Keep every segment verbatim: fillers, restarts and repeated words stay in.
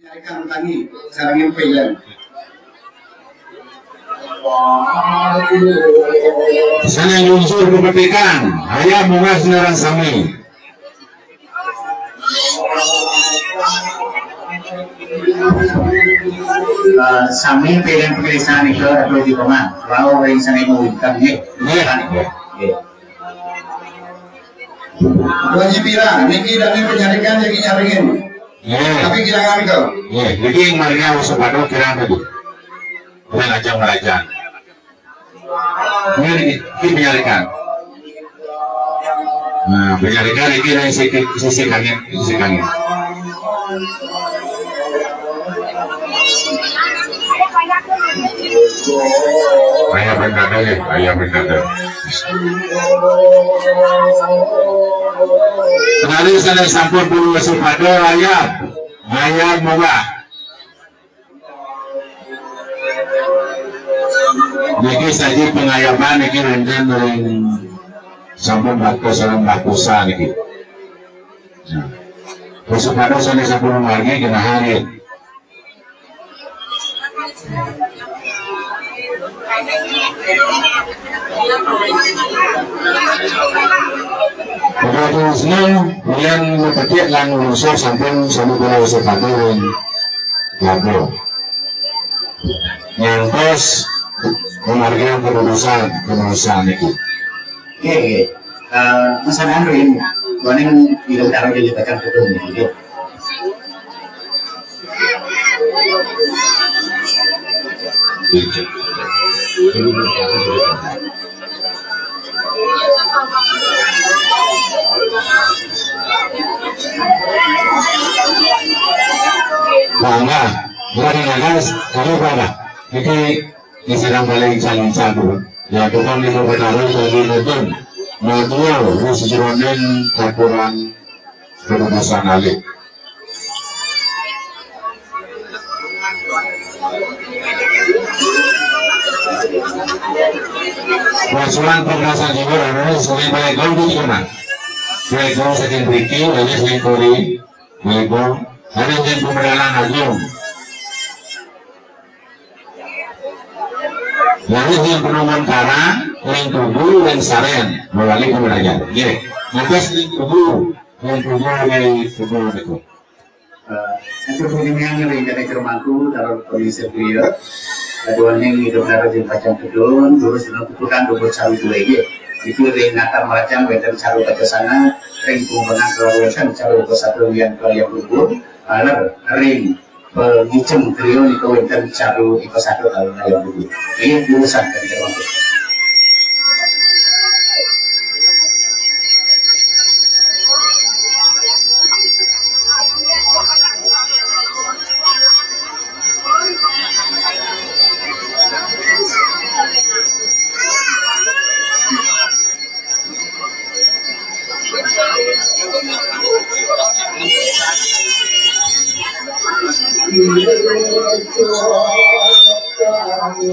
Nyarikan tangi, sareng pilen. Sané nyungsur pepetikan, hayam munggah sinareng sami. Eh, sami pilen pepetikan nika atuh di pemah. Wau ring sané mawinten nggih. Nggih. Nggih. Dua Haji Pira, niki dane penyarikan jadi nyaringin. Nggih. Tapi kirang kau. Nggih, niki marga Usupaduh kirang tadi. Bukan aja merajan. Nggih, niki, niki penyarikan. Nah, penyarikan niki dari sisi, sisi kanan, sisi kanan. Ayah berkata ya, ayah berkata. Kenali sané sampun puluh Usupaduh, ayah, ayah munggah. Niki saji pengayaban niki wénten ring sampun bakto sareng baktosan niki. Nah, Usupaduh sané sampun margi genah hari. Bapak Ibu seneng, kemudian mepetik lan lungsur sampun sami kula Usupaduh ring lagu. Ngantos memargi keputusan, keputusan niku. Nggih, nggih. Eh, pesanan ring, waning ida utara jadi tekan gedung nggih. Mangga, mangga, mangga, mangga. Niki, niki sareng paling saling satu. Ya, tukang di Kota Raja di Nudun. Madura, wis jeroning kapuran keputusan alih. Wasulan pungkasan jiwa, rana sering baik gol di sana. Baik gol saking Riki, banyak sering Kori, baik gol. Ada yang pemedalan agung. Lalu yang penemuan karang, ring tugu, ring saren, mewali pemerajan. Nggih, ngantos ring tugu, ring tugu, ring tugu niku. Eh, untuk pengingan ring kene kermangku, taruh kondisi dia. Aduh, ning hidup nara jeung pacang kedun, terus dengan kutukan dua puluh satu dua ya. Itu ring natar merajang wénten saru kaca sana, ring pungbengan kelarusan saru kesatuan yang kalian rukun, aler ring pengicem trio niku wénten saru ika satu kalau ngayong budi. Ini urusan dari termasuk.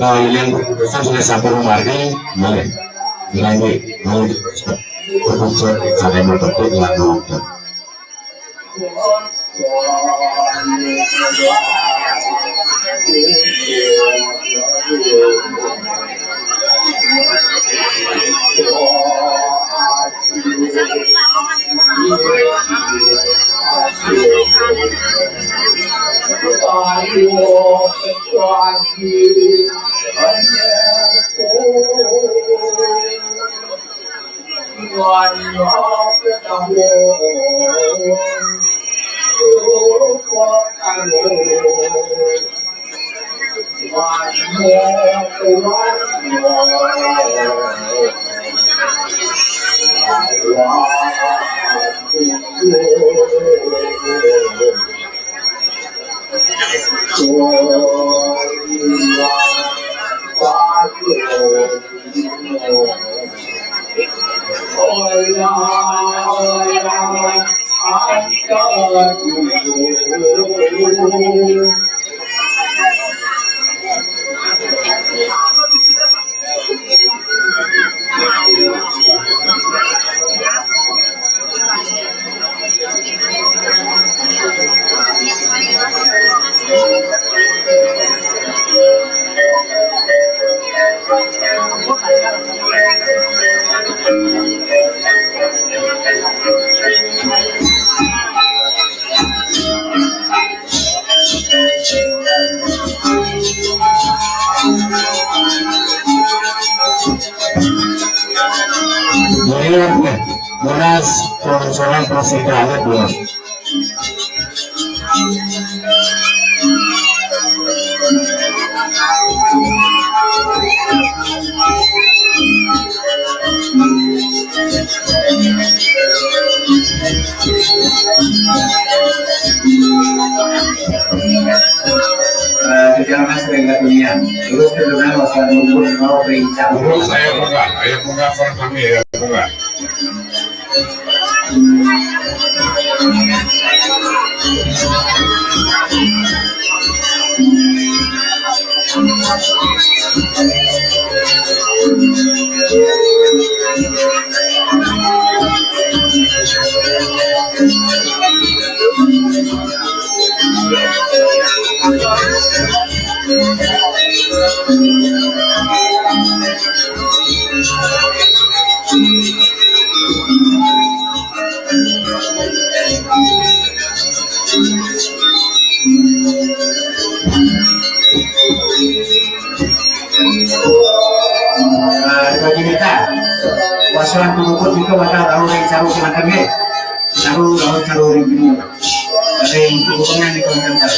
Nah, yang keputusan sudah sampai rumah lagi, boleh. Ini, ini, ini, keputusan saya mau petik lalu. Monas, Konsolan Persita, ayo, dua. Eh, kita mas ring katunian. Terus kedengar masalah rumput mau ring cabut. Terus saya pegang, saya pegang, Bang Fahmi, saya pegang. Ah, bagi kita, pasaran turuput itu bakal tahu yang caru silakan, ya. Caru, tahu caru ring ini. Ring hubungan di komentar.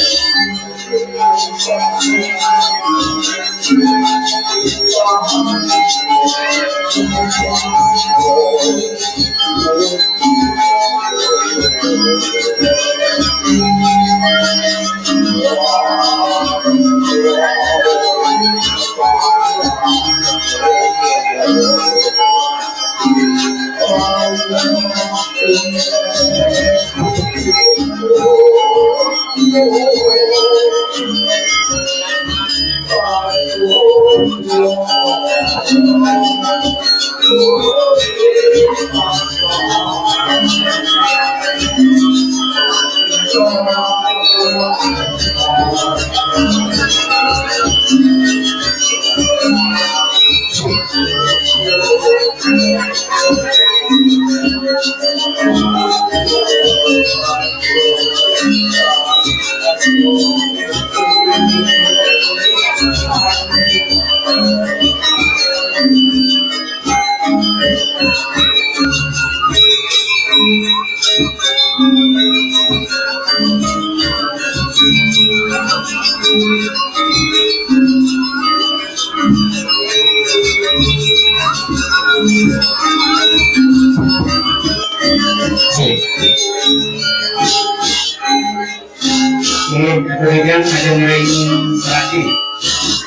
Oke, kemudian ada ngiring lagi.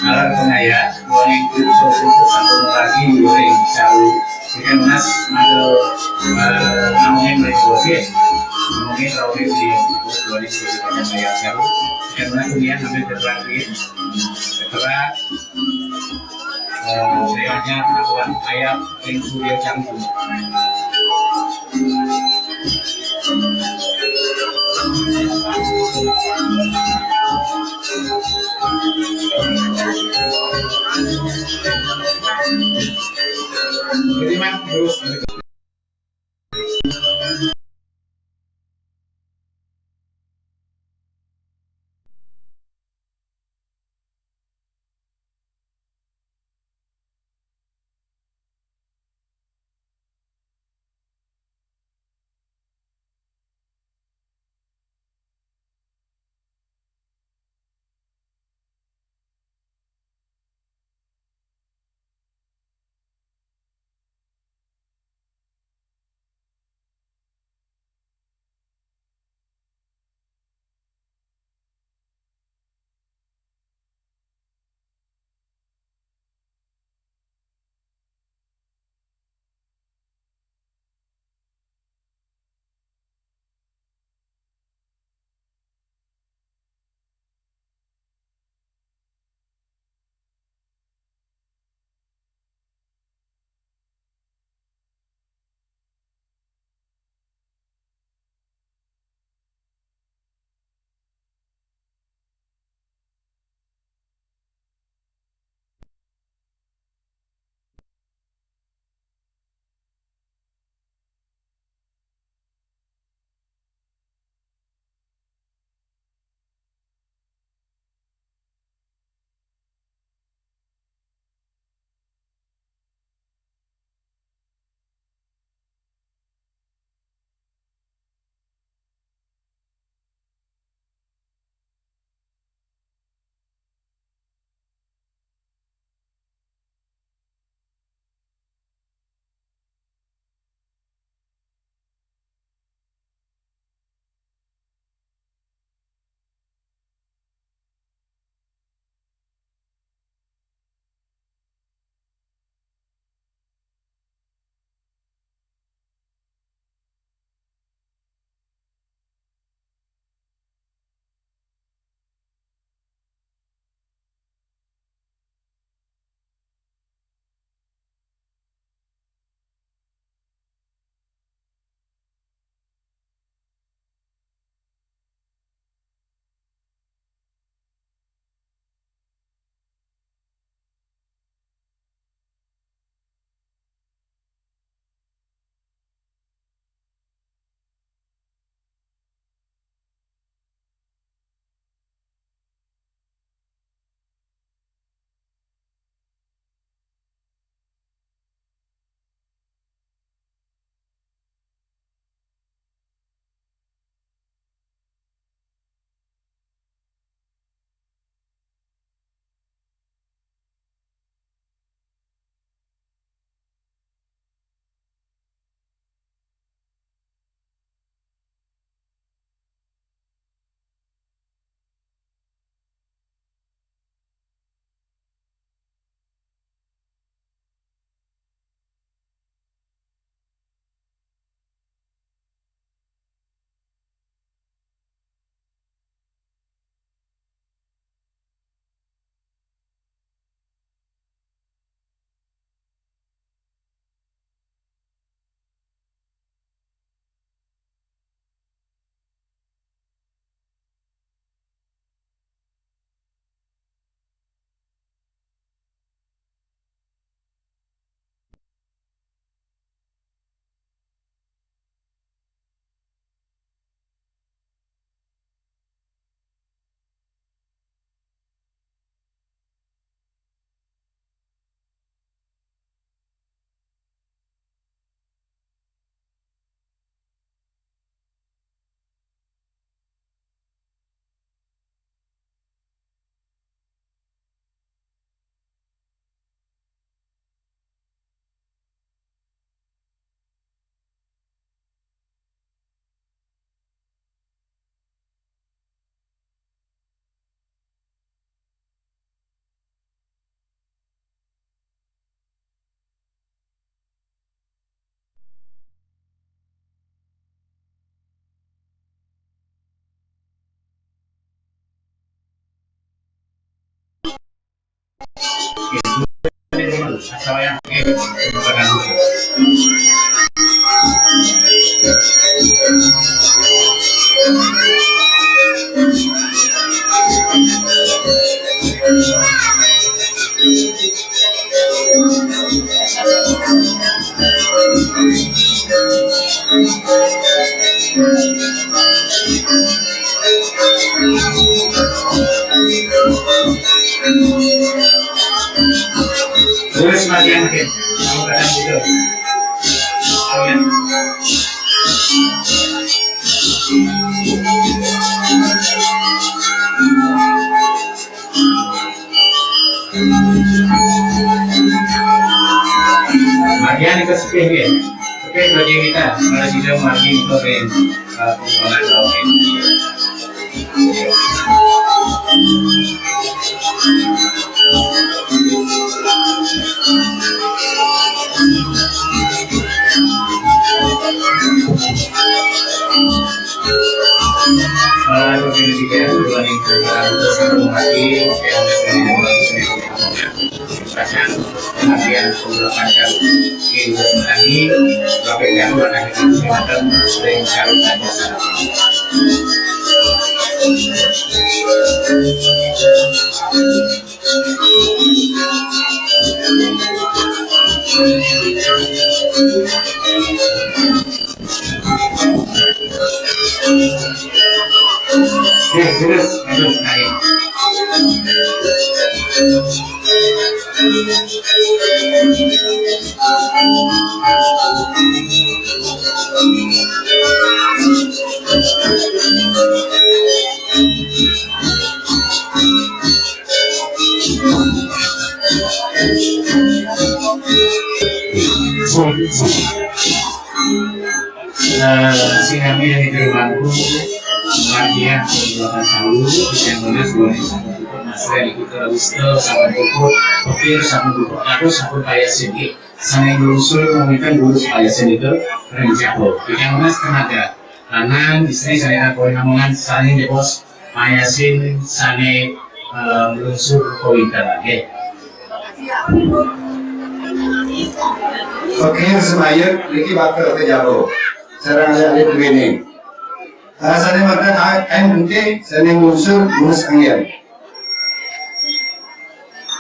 Alat penaya, warning itu sampun lagi ngiring jauh. Ikan Mas, ada, eh, namanya Mas Bos, ya. Namanya Rawi di Bos, warning itu ikan saya jauh. Ikan Mas, kemudian ambil keterangan, keterangan, eh, saya hanya kawan ayam, yang kuliah canggung. Jadi, Mas, terus. Terus makin, makin. Amin. Bagian itu sepih, ya. Sepih bagi kita, kalau kita margi itu, eh, permohonan doa. Oke, terus, terus, naik. Eh, sinami dari Dermagu, Mardian, delapan tahun, yang mana dua ribu satu, Mas Reni, kita Wistel, sama Puput, Pekir, sama Puput, aku, sama Paya Singgi, sama yang lungsur, mungkin dulu Paya Singgi itu, Renjapo. Yang mana tenaga, lanang, istri, saya, aku, namongan, saling di pos, Mayasin sane, eh, lungsur kawintenan, nggih. Oke, semayut niki bakal kejaba. Sareng alit-alit begini. Rasane mata kain putih, sane lungsur, gunus angin.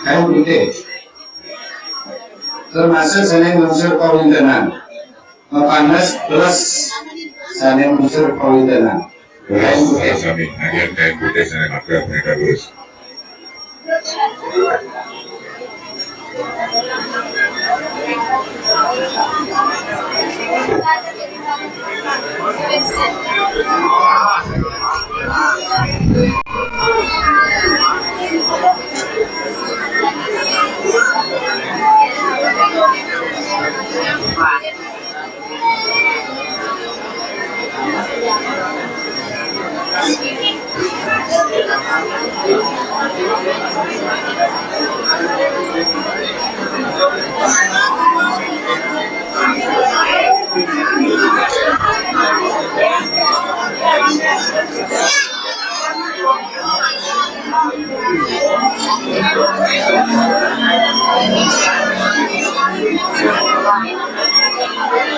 Kain putih. Termasuk sane lungsur kawintenan. Mapanes plus sane lungsur kawintenan. Terus, eh, sami, agen kain putih sane makan, mereka terus.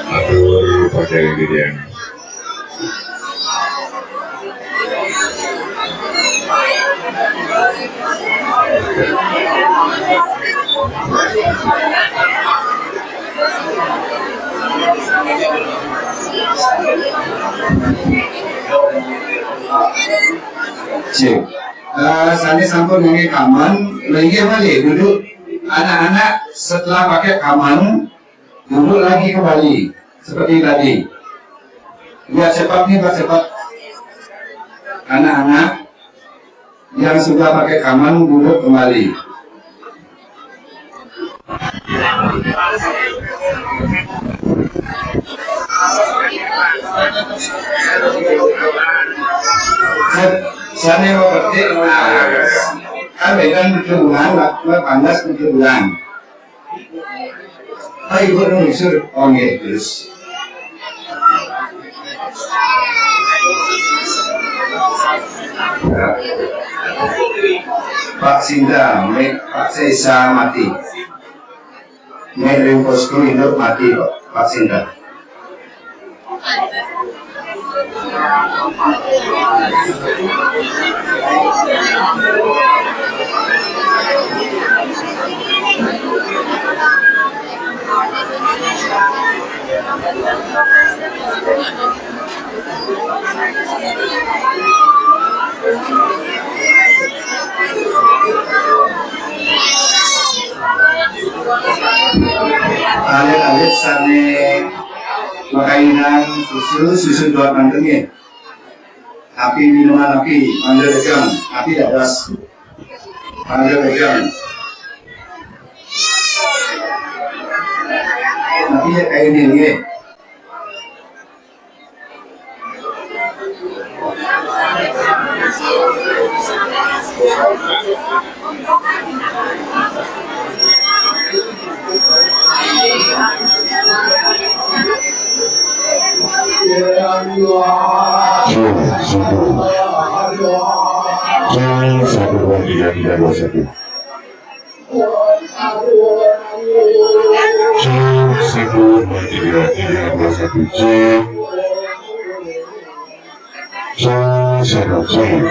Atur, Pak Jaya Gideon. Cek. Eh, sane sampun ngangge kamen, linggih malih duduk. Anak-anak, setelah pakai kamen, duduk lagi kembali seperti tadi. Biar cepat nih, Pak, cepat. Anak-anak yang sudah pakai kamen duduk kembali. Sa-, sane mau petik, nah, kan beda tujuh bulan, Pak, panas tujuh bulan. Ayo, Ibu, nang isor. Oh, nggih, terus. Pak Sinta, mik Pak Sesa mati. Mik ring posko induk mati, Pak, Pak Sinta. Alit-alit sané makainan susu, susu dua kantun nggih. Api minuman api, mangga dagang, api dados. Mangga dagang. Api ya kayak ini nggih. Cek, satu. Cek, satu, dua, tiga, tiga, dua, satu. Cek, satu, dua, tiga, tiga, dua, satu, cek. Cek, satu, cek.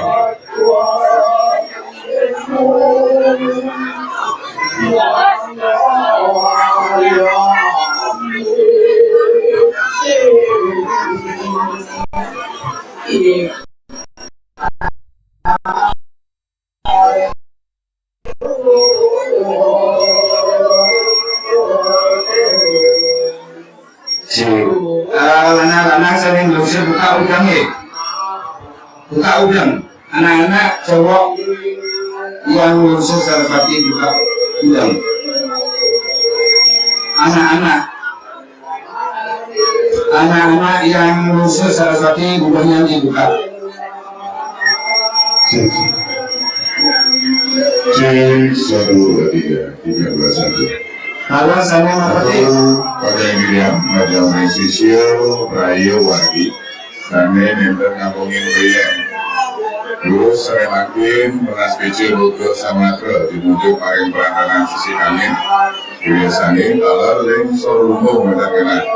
Sik. Eh, lanang-lanang sané nglungsur buka udeng nggih. Buka udeng. Anak-anak cowok yang nglungsur Saraswati buka udeng. Anak-anak. Anak-anak yang nglungsur Saraswati udengnya dibuka. Cek, satu, dua, tiga, tiga, dua, satu. Halo, sané mapati? Halo, Pak Giriam, Madam Resisio, Rayo Wargi, sané nénten ngambungin riyen. Terus sané mangkin, Mas Picu Bogor Samatra, dimujuk paring prantanan sisi kangin, biasane taler ring Sor Lumbung, mantap enak.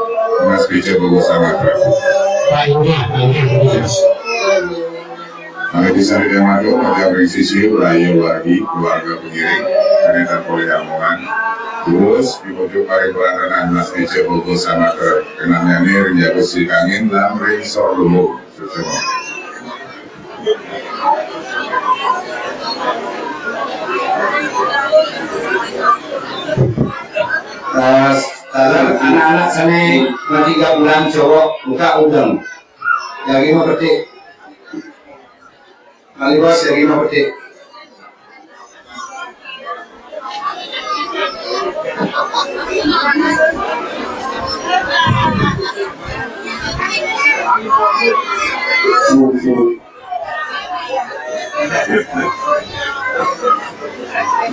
Mas Picu Bogor Samatra. Pak Indra, Pak Indra, Pak Indra. Mangke pisan Ida Madu, Madam Ring Sisi, Rayo Wargi, keluarga pengiring, kane tanpa omongan. Terus, dimujuk paring prantanan Mas Picu Bogor Samatra. Kenannyane ring jago sikangin, lan ring Sor Lumbung. Suksma. Eh, taler anak-anak sane matiga bulan cowok buka udeng. Jagi mau petik. Kali bos, jagi mau petik.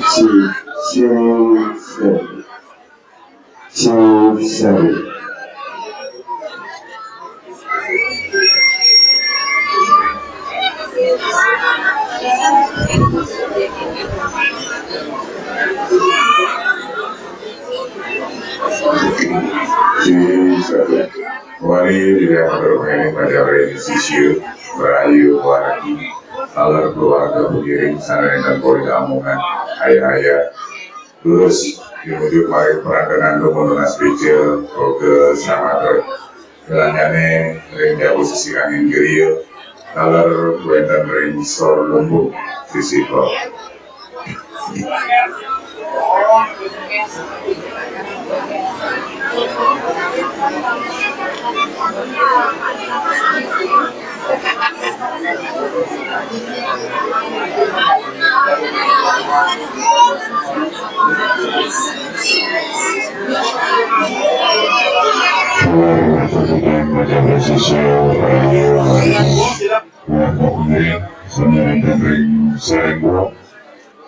Sip, sip, sip. Sip, sip. Sip, sip. Wali tidak bermain pada sisir, merayu wargi, alar keluarga pengiring, sana dengan kori amongan, ayah-ayah, terus dimujuk mari peradanan dumun Mas Picil, Roge, Samater. Kelanjane, ring jauh sisi angin geria, taler wenten ring Sor Lumbung, sisi kor.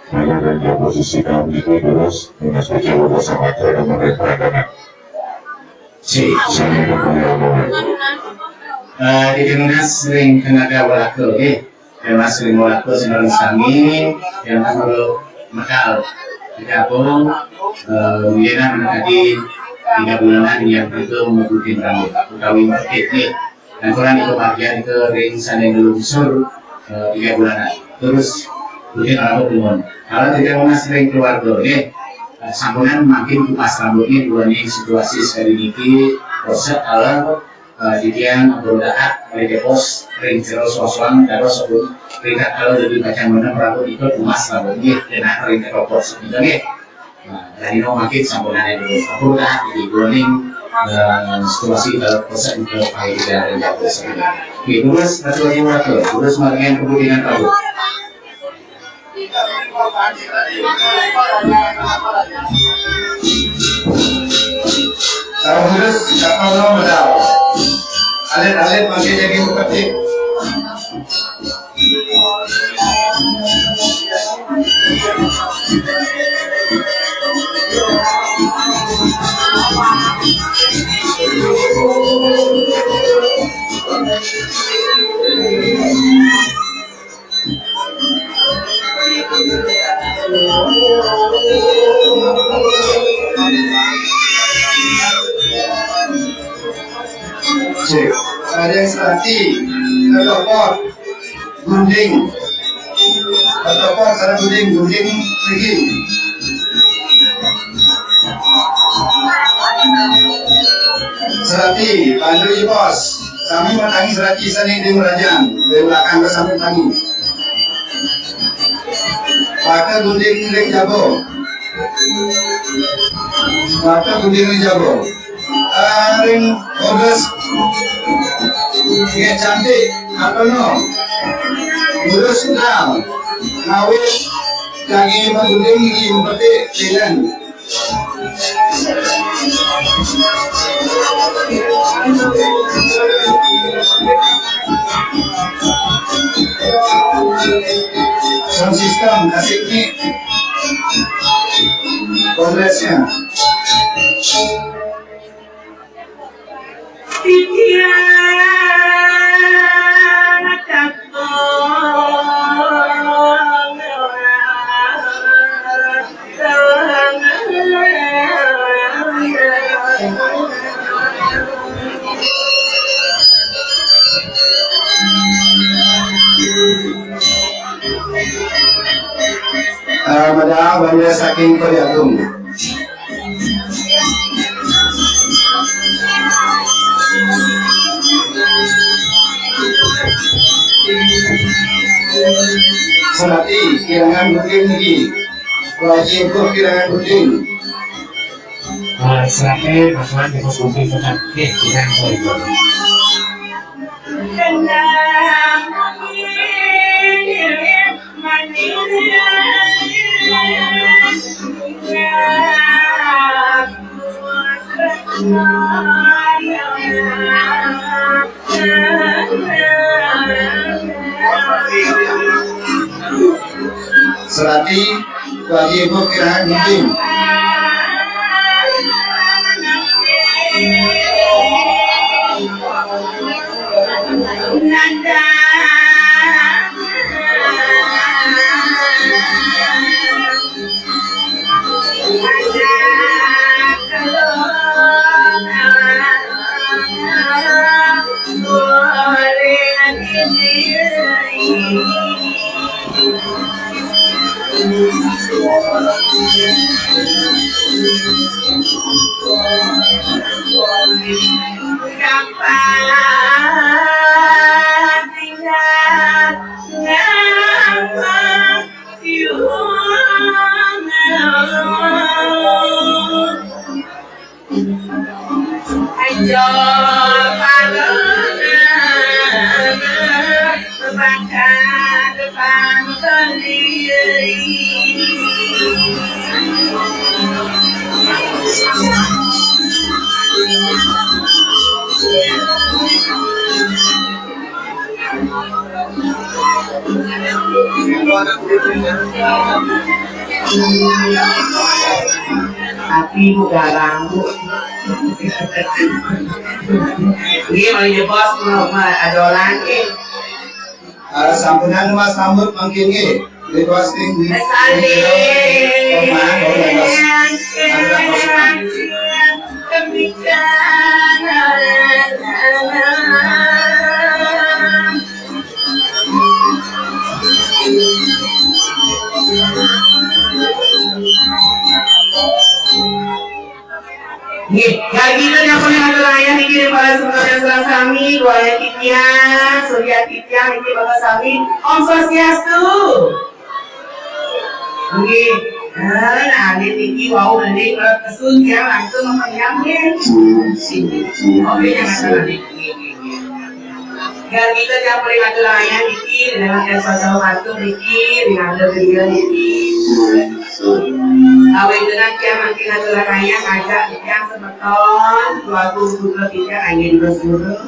Maka dari posisi kami itu terus, Mas Picil Bogor Samatra dan pemerintah Danang. Si, saya berkuliah. Eh, di Kemenas ring Kanada Walaka, nggih. Mas Ringo Laku, sebenarnya sami, yang kan perlu medal. Digabung, eh, mungkin nanti tiga bulanan yang itu mengikuti rambut, utawi mengikuti. Dan kurang itu bagian itu ring sana lungsur, eh, tiga bulanan. Terus, mungkin rambut belum. Kalau tidak mas ring keluarga, oke. Eh, sampunan makin kupas rambutnya dua nih situasi sekali niki, proses kalau eh, titiang berudahat oleh depos ring jero soswan dados sebut ringkat kalau jadi kacang menang rambut ikut emas rambut nggih kena ring ketopot segitu nggih. Nah, dari no makin sampunan itu berudahat di dua ning eh, situasi kalau proses itu pahit tidak ada jatuh segitu. Oke, terus satu lagi waktu, terus margian kepentingan rambut. Tahu terus, siapa lo modal? Alit-alit masih jadi petik. Cek. Ada yang serati, ketopot, gunting. Ketopot, ada gunting, gunting, pergi. Serati, bantu i bos. Sami matangi serati sani di merajang. Dari belakang ke samping tangi. Pakai gunting ring jabo. Pakai gunting ring jabo. Ah, ring odes. Nggih cantik, apa no? Ngurus enam. Ngawit, jangi menggunting, ini mempetik, dengan. Sound system, kasih mic. Progresnya. Titiang Eh, Madam, banda saking Puri Agung. Serati, kirangan booking niki. Wajib kirangan booking. Ah, serati, Mas Wan, kita booking tetap. Oke, kita yang sorry. Serati, bagi ibu kira mungkin. Tapi bukan rambut. Ini mau nyebos mau adolan eh. Ah, sampunang nunas sambut mangkin nggih. Requesting. Nggih, kagina nyampun ngaturang ayah niki ring para semeton sareng sami, Dwayan titiang, Surya titiang niki bapak sami, Om Swastiastu. Nggih. Nah, nah, niki wau mending kalau kesun tiang langsung mengkenyam nggih. Oke, jangan salah niki. Nggih, nggih, nggih. Kagina nyampun ngaturang ayah niki, ring Ida Sang Maha Matur niki, ring Ida Beliau niki. Awit dengan tiang mangkin ngaturang ayah, ngajak tiang semeton, keluarga putra tiang, ayo terus-terus.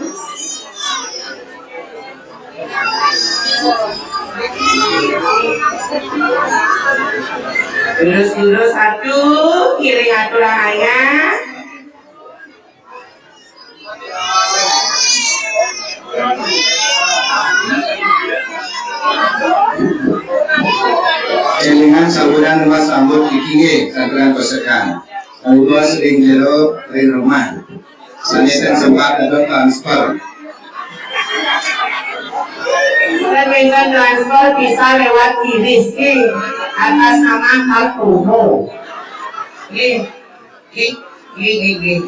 Terus-terus satu, ngiring ngaturang ayah. Élingang sampunang nunas sambut niki nggih, saturan pesekan. Kaluwas ring jero, ring rumah. Sané ten sempat dados transfer. Ten wénten transfer bisa lewat kiris nggih, atas nama Kalpono. Nggih. Nggih, nggih, nggih, nggih.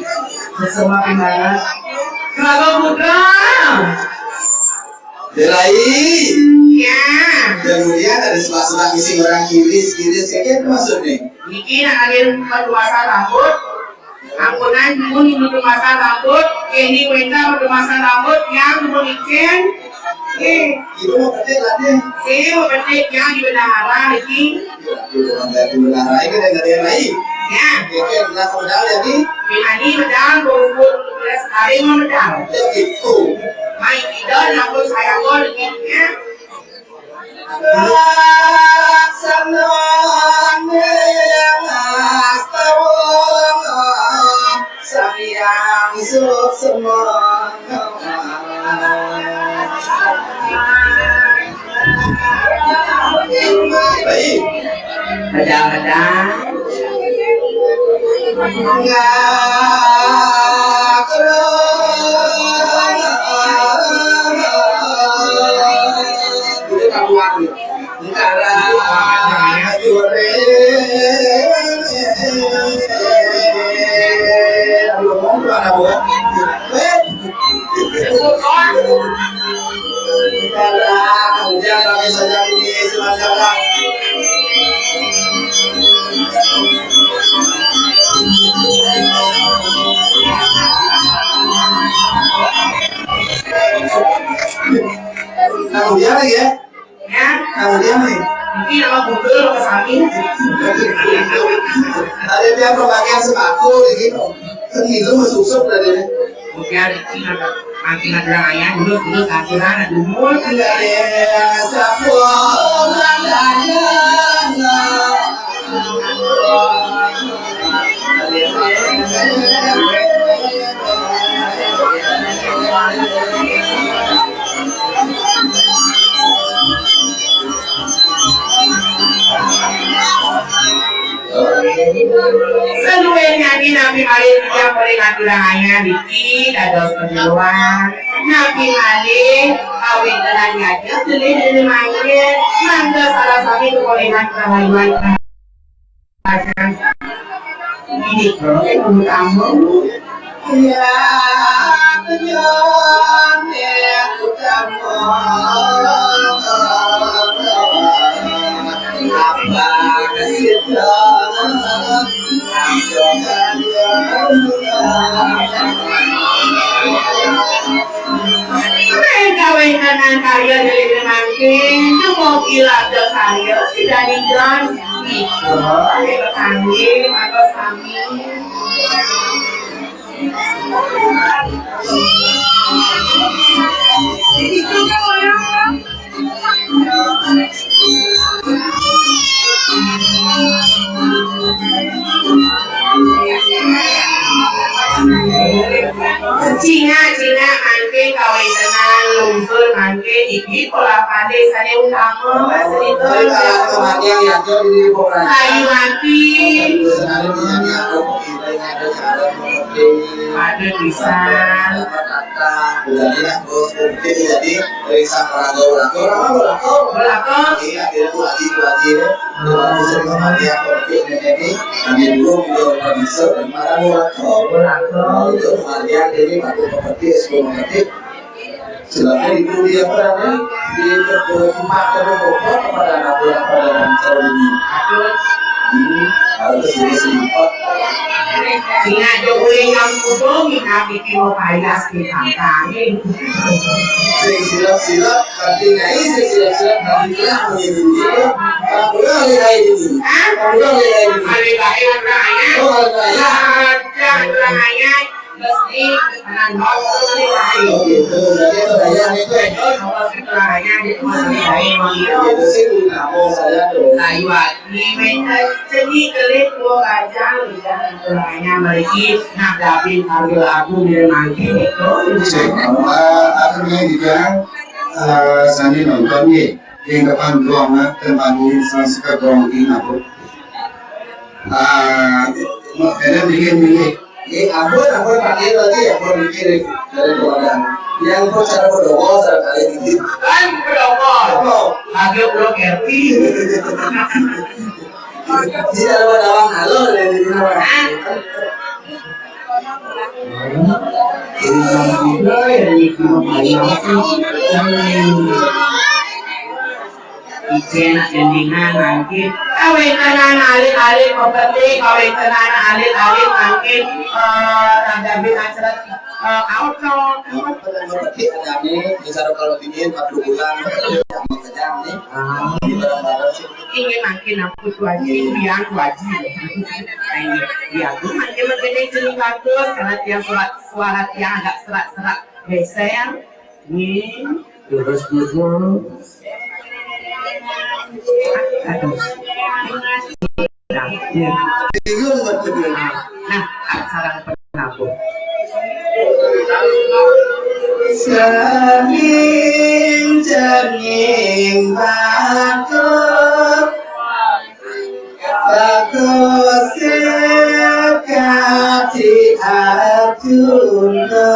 Semua pindah. Keluarga putra. Delai. Ya. Kemudian ada semak-semak ngisi orang kiris, kiris. Kayak apa maksudnya? Niki nak ada perluasan rambut. Ampunang, mun perluasan rambut, ini wénten perluasan rambut yang mun ijen. Nggih. Ibu mau petik lagi. Nggih, mau petik yang di bendahara iki. Ibu mau petik bendahara iki, ada yang lain. Ya. Oke, benar modal ya, Bi? Di mana modal, bungkus, beres, hari mau modal. Ya, gitu. Mai kita, lalu saya gol, ya. Laksanane ngastawa Sang Hyang Suksma. Baik. Bedah-bedah. Ngatur. Udah kamu aku. Ngarang jure. Aduh, ngomong anak buah. Eh. Ngarang, jangan pakai saja ini, cuma ngarang. Nah, udah lagi ya. Ya. Nah, udah nih. Ini nama gundul apa sami? Ada dia pembagian sembako gitu. Seni itu masuk-masuk dari ini. Kemudian ini nama makin ada ayah, dulu, dulu, kasihan, dulu. Dari sapu, Saluihnyané napi malih titiang polih ngaturang ayah niki dados pajeroan. Napi malih kawéntenan ngajeng silih niki mangkin, mangda sareng sami kapolihan karahayuan. Inggih, Ibu Tamu. Ya, Ibu Tamu. Apa kasida? Ring kawéntenan karya niki mangkin, dumugi labda karya sidaning don. Nika, ring kanggé mangda sami. Cingak, Dina mangke kawéntenan lungsur mangke iki pola pandé sané utama, Mas Ridho. Jadi, kalau kematian ya, jadi di pokoknya. Kayu mati. Terus ada punya niat, ada cara seperti. Pada pisan. Jadi lah, bos, mungkin jadi dari sang orang tua, orang tua, orang tua. Orang tua. Iya, dia tuh lagi, tuh lagi, ya. Terus ada kematian, konflik, nenek ini, kami dulu juga orang bisa, orang tua. Orang tua. Itu kematian, jadi waktu seperti, sebelum seperti. Silakan Ibu yang berani di tempat terbuka kepada anak buah pada dalam ini. Hmm, harus sini sempat. Sing aja uling yang kudu minta bikin mau payas di tangkangin. Sing silap-silap, nanti nyai sing silap-silap, nanti dia menjadi dia. Kamu yang lihat ini. Hah? Kamu yang lihat ini. Hari lain raya. Oh, hari lain. Lah, ada raya. Mesti anak bangsa mesti lain. Oh, gitu. Jadi itu daya itu. Betul, kalau kita raya, dia mesti lain. Gitu sih, kamu saya tuh. Lain lagi, minta seni kelip, gua aja, lihat, raya, mari, nah, David, ambil aku, dia nanti, itu. Cek, apa, apa yang dibilang, eh, sani nonton, ya? Yang depan gong, eh, tempat ini, sang suka gong, ini, apa? Ah, kalian bikin ini. Eh, ampun, ampun, Pak Kiai lagi, ampun, mikir dari keluarga. Yang ampun, cara berdoa, cara kalian ini. Kan berdoa. Apa? Lagi belum ngerti. Tidak ada dawang halus dari sini, Pak. Ini yang kita, yang kita, yang kita. Icén gendingan mangkin. Kawéntenan alit-alit pepeti, kawéntenan alit-alit mangkin, eh, rada bin acara, eh, auto. Pepeti ada nih, misalnya kalau dingin empat puluh bulan, sama kejam nih. Ah. Di barang-barang sih. Inggih mangkin aku tuaji, biang tuaji. Inggih, biang tuh mangkin begini cening bagus, karena tiang suara, suara tiang agak serak-serak geser. Nih, terus, terus. Aduh. Nah, nah, sarang penabuh. Saking cening batur, batur sekati atuna.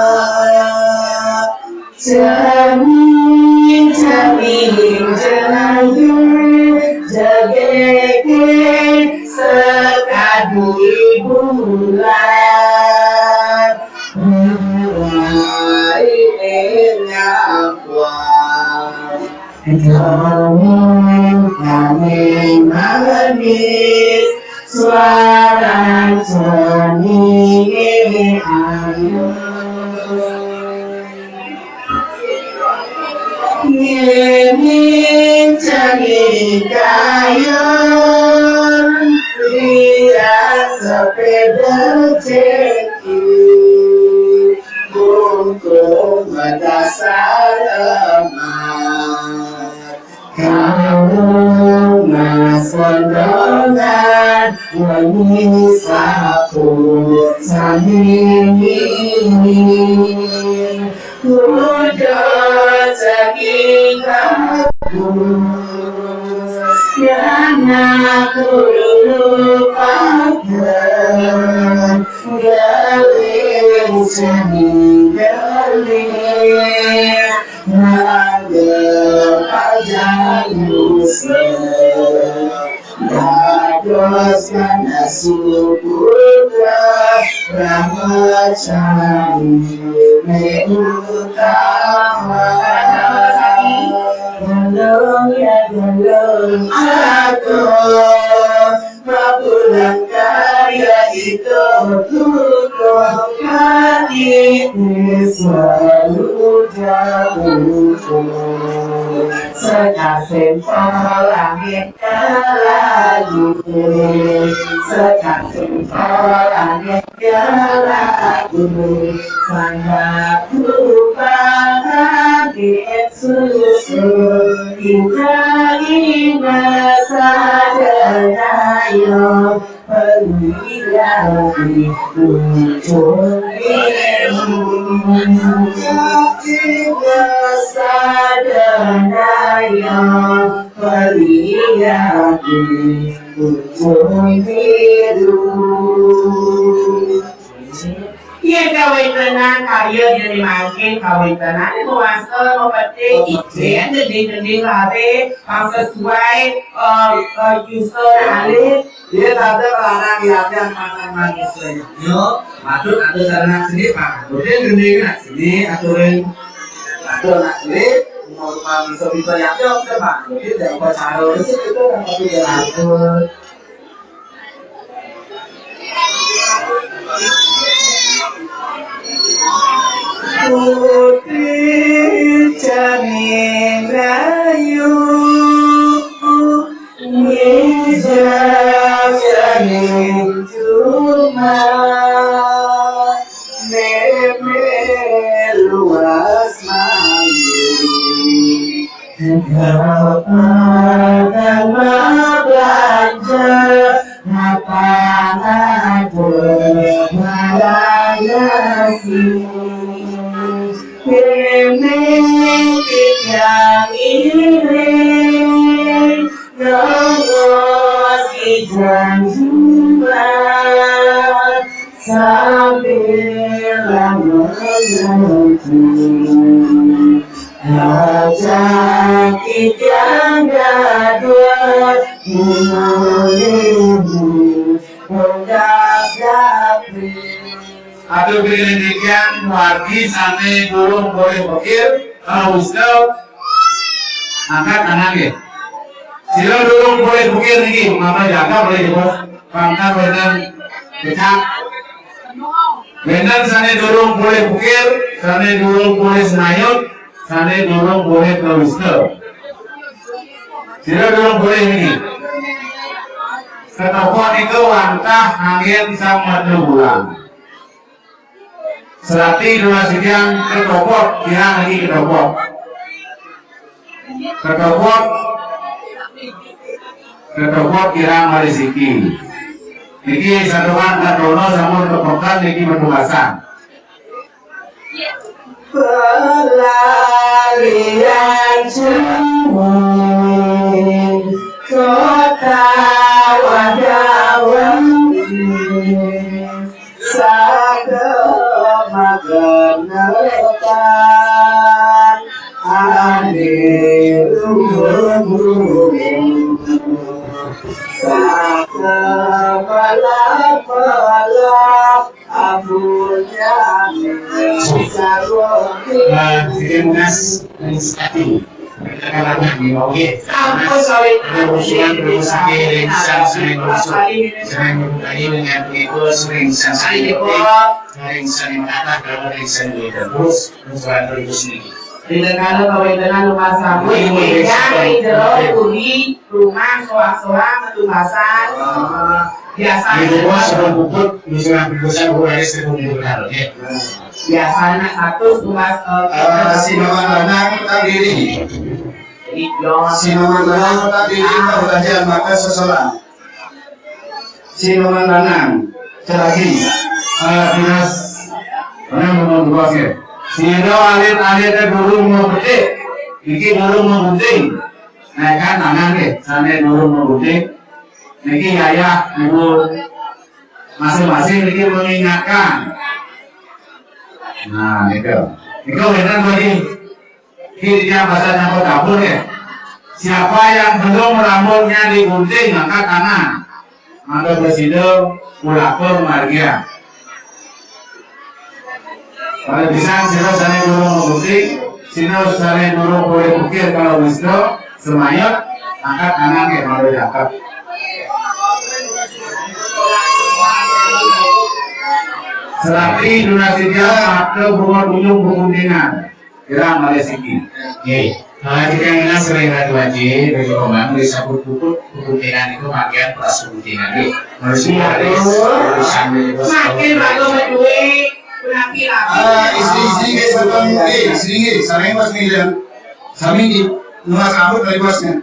Jani, jani, jani, jageke sekadi bulan. Ini ngapa? Kamu kami manis, suara cening ayu. Ngining jani gayung, lias sepeda jeki, bungkung mata salamat. Kamu mas kondongan, wangi sapu sami. Kuda saking aku, yang aku lupakan, galing seni galing, nada pajanusa. Dados kana subuka, rahajane utama. Gelung ya gelung aku, mapulang karya itu tutup hati selalu jauh. Sekasih langit Kalayu, sekasih langit kalayu, sangat lupa kaget susu, kita ingat sadaya, perwira di ujung ilmu. Sadaya perhiasan ujung biru. Yén kawéntenan karya déning mangkin kawéntenan ing mawasta mapetik, ijén gending-gending laré, pang sesuai, eh, eh, nyusun alit. Yén ada larang yadang makan manusia, yo, patut ada sarana seni, pang ada gending nak seni, aturin ada nak seni, mau pang sebisa yadang, pang ada upacara, itu kan tapi dia atur. Putri Janing Ayu, Mijak Janing Cuma, Meme Luas Mayu. Kepadan mabanja, mapan ada malayasi. Kene titiang iring, nongos ijang jimat, sambil menanti. Aja titiang gaduh, mulih munggah dapur. Atur pirindikan wargi sané durung polih pekir, kalau wis angkat tangan nggih. Sira durung polih pekir niki, mama jaga polih coba. Pangkat wénten kecak. Wénten sané durung polih pekir, sané durung polih senayut, sané durung polih kawista. Sira durung polih niki. Ketopot nika wantah anggén sang merta bulan. Serati dua sidian ketopot, kirang lagi ketopot. Ketopot, ketopot kirang malih siki. Niki sadukan katono sampun kepekan niki petugasan. Pelarian jemur kota Wadawangi. Sagemagenetan ane luhur. Sakemalap-malap abunyane sarwa. Nah, ini Mas, Mas Ati. Ampun, sawit. Rusuhan, rusuhan, ring sang sering rusuh. Sering membukai dengan itu, sering sang sering rusuh. Sering sang kata, kalau ring sang itu. Terus, rusuhan, rusuh ini. Dilengkana kawentenan rumah sambut, ingkang ing jero puri, rumah, soang-soang, ketubasan. Biasa. Di rumah, sebelum puput, rusuhan, rusuhan, rusuhan, rusuhan, ya. Biasanya satu tumbas, eh, Sinuman Lanang tak diri. Sinuman Lanang tak diri, tak belajar maka seselang. Sinuman Lanang, celagi. Eh, dinas, mana mau tugas ya? Sira alit-alité durung mau petik, iki durung mau gunting. Naikkan tangan ya, sampai durung mau gunting. Niki ayah, ibu, masing-masing niki mengingatkan. Nah, niku. Niku bener tadi. Ini dia bahasa campur dapur ya. Siapa yang belum rambutnya digunting, angkat tangan. Maka bersido, pulako, margia. Kalau bisa, sira sané durung menggunting, sira sané durung boleh pukir kalau wisdo, semayut, angkat tangan ya, kalau cakep. Serati durasi dia, maka bunga ujung berguntingan. Kira malih siki. Nggih. Nah, kita yang sering ratu aja, dari rombang, dari sabut puput, puputinan itu pakaian peras puputinan. Nggih. Manusia, iya, terus, tuh. Urusan itu, makin lalu berdua, menapi lagi. Ah, istri-istri, guys, betul, nggih, istri, nggih, saling pas ngilang. Sami, nggih, rumah sabut dari bosnya.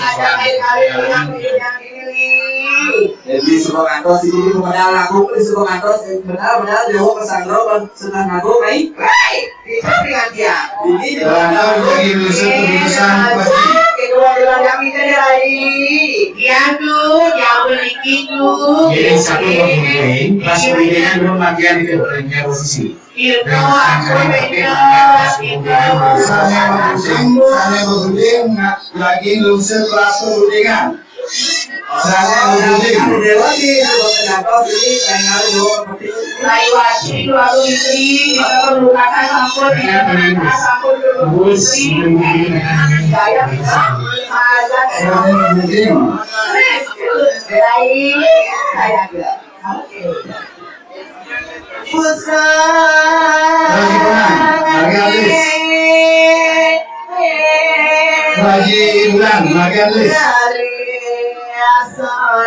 Ada kain-kain yang yang ini. Jadi suka ngantos, ini bukan lagu, ini suka ngantos, benar-benar dia mau pesan lo, senang lagu, baik. Hei, bisa dengan dia. Ini Kalau jadi urusan keputusan, pasti. Kedua belah yang kita dari. Dia tuh, dia beli gitu. Jadi satu orang penting, pas pentingnya belum bagian itu, pentingnya posisi. Itu aku beda. Sana berunding, sana berunding, lagi lungsur kelas perundingan. Sana berunding. Dewa di Dewa Kenapa ini pengen dulu. Laiwati dua puluh istri, kita perlukan sampun, sampun dulu istri. Saya bisa. Sana berunding. Baik, saya juga. Oke. Putra. Lagi Bulan, lagi habis. Lagi Bulan, lagi habis.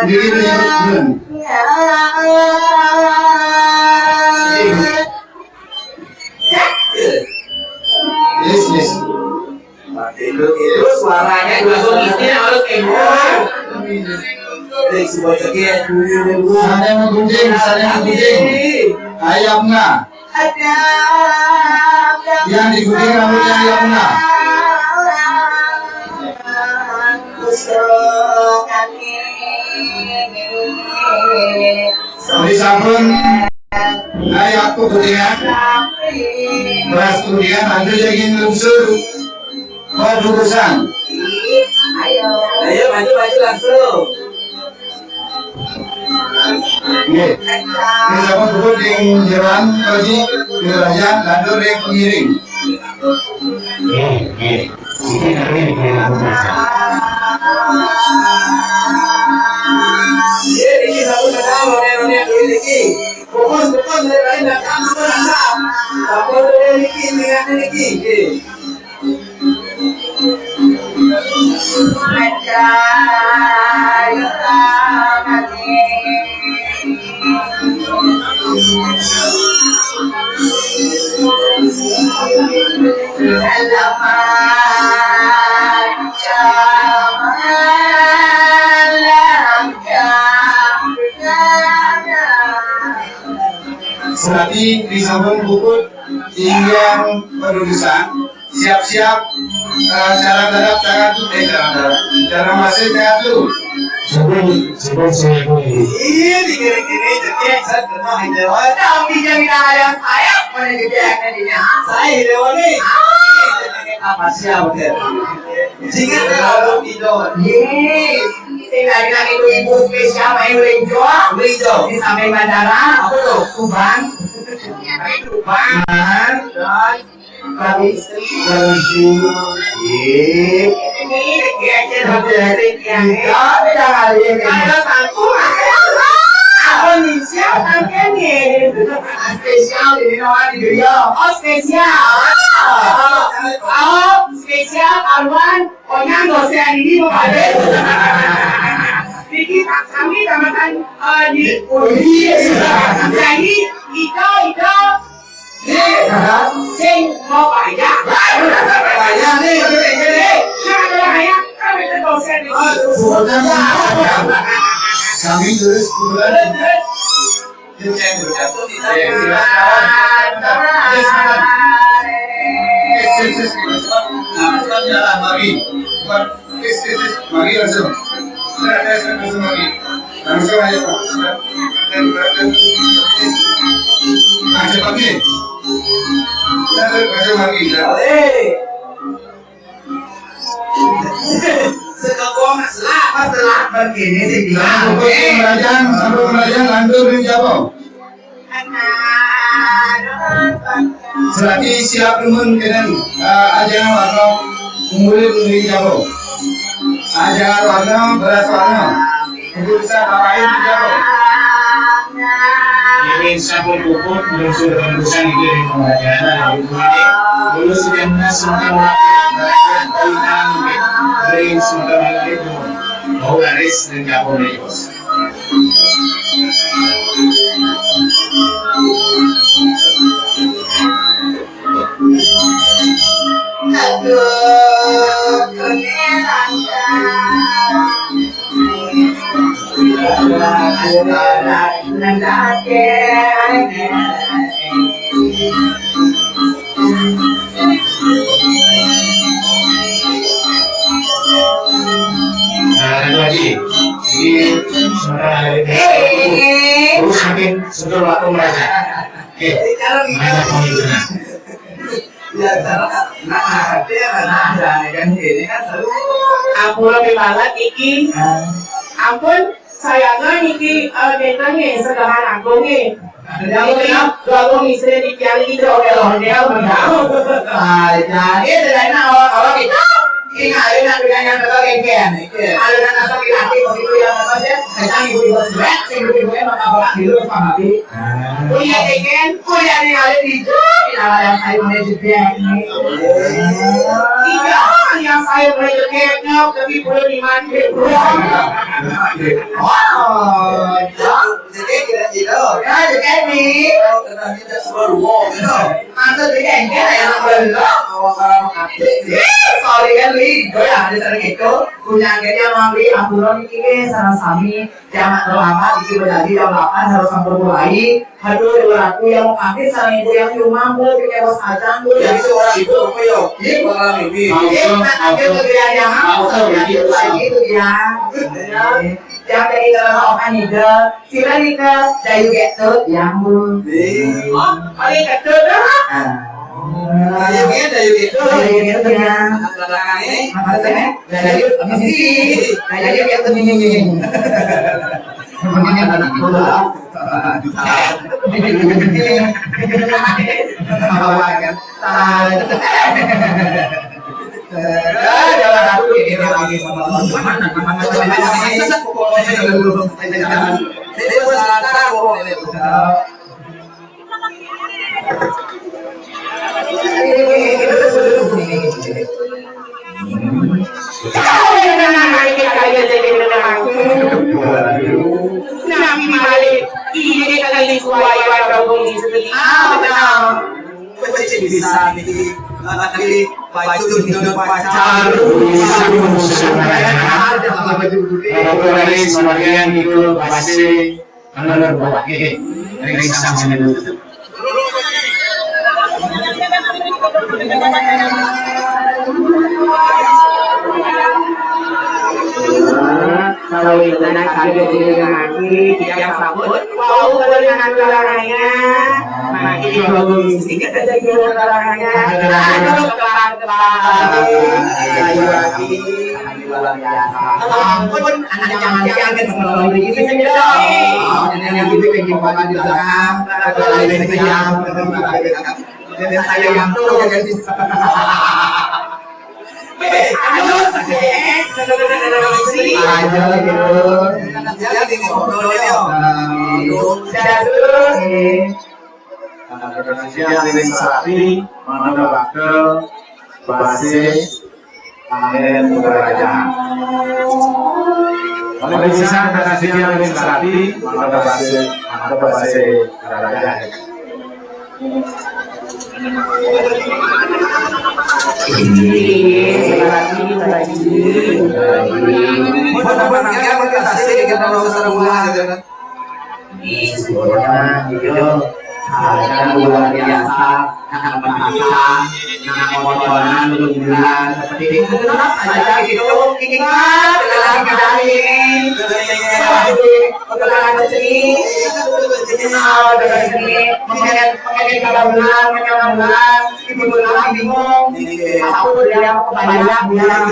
Dikit lagi Bulan. Yes, yes. Itu, itu suaranya juga harus keluar. Nih, semua cekian, dulu, dulu. Sana mau gunting, sana mau gunting. Ayamnya. Yang digunting rambutnya ayamnya. Disampun. Nah, ya, aku guntingan. Pas guntingan, nanti jadi lungsur. Bajurusan. Ayo, maju, maju langsung. Nggih. Wis apa buku ning jeroan, Pak Haji? Wilayah landur ring pengiring. Nggih, nggih. Iki ngerti ning pengiring. Nggih, niki sampun kenal, rone-rone duit niki. Fokus, fokus, mulai balik, belakang, sampun, sampun. Sampun, duit niki, niate niki. Nggih. Serati disampun puput ingkang padudusan. Siap-siap, eh, cara terhadap tangan tuh, eh, cara terhadap, cara masih tangan tuh. Sebelum, sebelum saya mulai. Iya, dikira-kira cekek, saya pernah di Jawa. Tapi jangan ada yang saya pernah di Jawa tadinya. Saya di Jawa nih. Ah. Apa siapa dia? Jika terlalu tidur. Yes. Tinggal dengan ibu-ibu spesial main lenjo. Lenjo. Di samping bandara. Apa tuh? Kubang. Kubang. Nah. Kami istri. Kami istri. Iya. Ini dia aja. Iya, beda kali ya. Kalau satu, apa nih? Siapa kan nih? Spesial ini, Noah, di Rio. Oh, spesial. Oh, oh, spesial, Arwan. Pokoknya dosen ini mau balik. Jadi, kami tambahkan, eh, di, oh, iya. Jadi, itu, itu, sing mau payah. Payah nih. Nah, kalau payah, kan itu dosen ini. Aduh, bukan. Kami terus kebetulan. Mari langsung. Langsung aja, Pak. Langsung pakai. Langsung pakai, ya. Sekepong selah, pas selah begini sih bilang. Sampun merajang, sampun merajang, lantur ring jaba. Serati siap dumun kenen, eh, aja warna murid ring jaba. Aja warna, beras warna. Itu bisa tambahin tiga tuh. Ini sampun puput, belum sudah tembusan itu di pembelajaran. Dulu sudah semua belajar, belajar, belajar, belajar, semua belajar. Mau garis dan kapur nih, bos. Nah, itu lagi. Ini sementara ada di terus makin seger waktu mereka. Oke, mana poinnya? Ya, cara nah, dia kan ada kan ini kan selalu. Ampun, lebih malat iki. Ampun, sayangnya iki eh, kita nih segahan aku nih. Jadi, gabung istri di tiang itu, oke, loh, dia mendaun. Ah, jadi, tidak enak awak-awak itu. Ini ada yang dengan yang terlalu genggen. Ada yang apa dilatih begitu yang apa sih? Kita ibu-ibu sweat, ibu-ibu yang maka-maka dulu sama mati. Kuliah genggen, kuliah di hari itu, di awal yang saya mulai juga ini. Iya, yang saya mulai juga, tapi belum dimandi. Wow, jadi kita itu, ya, jadi ini. Kita suruh wow, gitu. Masa jadi engkel ya, belum. Ih, sorry kan, Li. Gue ya, ada sering itu. Punya akhirnya mami, aku lo ini sama sami. Jangan terlambat, itu berarti jam delapan harus sampai mulai. Aduh, ibu aku yang mau pamit sama ibu yang di rumah, Bu. Punya bos kacang, Bu. Jadi seorang ibu, apa ya? Iya, orang ibu. Eh, nak ambil pekerjaan yang apa? Langsung, jadi, lagi itu ya. Yang dari kalau orang ide, sila nih ke Dayu Getu, yang Bu. Eh. Oh, paling Getu dah. Ah. Dayu Getu, Dayu Getu, ya. Belakangnya. Apa tuh, eh? Dayu, apa sih? Dayu Getu, ini, ini, ini. Kemudian anak bola. Apa kan? Salah. Salah satu ini lagi sama teman-teman. Jadi, buat salah tahu. Nami malik, ini kali suai warung di sini. Ah, benar. Kecil bisa nih, lagi baju hidup pacar. Ada baju putih. Bapak-bapak sekalian, itu pasti Halo, Bapak. Oke, oke. Dari Samsung dulu. Kalau itu nak kami punya lagi, yang sabut, mau boleh nanti orangnya, makin bagus. Sedikit aja dia orangnya. Aduh, kepala, kepala. Ayo, lagi. Ampun, anak zaman sekarang kan selalu begitu saja. Oh, dan yang gitu yang di belakang, ada lain saja. Dan saya yang tuh yang di ayo, gitu. Ya, di ngobrolnya. Jatuh. Nah, Indonesia ring serapi, mana bakal base Angin Kerajaan. Oleh bisa kasih yang ring serapi, mana base, mana base Kerajaan. Iya, serapi lagi. Mana mana ya, mana kasih kita mau serumah gitu kan. Ih, syukurnya itu harga luar biasa, karena bahasa, karena kotoran, bulan, seperti itu tetap aja gitu, ini kan, dalam kita ini, kebetulan rezeki, rezeki, rezeki, pengen, pengen tiga bulan, menyambung bulan, ibu bulan bingung, aku udah banyak bulan.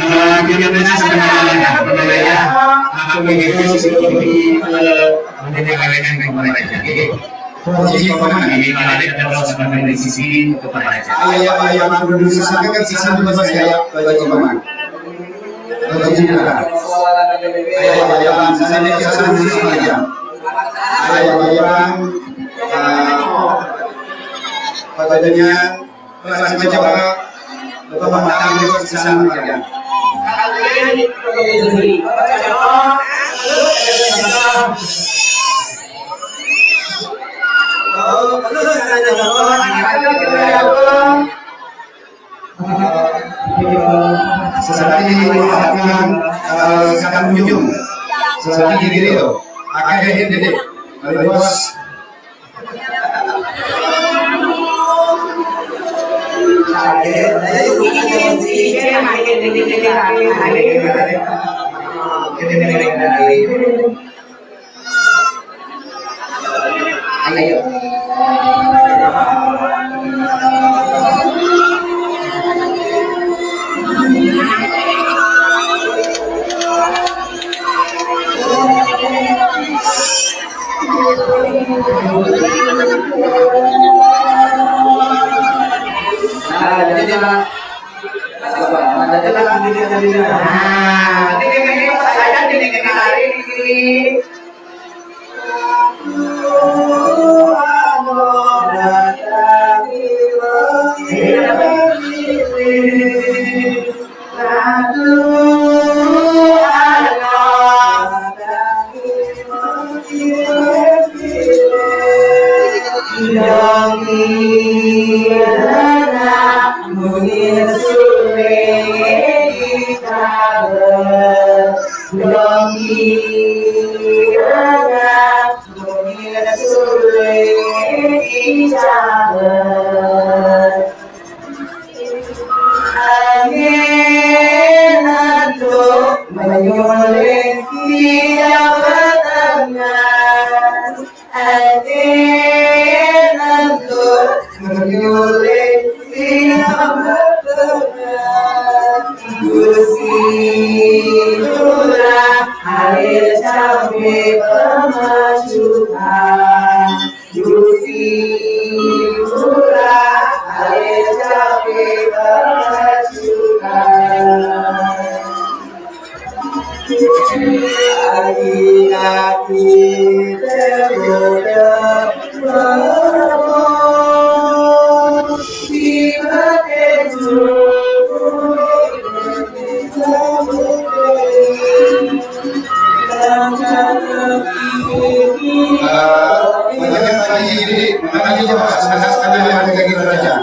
Nah, kita baca sebenarnya, ya. Aku begitu sih, eh, mendengarkan kemarin. Posisi kemana ini, kalau ada, kalau sebenarnya di sisi kepala aja. Ayah, ayah, aku dulu, saya kan sisa juga saya baca kemana. Baca juga. Ayah, ayah, saya ini sisa dulu saja. Ayah, ayah, eh, pada dunia, kelas mencoba, Bapak Matang juga sisa saja. Sesaat ini kita akan, eh, akan ujung. Sesaat ini video. Akan edit, edit. Bos. Ayo. Nah, jadi, Pak. Nah, ini kayaknya saya jadi kenal hari ini. Angin untuk menyuling di Jawa Tengah. Angin untuk menyuling di Jawa Tengah. Gusti Ngurah, air cabe pemacukan. Gusti Ngurah, air cabe pemacukan. Adi-adi tergoda berbohong, di batin Eh, banyak lagi, jadi, makanya coba, sekarang, sekarang yang ada lagi belajar.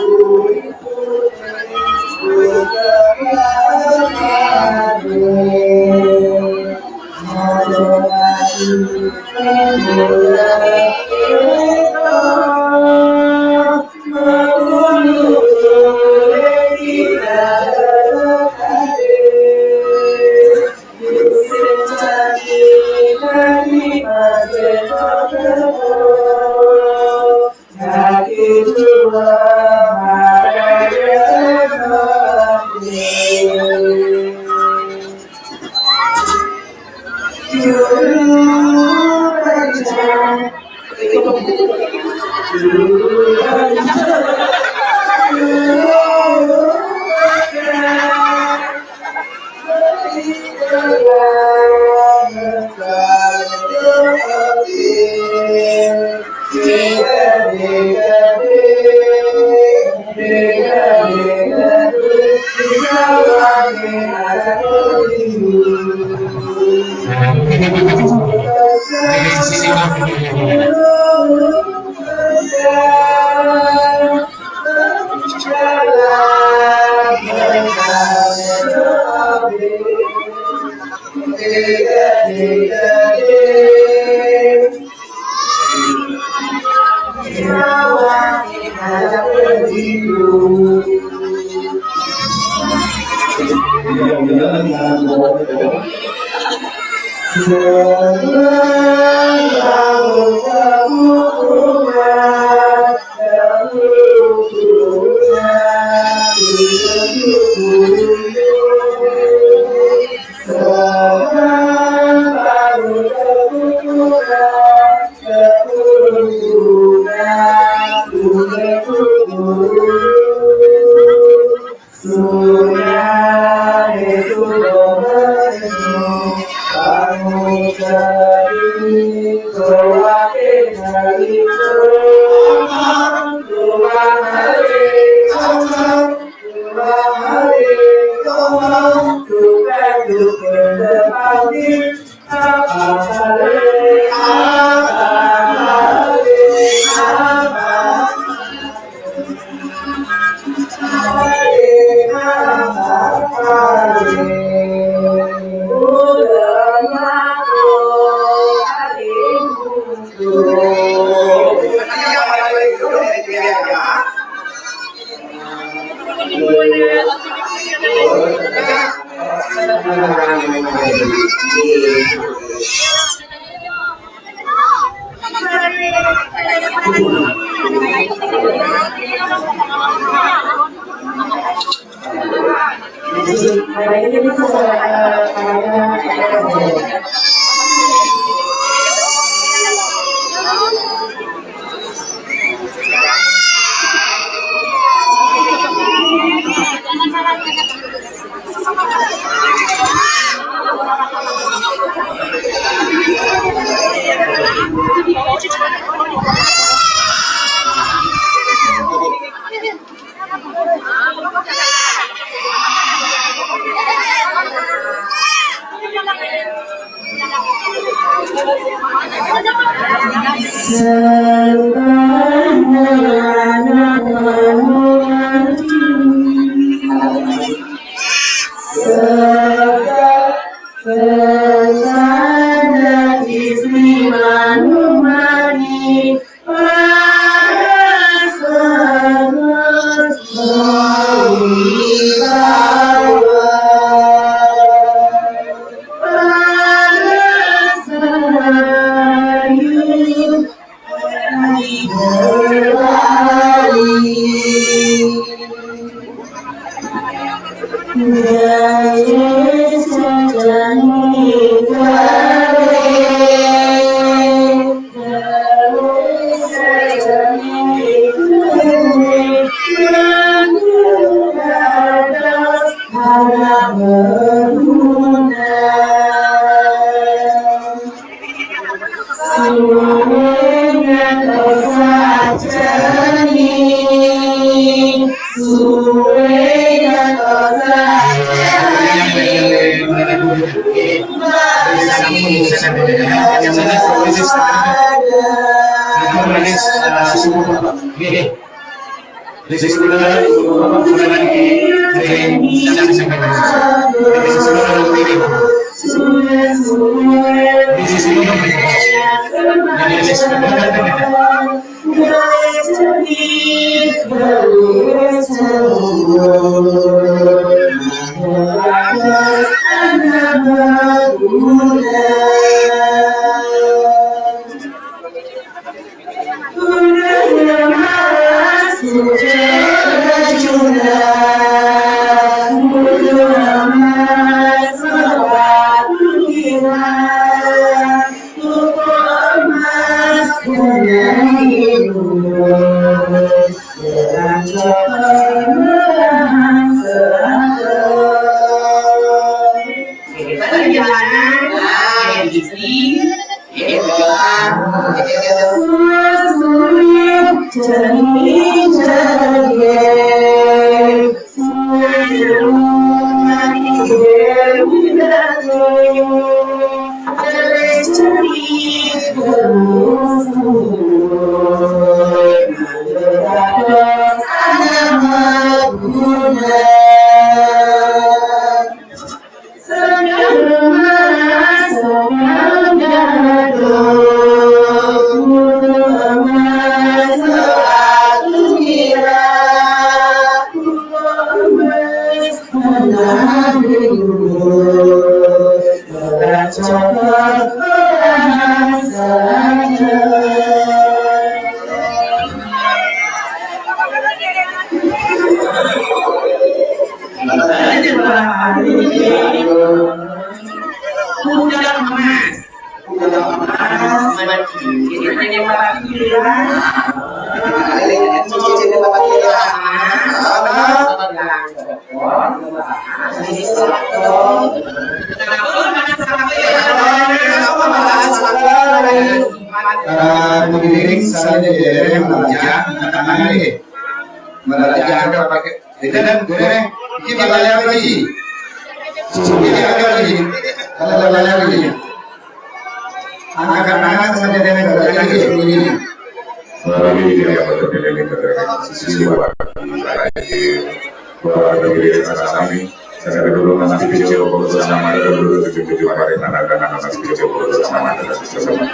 Eh, pengiring saya jadi yang belajar, tangan ini. Belajar pakai. Jadi, dan gue, ini belajar lagi. Ini belajar lagi. Kalau belajar lagi. Angkat tangan, saya jadi yang belajar lagi. Ini. Melalui diri yang berkeliling, sisi luar, keluarga diri, kami. Saya dulu masih kecil, waktu sama ada dulu tujuh tujuh hari, anak-anak masih kecil, waktu sama ada sama.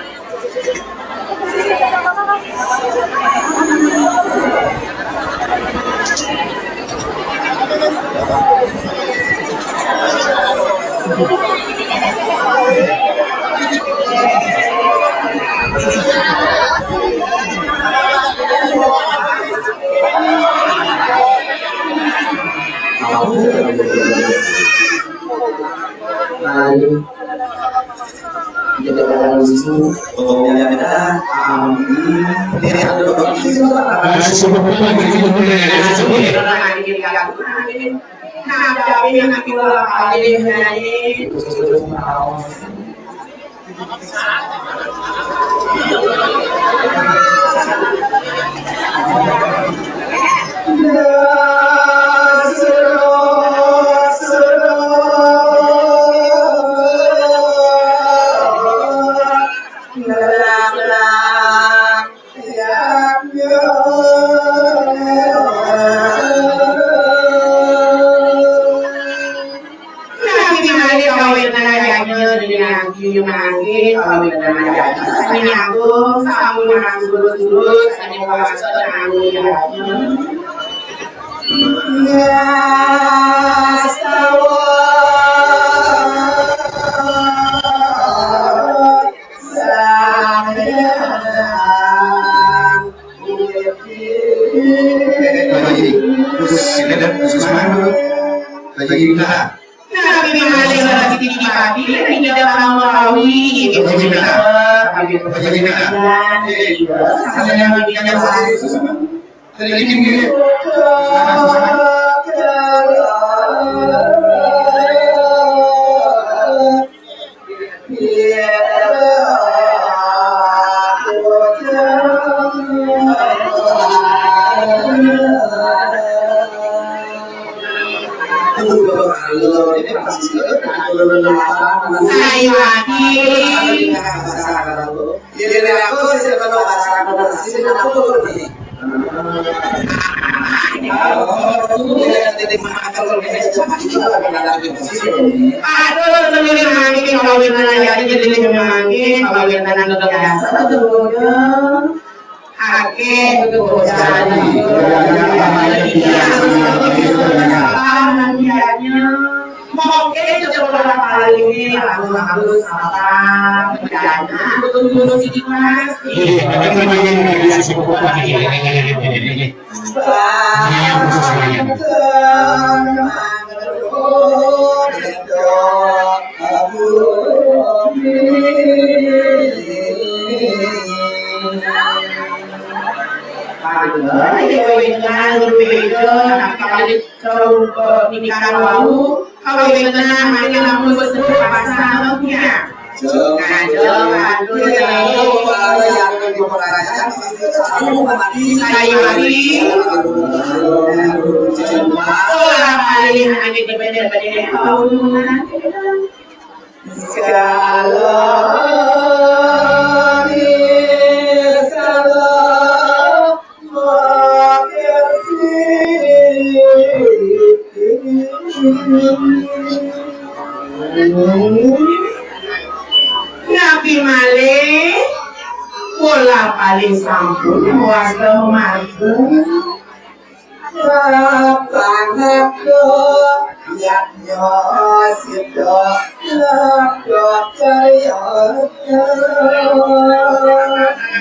Nabi malih kawéntenan yadnya, déning Nabi malih kawéntenan yadnya. Sané nyambung, sampun marang surut-surut, sané kuasa nanggung yadnya. Ngastawa. Khusus, khusus mana? Bagi kita. Nabi malih siti pati, ida pamawi, ida pamawi. Sayuwakti. Aduh, sedulur mangkin kawéntenan yadnya, sedulur mangkin kawéntenan biasa. Akéh kekuatan. Mangkin coba kali ini lagu-lagu apa? Jangan betul-betul sih, Mas. Kawéntenan mangkin ampun sebut pasang ya. Sayuwakti. Ora paling ané bener-bener. Segala, segala. Nabi malih, kula paling sampun wasta marga. Pangaku yadnya sida.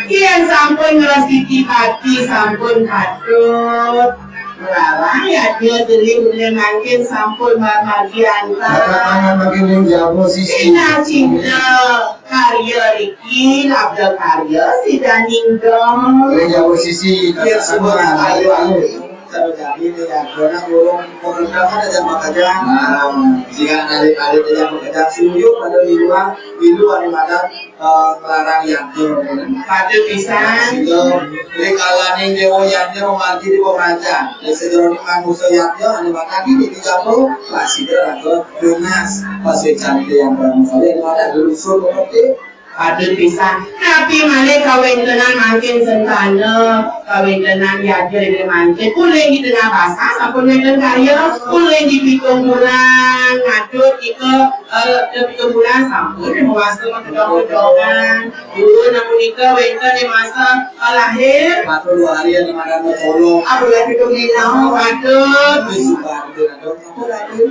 Yén sampun ngresiki pati, sampun patut. Nglarang yadnya deli mangkin sampun margi antar. Katakan mangkin ning jaba sisi. Sina cinta karya riki, labda karya sidaning dong. Ning jaba sisi. Yén semua ayu-ayu. Terjadi di Yagona burung pemerintah ada jam bekerja. Jika alit-alit ada jam bekerja, suyuk pada di luar, di luar ibadat, eh, melarang yadnya. Patut pisan. Sehingga, jadi kalaning dewa yadnya memanggil di pemeraja. Jadi sejeroning manusia yadnya, anu makan ini di jabo, masih ada tunas. Masih cantik yang bermasalah, ada dulu suruh ngerti. Patut pisan. Napi malih kawéntenan mangkin sentana, kawéntenan yadnya mangkin. Uling di tengah basa sampun wénten karya, uling di pitung bulan, ngadut nika, eh, di pitung bulan sampun mawasta makedong-kedongan. Dumun amunika wénten ring masa, eh, lahir. Patut dua hari yang kemarin mau tolong. Apa lagi tu dina? Patut. Apa lagi?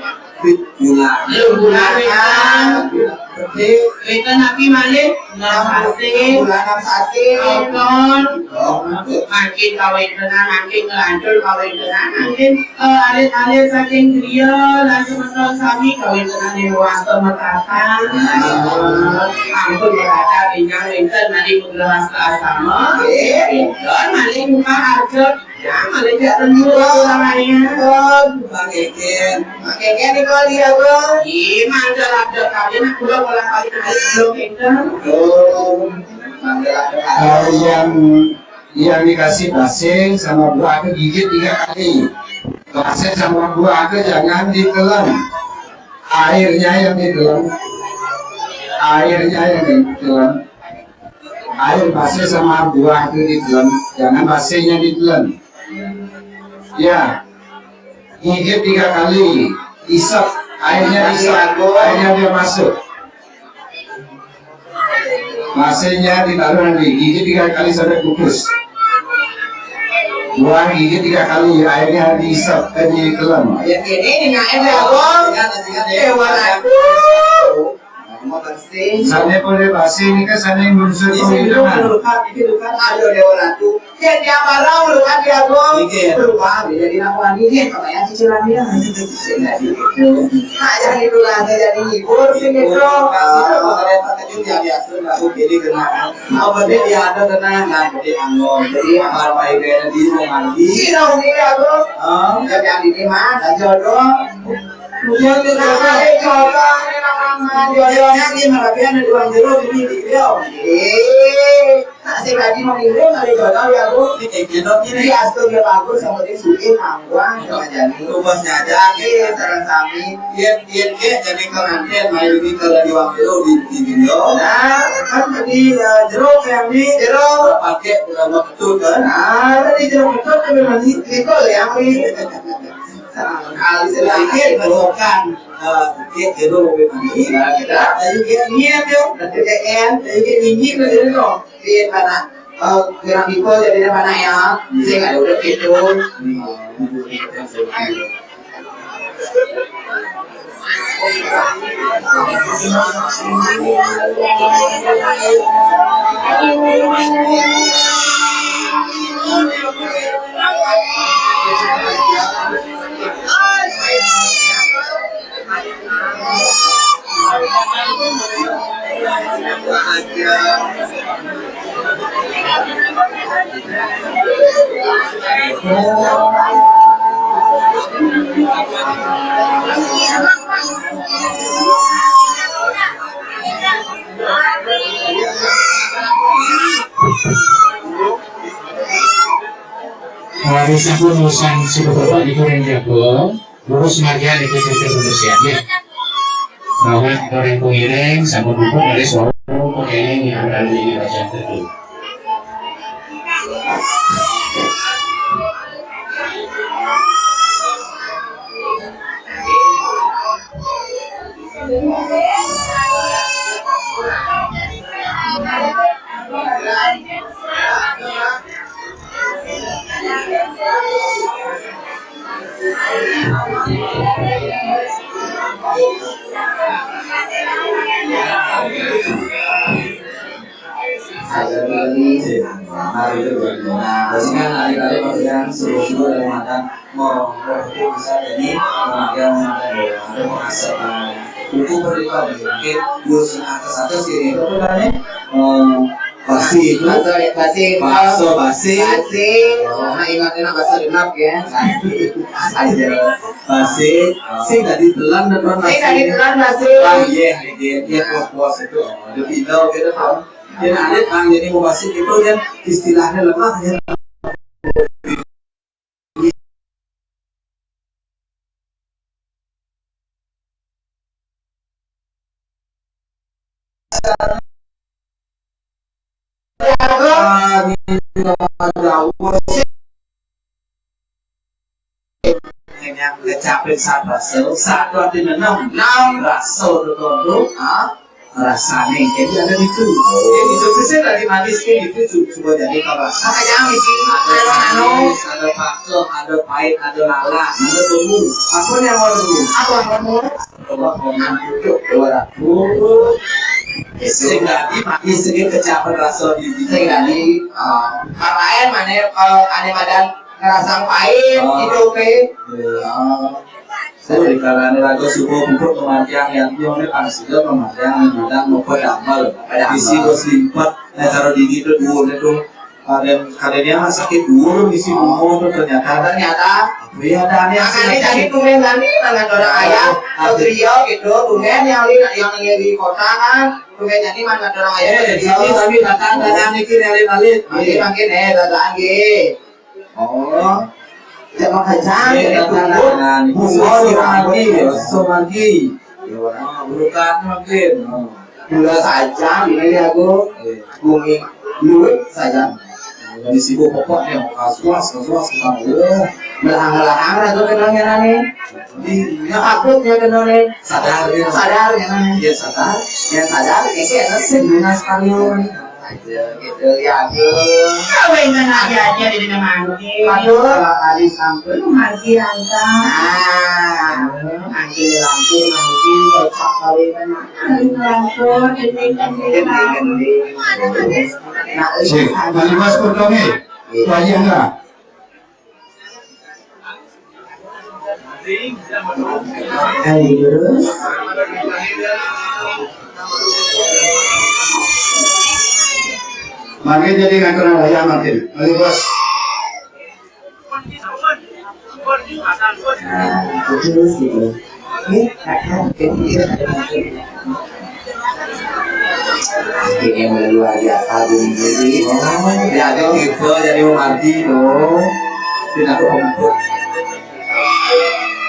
Bulan. Bulan. Wénten napi malih? Enam sasih. Bulan enam sasih. Mangkin kawéntenan, mangkin nglantur kawéntenan, mangkin, eh, alit-alit saking griya lan semeton sami kawéntenan ing wasta matatan. Ampun berada tinggal wénten malih putra wasta astama. Nggih. Wénten malih muka arca. Ya, malih jak tentu. Pun. Pak Keken. Pak Keken niku, Adi Agung. Ih, mantel ada kali nak kula pola kali nak belum pinter. Oh, mantel ada kali. Eh, yang, yang dikasih basing sama buah ke gigit tiga kali. Basing sama buah ke jangan ditelan. Airnya yang ditelan. Airnya yang ditelan. Air basing sama buah itu ditelan, jangan basingnya ditelan. Ya, gigit tiga kali, isap, airnya isap, airnya dia masuk. Basingnya ditaruh nanti, gigit tiga kali sampai pupus. Buah gigit tiga kali, airnya diisap, eh, ditelan. Ya, ini, ini, nah, ini, Abang. Ingat, ingat, ya. Eh, warna aku. Sané polih basing nika sané ngunsur. Iki lho, Pak, iki lho, Pak, ayo Déwa Ratu. Yén tiang barang lho, Pak, ya, Bu. Nggih. Lho, Pak, jadi nak wani nggih, pemain cicilan ya. Nah, jadi itu lah, jadi ngibur sing itu. Kalau terkejut ya biasa, aku pilih kenal. Apa dia, dia ada tenang, nah, jadi anggon. Jadi apa-apa ibu ada di rumah mandi. Sira uni ya, Bu. Oh. Jadi yang ini mah, jodoh. Yang di sana, eh, coba, ini namanya, ya, ya, ini malah dia ada di ruang jero, ini di dia. Eh, nak sing tadi mau minum, ada jodoh ya, Bu. Ini kayak gitu, ini. Iya, astun dia bagus, sama dia sulit, mangguang, sama jadi. Tugasnya aja, eh, sareng sami. Iya, iya, iya, jadi pengantin, main ini kalau di ruang jero, di, di dia. Nah, kan tadi, eh, jero kayak ini. Jero. Pakai, udah mau betul, kan? Nah, tadi jero betul, kan memang di, di kol ya, ini. Kali sedikit belokan, eh, dia kira lebih manis. Nah, kita. Ayo, dia niat, ya. Nanti dia en, ayo, dia nyinyir, dia dong. Dia mana? Eh, kira people, jadi dia mana, ya? Saya nggak ada udah gitu. Hari sampun urusan suku bapak ibu ring jago, lurus margian ibu cucu manusia nggih. Bahwa orang pengiring sampun duduk dari suara pengiring yang berada di bacaan teduh. Ada lagi sih. Hari itu, nah, biasanya hari-hari pekerjaan suruh-suruh dari makan. Mau, mau itu bisa jadi pemakaian ada, ada pengasap, nah, itu berlipat lagi. Mungkin bus atas-atas gini, itu kan, eh, basi itu. Bakso, basi. Bakso, basi. Basi. Oh, nah, ingat-ingat bakso genap ya. Aja. Basi, sing tadi telan dan telan. Sing tadi telan basi. Ah, iya, iya, iya, puas-puas itu. Ada pindah gitu kan. Jadi ada kan, jadi mau basi itu kan istilahnya lemah ya. Yang kecapi satu rasa, satu arti enam, enam rasa tertentu, ha? Rasanya, jadi ada itu. Jadi itu bisa dari manis ke itu cu- coba jadi kalau rasa. Ada manis, ada paksa, ada pahit, ada lalat, ada bumbu. Apa yang mau dulu? Apa yang mau? Coba komen tujuh dua ratus. Sing dadi mati sing kecapi rasa di sing dadi, ah, karaen maneh, eh, ane madan ngerasang pahit. Oh. Hidup e. Iya. Jadi karena lagu subuh pupuk pemantiang yang tiong ini pasti pemantiang yang madan mau pedambal. Pedambal. Isi bos lipat, nah, taruh di itu dulu itu. Kadang kadang dia sakit dulu isi bumbu tuh ternyata. Ternyata. Iya, dan dia makanya sakit. Jadi tumben tadi mana orang ayah, oh, atau trio gitu, tumben yang di yang di kota kan, tumben jadi mana orang ayah. Eh, di sini kami datang, datang niki dari balik. Makin makin eh datang lagi. Oh. Jangan kacang, iya, jadi datang, tunggu. Datang. Bunga di lagi, so lagi. Iya, orang bukan makin. Oh. Gula saja ini ya, Bu. Iya. Bumi luwih saja. Jadi sibuk pokoknya, kasuas, kasuas, kita, oh, melahang-lahang lah tuh kenalnya nih. Iya, takut ya kenalnya. Sadar ya. Sadar ya, nih. Iya, sadar. Ya sadar, ya sih, enak sih. Lunas kali, oh. Aja gitu ya, Bu. Kawinan aja aja di dengan mangke. Aduh, kalau kali sampun. Mangke angkat. Nah, mangke lampu, mangke kocak kawinan. Nah, Cik, balik mas potongnya. Iya. Wajah enggak? Ayo, terus. Mangke jadi ngatur raya mangke. Ayo, Bos. Nah, terus gitu. Ini kakak, ini yang luar biasa, Bu Menteri. Oh, ya, ada gitu, jadi Om Ardi, tuh. Tidak ada Om.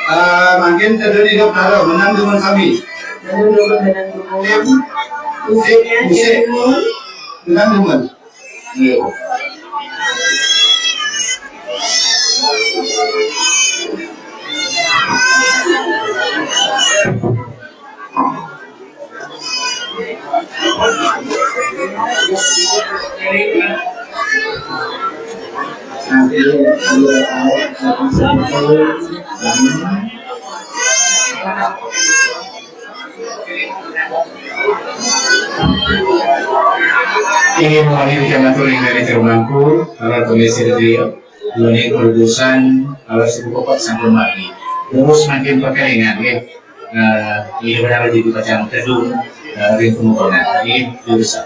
Eh, mungkin terjadi hidup taruh, menang dengan kami. Menang dengan kami. Musik, musik. Menang dengan. Iya. Ingin mewakili kecamatan Turing dari Jerumangku, para komisi dari Yoni Kurubusan, kalau suku pokok sampai mati. Terus makin perkeringan, ya. Eh, ini benar jadi bacaan teduh, eh, ring pemukulan. Ini jurusan.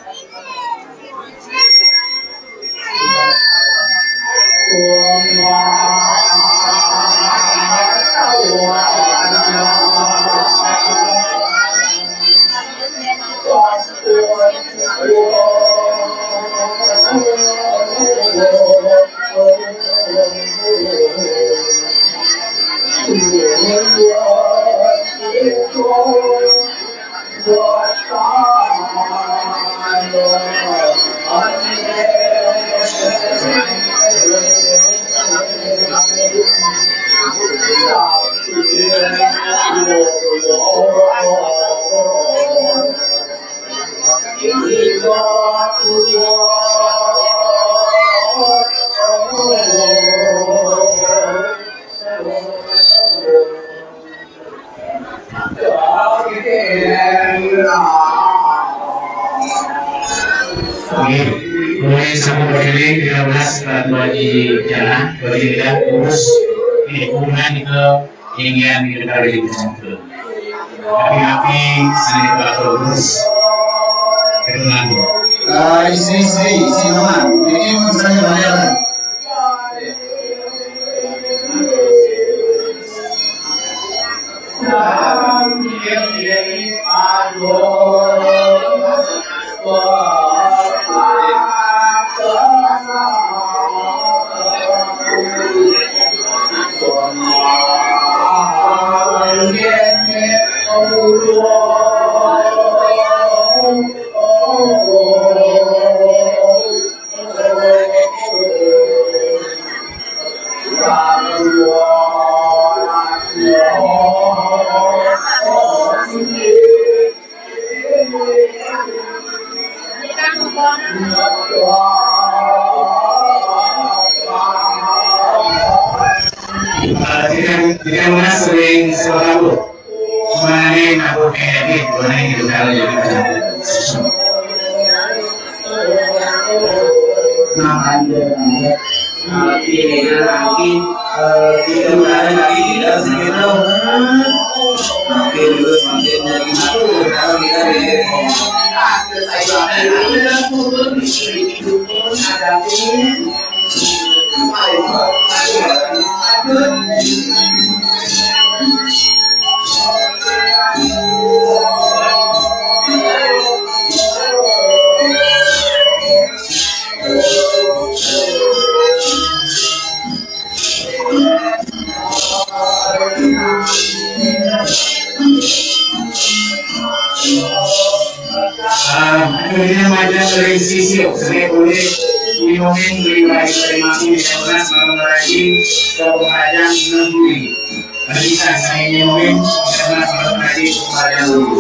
Oke, mulai sama berdiri, kita bahas Ratu Haji Jana, berdiri kita urus di hubungan ke ingin kita berdiri bersama. Tapi tapi sini kita terus. Itu nanti. Eh, istri-istri, isi teman. Ini misalnya banyak. Kita muna sering selalu mengenai aku edit mengenai negara yang ada. Nah, ada, ada. Tapi dia lagi, eh, kita berada lagi di dalam sekitar. Tapi dulu semakin dari satu, sekarang kita di. Ah, akhirnya, majang dari sisi, saya boleh diomongin lebih baik. Terima kasih, Mas, mengenai kebun majang negeri. Bisa saya diomongin, Mas, mengenai kebun majang negeri.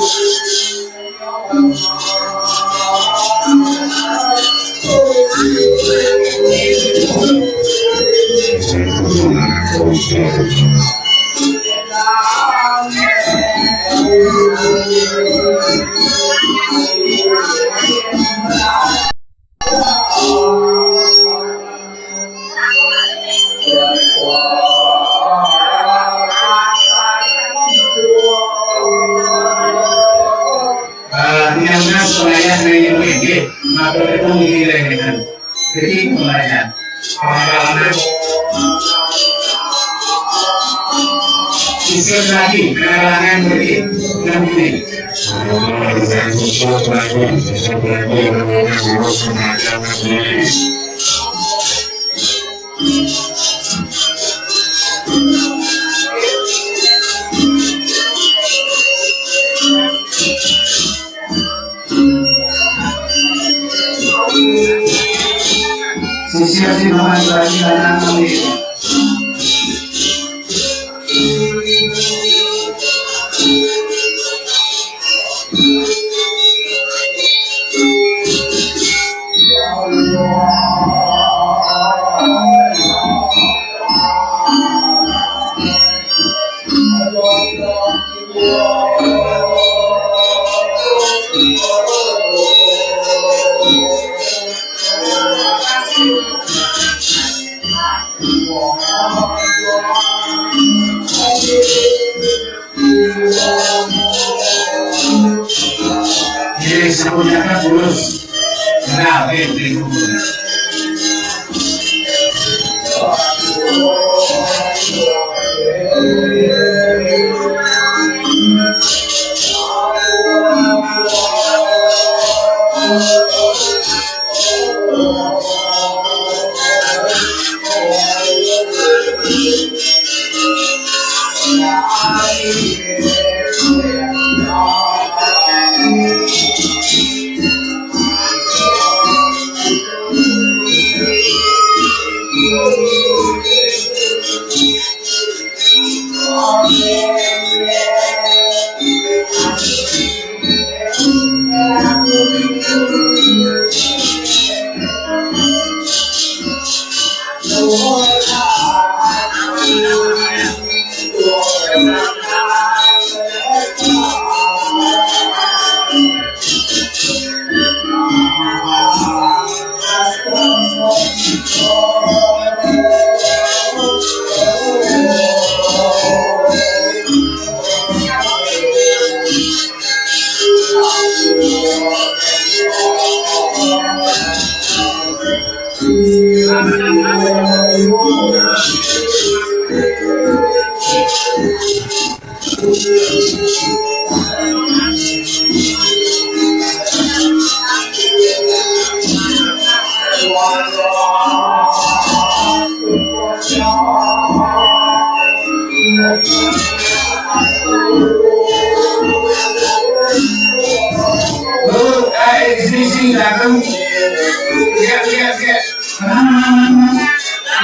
Ah, tiang nas pelayan na ibu ini, maka bertemu di lain. Jadi pelayan. Pengalaman. Sisir lagi, pengalaman beri. Dan ini. Sisi asli Muhammad Ibrahim dan Anam ini. Jadi, semuanya kan terus. Nah, oke, berikutnya. Tuh, eh, di sini, sini, datang. Lihat, lihat, lihat. Mana, mana, mana, mana?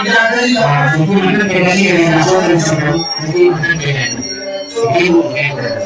Tidak ada di. Ah, itu mungkin bedanya dengan aku dan sebelum. Jadi, mungkin beda. Jadi, mungkin beda.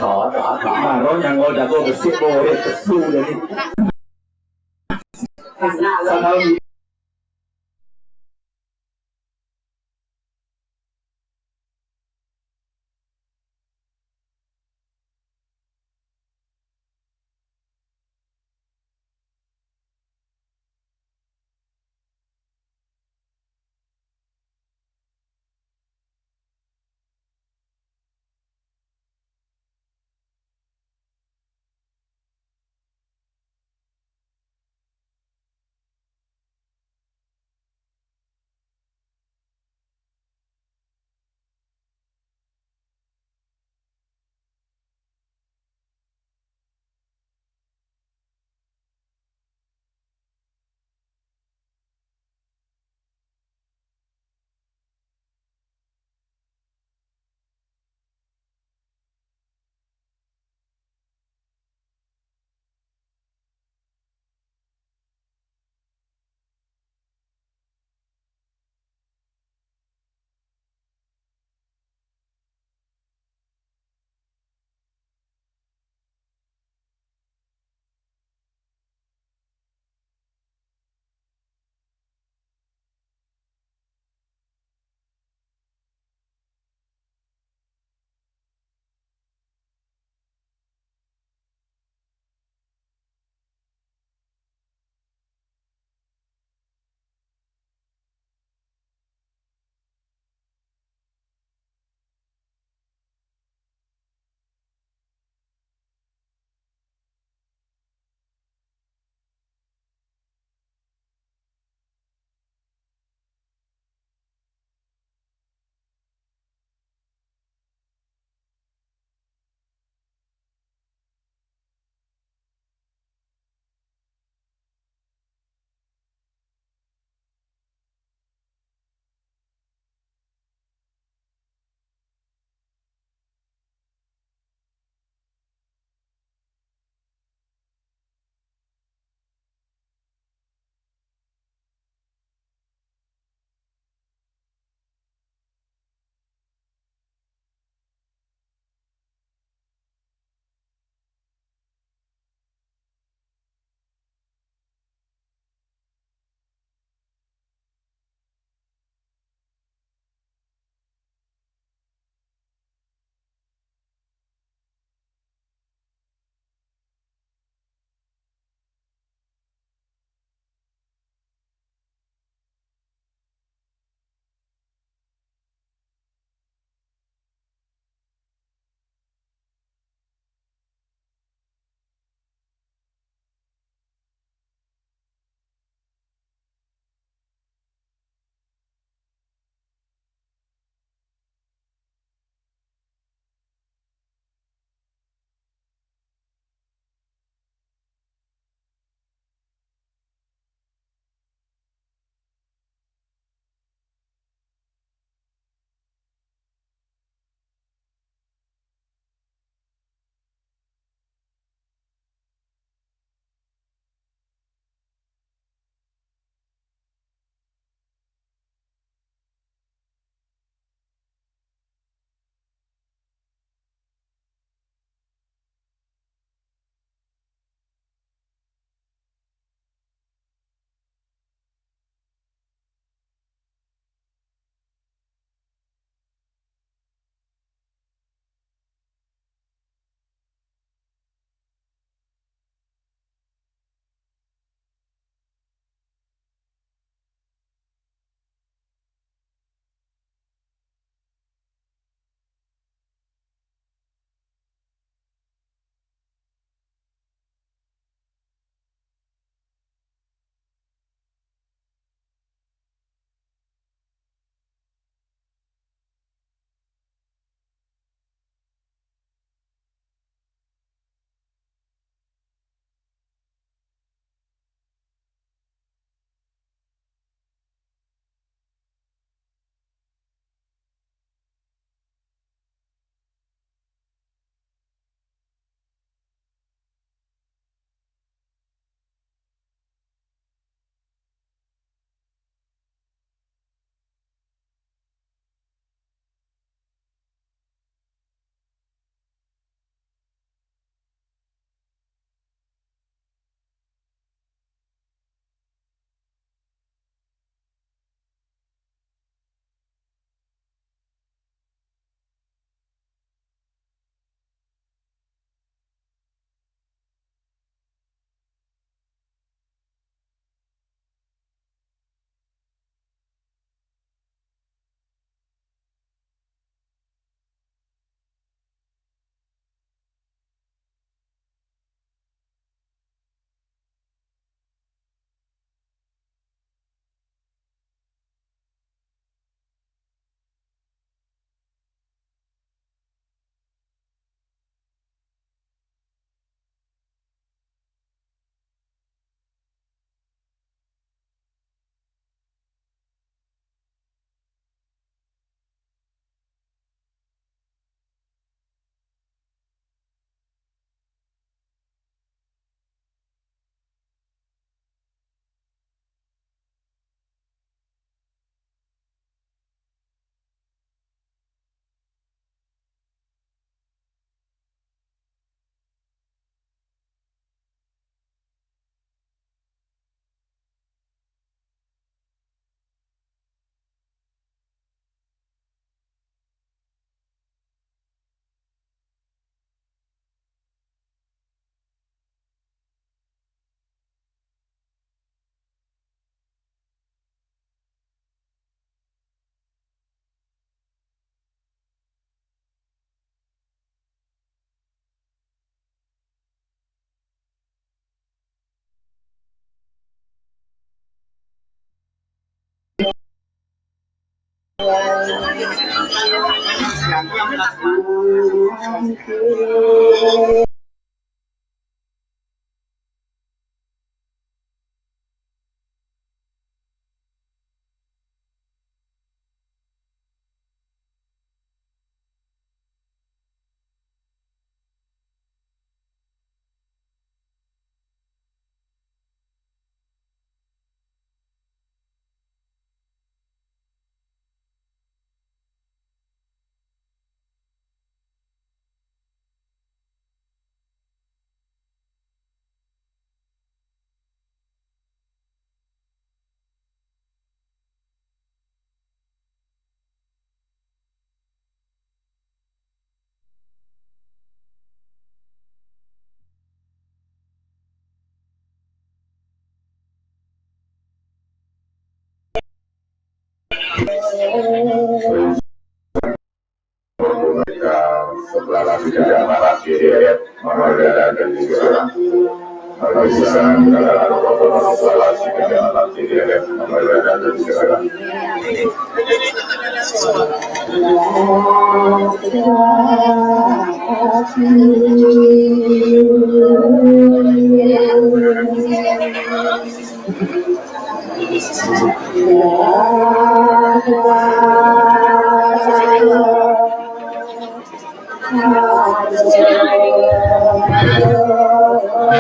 Đó, đó, đó, mà nó nhà ngồi đã có cái xếp bộ đấy, cái xu đấy. Sao đâu?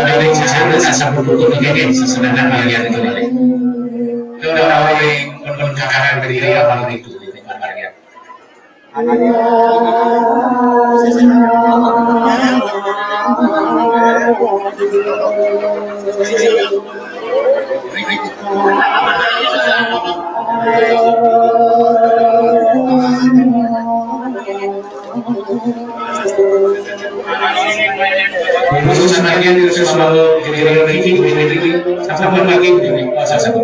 Dari sana, saya butuh ini, sesudah kalian itu balik. Itu orang yang pun kakakan berdiri apa itu, itu kalian. Khusus bagian itu selalu jadi lagi, jadi lagi, apa pun lagi, jadi puasa satu.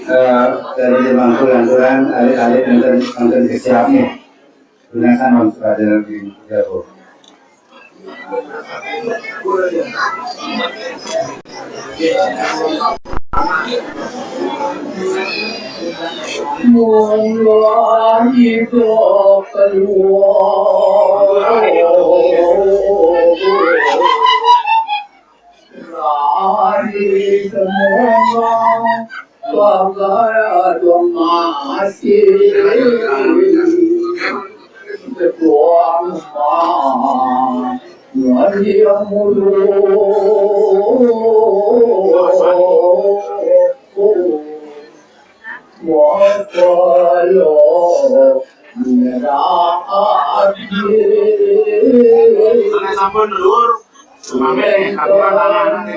Eh, dari limang bulan, alit-alit nonton, nonton kesiapnya. Gunakan untuk ada lebih jago. Mulai keluar. Dari semua pagar domasi. Ketua Umar. Dari yang mulu. Wakalo. Sampun, Lur. Sampai kapan tangan ini?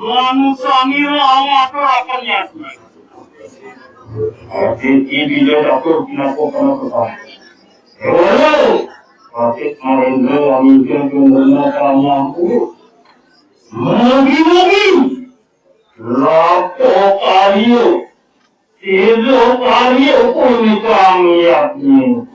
Manusani lama terakannya. Adik ini dia dapur kenapa kenapa. Halo, pakai main dulu, minjem dulu, sama aku. Mogi-mogi. Lapo kaliyo. Ijo kaliyo kuni kami yakni.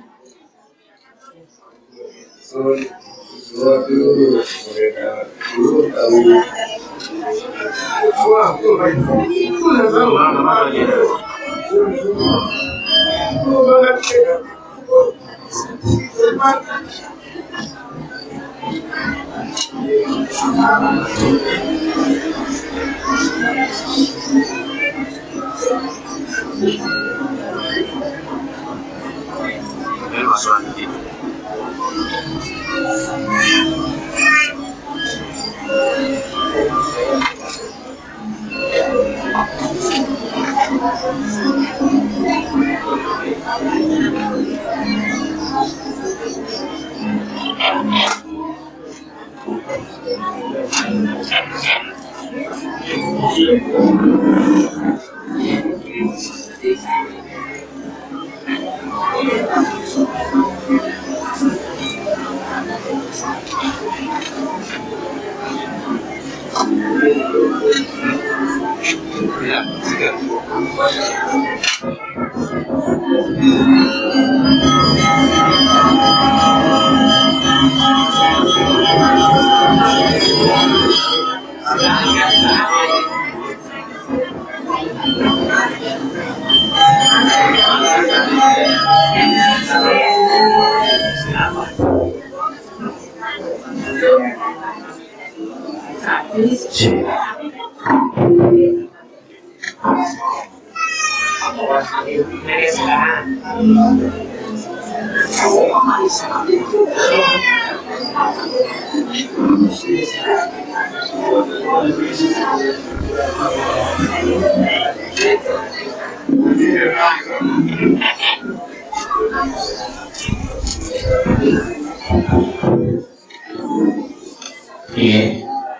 Iya,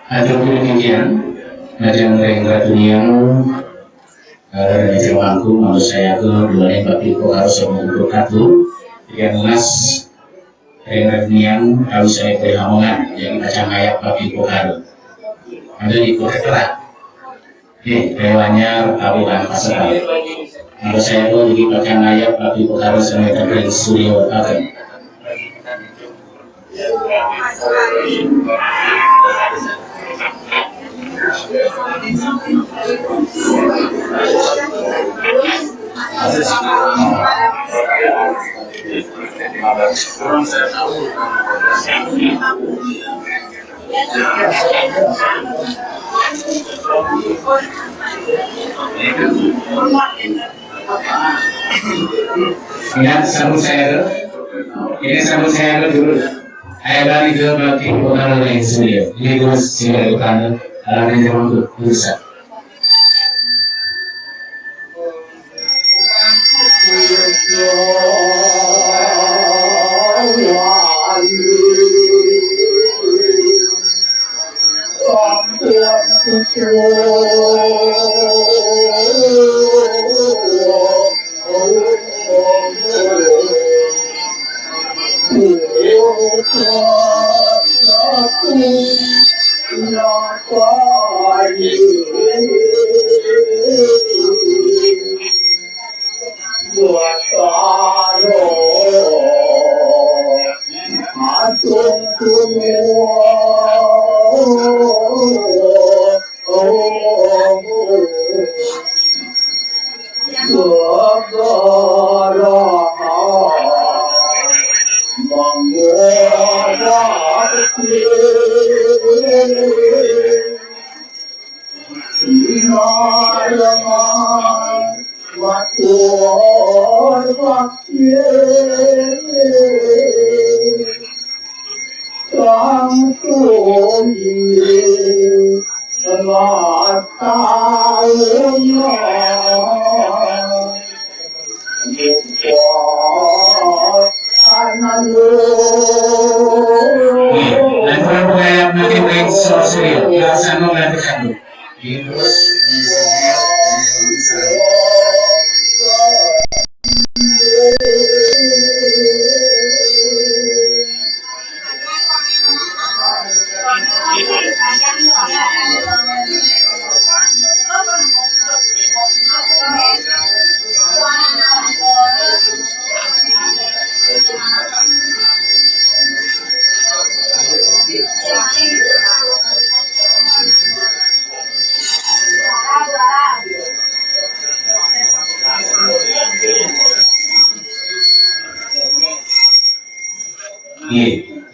atur demikian. Lajeng ring Ratu Niang, eh, Raja Mangku, maksud saya ke dua ring bakti pokaro sama untuk katu. Yang nas ring Ratu Niang, kalau saya perihamongan, jadi pacang ayak bakti pokaro. Ada di kota Kerak. Nih, Dewa Anyar, Kabupaten Pasekan. Maksud saya tuh di pacang ayak bakti pokaro sama ring Suryo Agen. Ini sambung saya ke, ini sambung saya ke dulu. Ayo balik ke bakti pokaro ring Suryo. Ini dulu sila dukana, alam yang jawab tuh, bisa. Nggih, lan kula pengayap niki ring Sri, rasane lan kesambung. Nggih,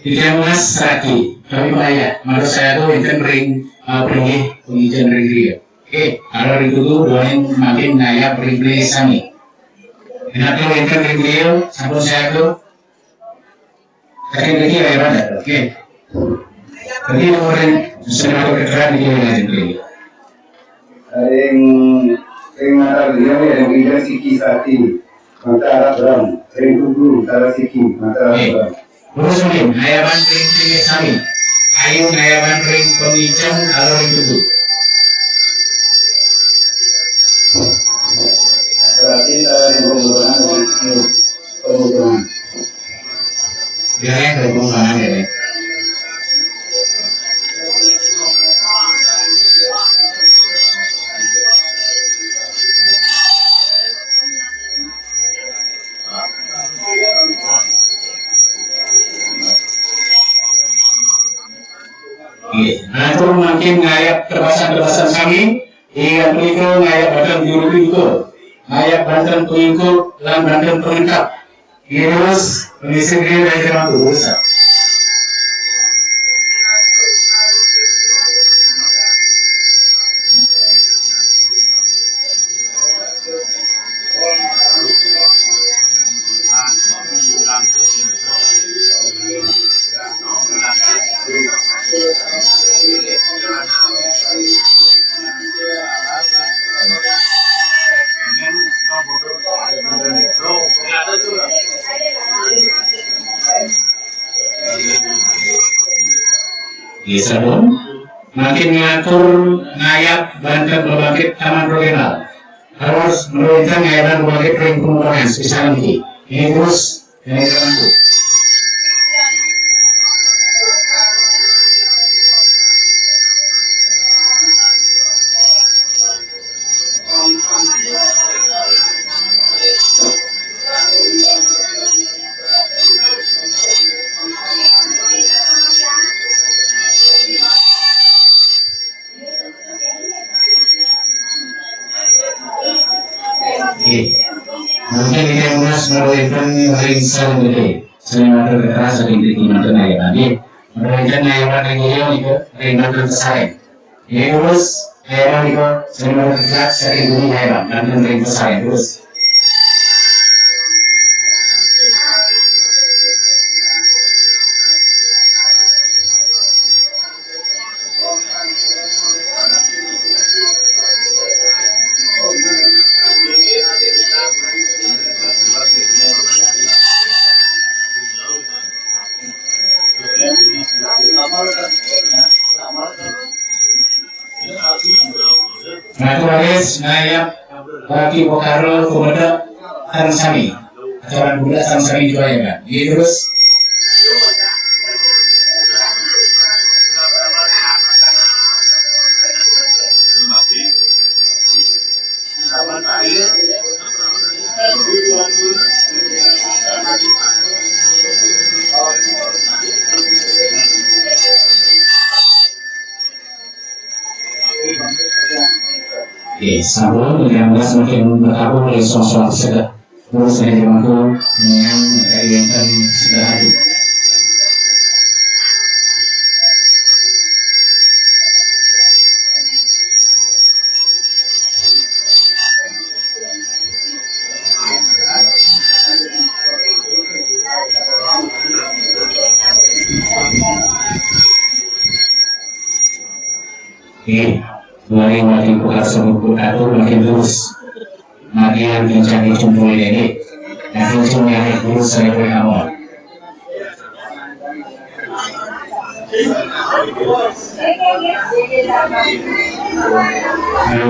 tiga belas lagi. Tapi Pak ya, menurut saya tuh enten ring, eh, ring, ring, ring, ring. Oke, kalau ring itu doain makin ngayap ring, ring sami. Enak tuh enten ring, ring, sampun saya tuh. Tapi ini ya, ya, oke. Jadi orang sebenarnya keterangan di ring, ring. Ring, ring mata beliau ya, ring, ring siki sati. Mata Arab Ram, ring tugu, mata siki, mata Arab Ram. Terus mungkin, ngayaban ring tinggi sami. Ayo ngayaban ring pengincang kalau ring tugu. Berarti, eh, ring pembukaan, ring pembukaan. Biar yang ring pembukaan ya, Nek. Nggih. Nah, itu mungkin ngayap tebasan-tebasan sami, iya, punika ngayap banten juru pingkur, ngayap banten pingkur, lan banten pengentap. Terus, permisi, nggih, dari Jero Tugu, Ustaz. Nggih, sampun. Mangkin ngatur ngayap banten pembangkit Taman Regional. Terus merupakan ngayaban pembangkit ring pengurangan sepisan niki. Ini terus, ini terus. Nggih. Mungkin kita Mas merupakan ring saling gede. Sering ada kekerasan di tinggi manten ya, nggih. Merupakan ya, Pak, ring iya niku, ring manten pesaren. Nggih, terus, ya, niku, sering ada kekerasan di tinggi ya, Pak, manten ring pesaren, terus. Nah, tulis ngayap bagi pekara kumedek sareng sami. Acara budak sareng sami juga ya, Kak. Nggih, terus. Oke, sampun, yang jelas mungkin bergabung dari suasana sedang. Terus saya dibantu dengan kalian sedang. Oke, mulai makin kuat sebut atur makin terus. Makin kencang itu mulai ini. Nah, itu mulai terus saya boleh awal. Anu,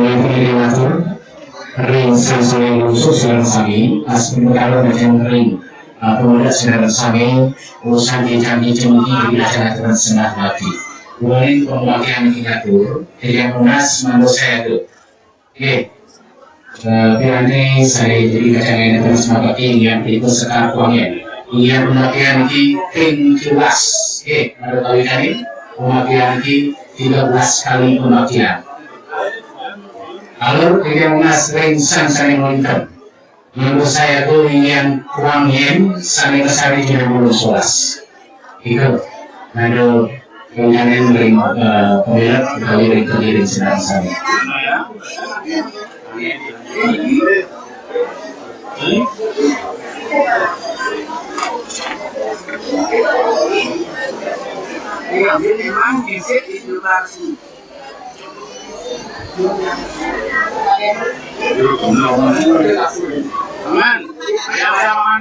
ring sangsané lungsuh sareng sami, asmita karo majeng ring, eh, pamulak sareng sami, urusan janji-janji niki dadi acan-acanan senah mati. Mulaning pamulakyan niki ngatur, titiang nunas mangda sayaga. Nggih. Eh, piranti sané dadi kacanggihan terus mabakti inggih punika Sekar Kuangin. Inggih pamulakyan niki ping tiwas. Nggih, mangda kawitanin pamulakyan niki tiga belas kali pamulakyan. Alur titiang nunas ring sang sané wénten. Mangda sayaga inggih Kuangin sané kasari jinambaran solas. Iku, mangda kawitanin ring, eh, pamilet utawi ring kediri sedang sami. Aman. Ayo, ayo, aman.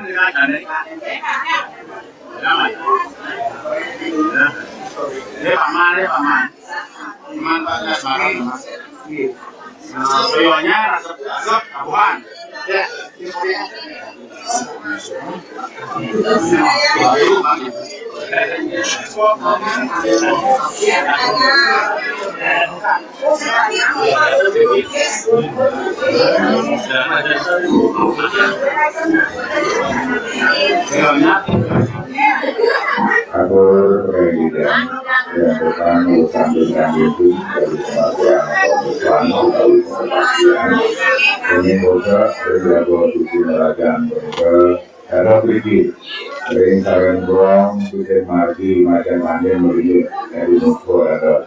Ini paman, ini paman. Paman, Pak, Pak, Pak. Nah, tuyulnya resep, resep, kabuhan. Ya. Atur pendidikan yang pertama sambil itu dari kematian pembukaan utawi pembukaan ini kota terjadi di kerajaan mereka ada pergi ring sareng gong, bikin margi, macam mana melihat dari mukul ada.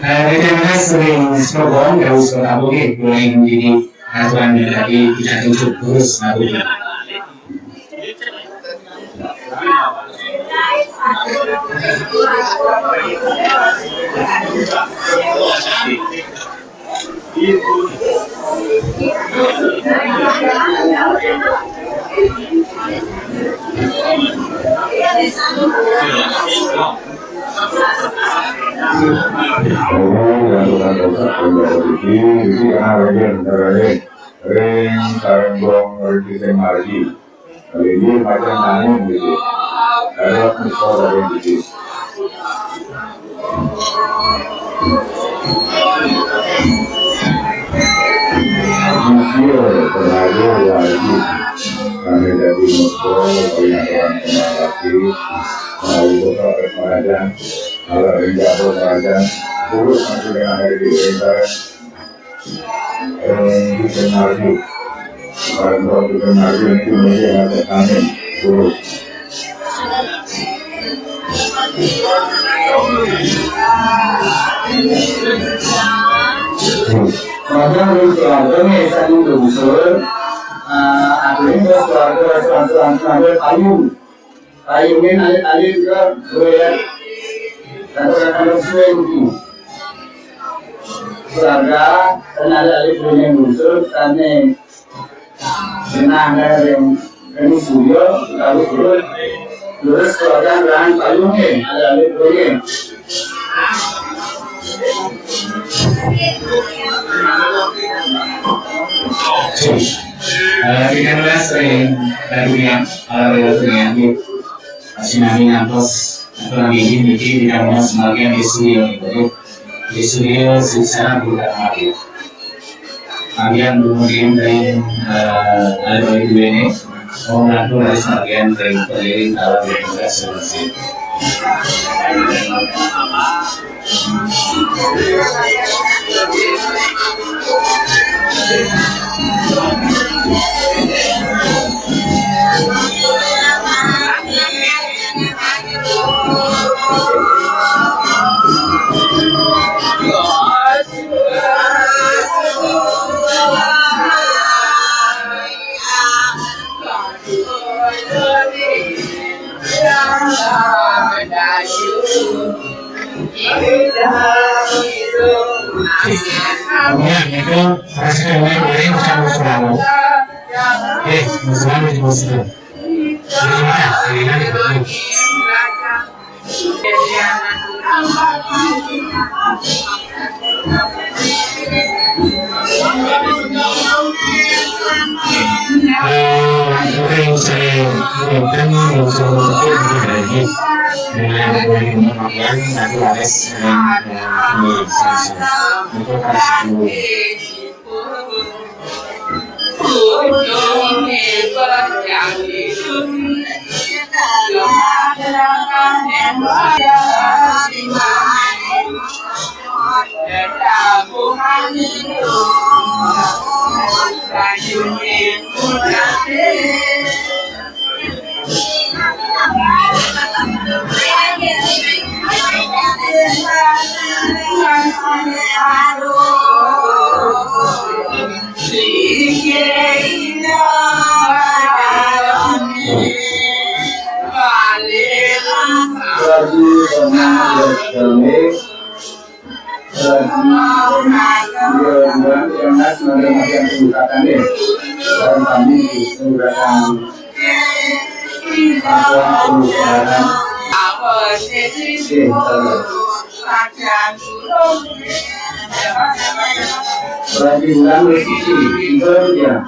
Eh, terima kasih, Mas Gobong, terus bergabung, eh, boleh menjadi aturan dari kita untuk terus, eh, Ring sareng gong ring sisih margi. Kali ini macam nangis gitu. Ada misal ada gitu. Mungkin tenaga lagi. Kami jadi misal, banyak orang kenal lagi. Kalau buka permajaan, kalau rinjau permajaan, buruk masih dengan hari di. Eh, dikenali. Kalau dikenali itu mungkin ada kami. Terus. Maka harus keluarga nih, satu unsur, eh, akhirnya keluarga, keluarga, keluarga payung. Payungin alit-alit ke duet. Kata-kata suwe itu. Keluarga, dan alit-alit dunia musuh, tane. Jenah dari kami surya, tahu duet. Terus keluarga dengan payungin, alit-alit dunia. Eh, kita mulai sering lagunya, kalau lagunya itu masih nami ngantos atau nami ini mungkin kita mulai sebagian di studio gitu. Di studio secara bukan hadir. Kalian kemudian dari, eh, ada dua ini, mau ngatur dari sebagian dari pendiri kalau di tugas selesai. Kemudian itu, proses kedua boleh Oke, selalu. Oke, selalu di situ. Rajulan rezeki, tiga rupiah.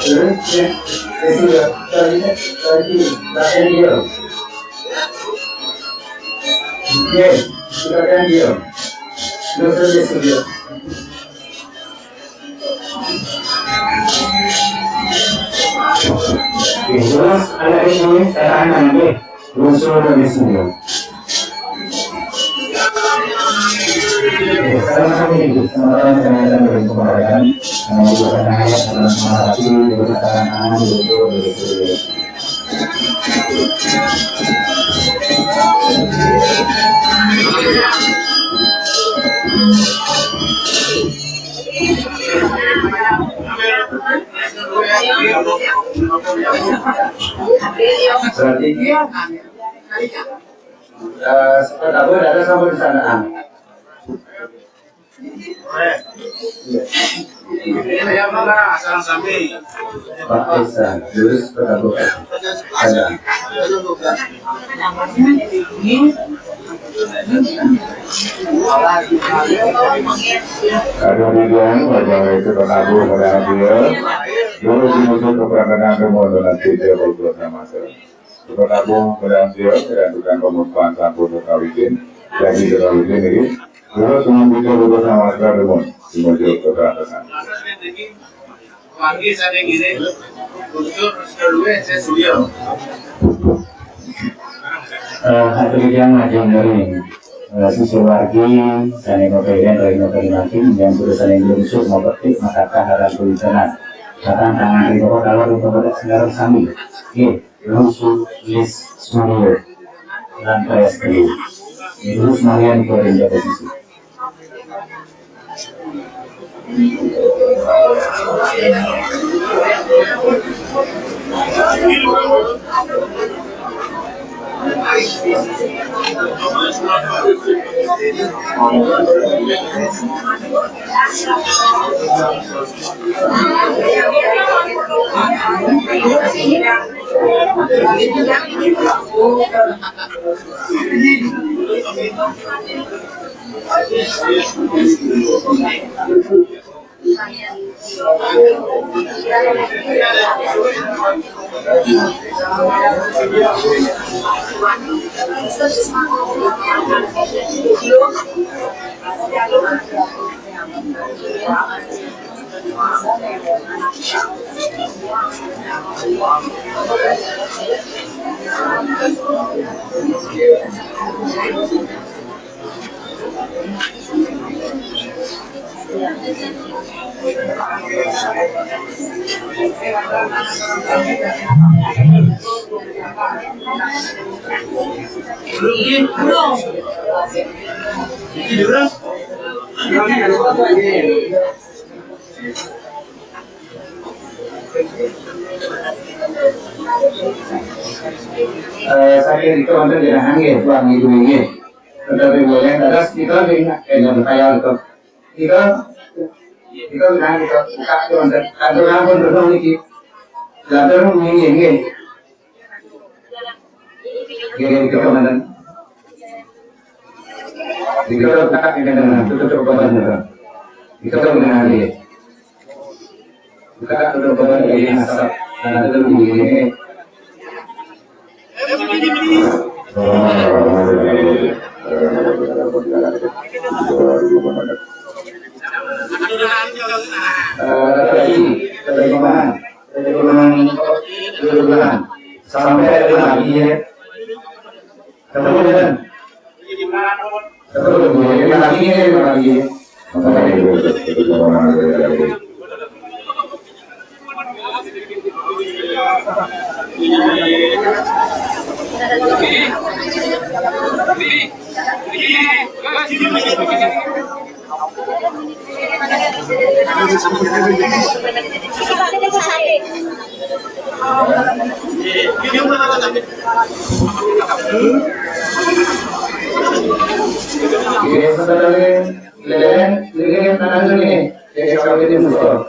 Terus, ya, itu ya, tadi, tadi, tadi dia. Oke, silakan dia. Dokter dia sudah. Oke, terus ada S W, katakan tangan deh. Terus suruh dari sini. Oke, sekarang kami ikut sama-sama dengan yang beri penghargaan. Karena juga karena ayat adalah menghadapi, jadi katakan tangan dulu, dulu, dulu, dulu. Berarti, eh, seperti apa, ada sama di sana? Pak Esa, terus Kota Bogor. Ada. Ada di dalam wajah itu Kota Bogor, ada dia. Terus menuju ke Prambanan, Remondo, nanti dia Bogor sama saya. Kota Bogor, ada dia, dan tukang pemutusan sampun kawitin. Jadi kawitin ini. Terus menuju ke Bogor sama saya, Remondo. Menuju ke Prambanan. Wargi saking ngiring, unsur Restu Luwih, saya Suryo. Eh, atur yang majeng ngiring. Eh, sisir wargi, sané mapéden, rai mapéden makin, yang kudu sané nglungsur, mapetik, makakah, aran kuwitenan. Datang tangan ring Bapak Kalor, ring Bapak Sekarang sami. Nggih, Lusu Lis Suryo. Lan Prestri. Nggih, terus Marian, kuwi ring Bapak Sisi. Eh, saya itu untuk jenengan nggih, Bang Ibu nggih. Tetapi boleh terus kita dengan, dengan kaya itu. Kita, kita udah kita buka tuh untuk kantor ampun terus niki. Kantor nggih nggih. Nggih, kita manten. Kita buka dengan tutup beban. Kita mengenali. Buka tutup beban dari nasab. Karena itu begini. Eh, lagi, lagi mana? Lagi mana? Sampai lagi ya. Ketemu ya. Ketemu ya. Lagi ya, lagi. Iya, sebenarnya, leren, leren, tangan ini, ya, kalau ini musuh.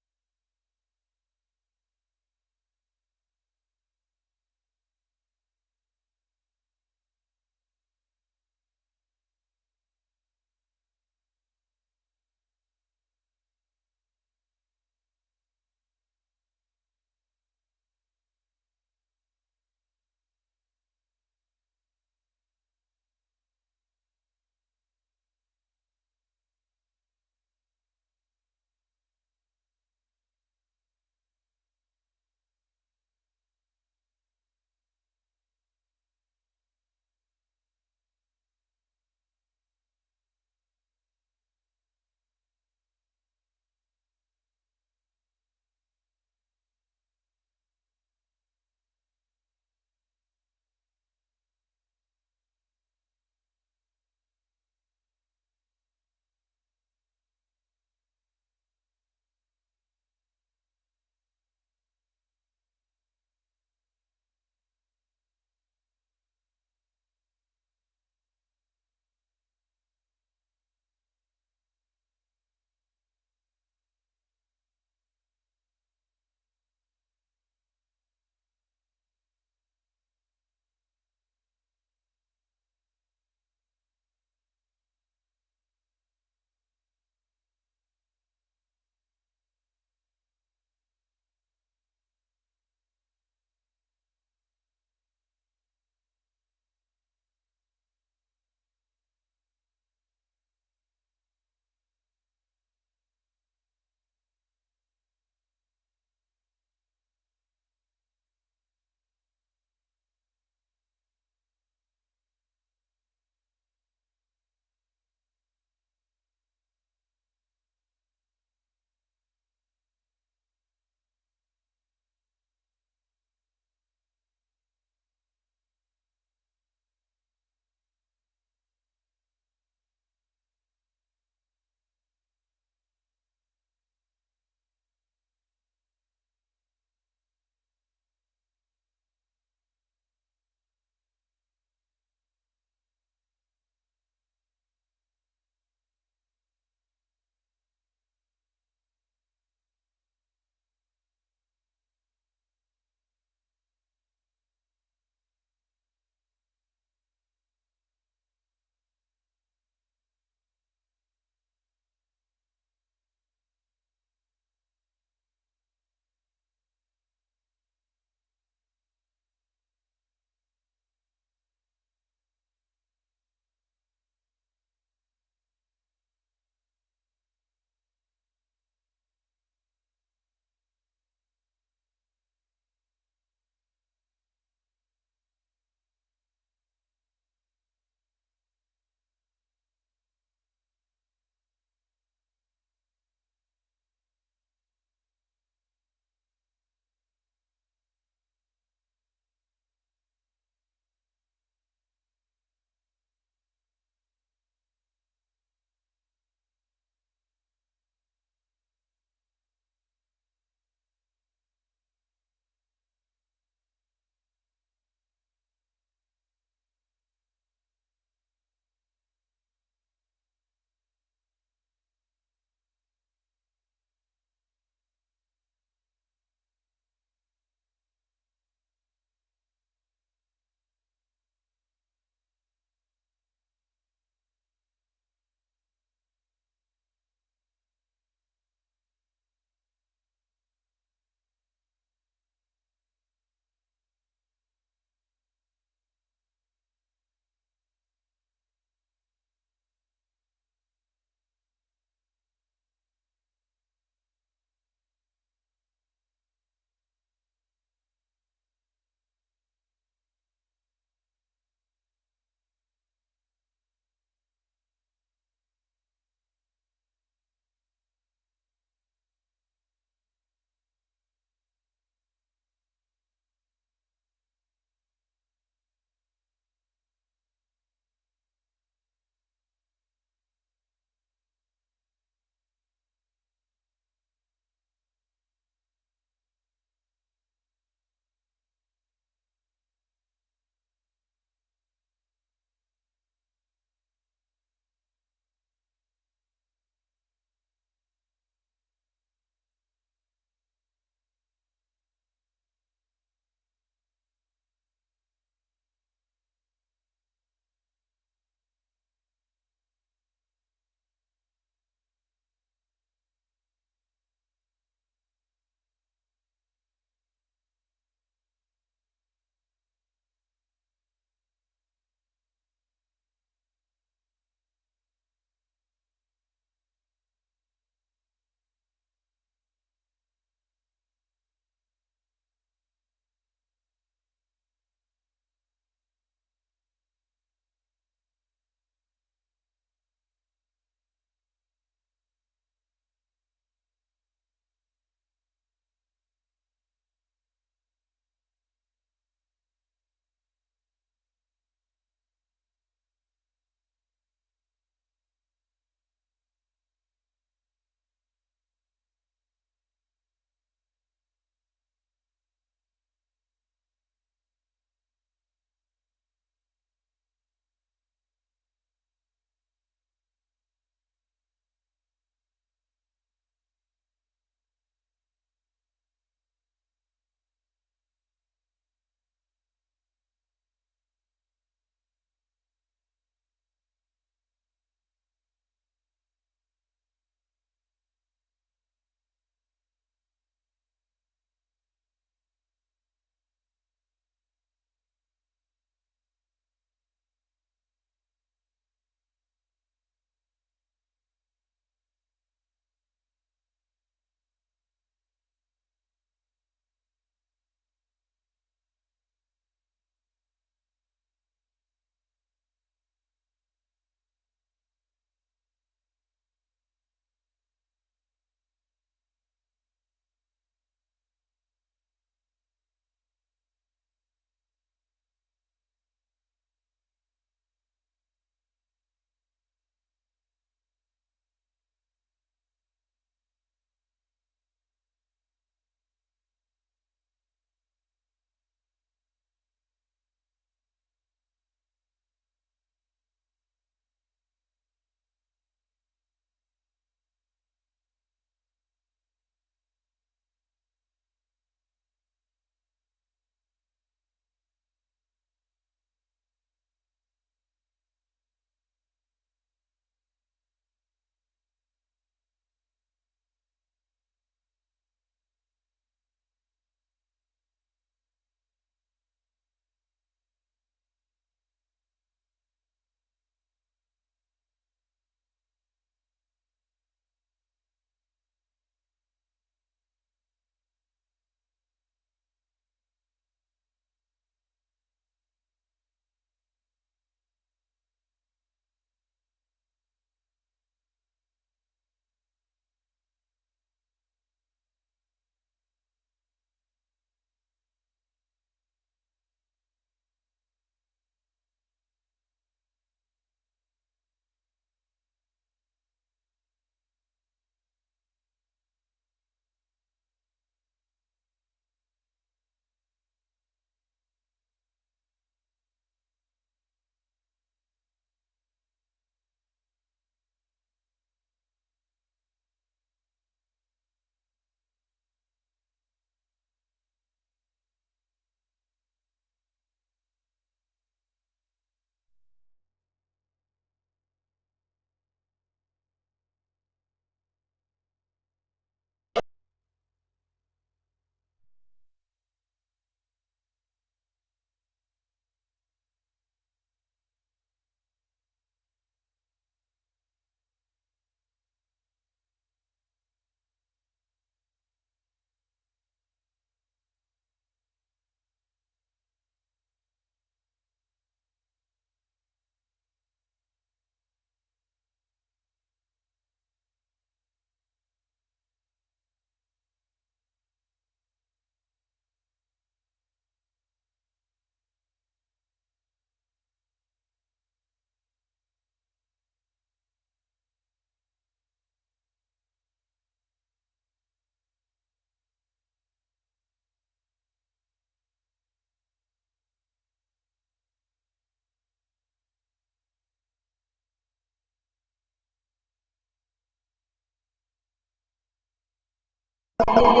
Thank you.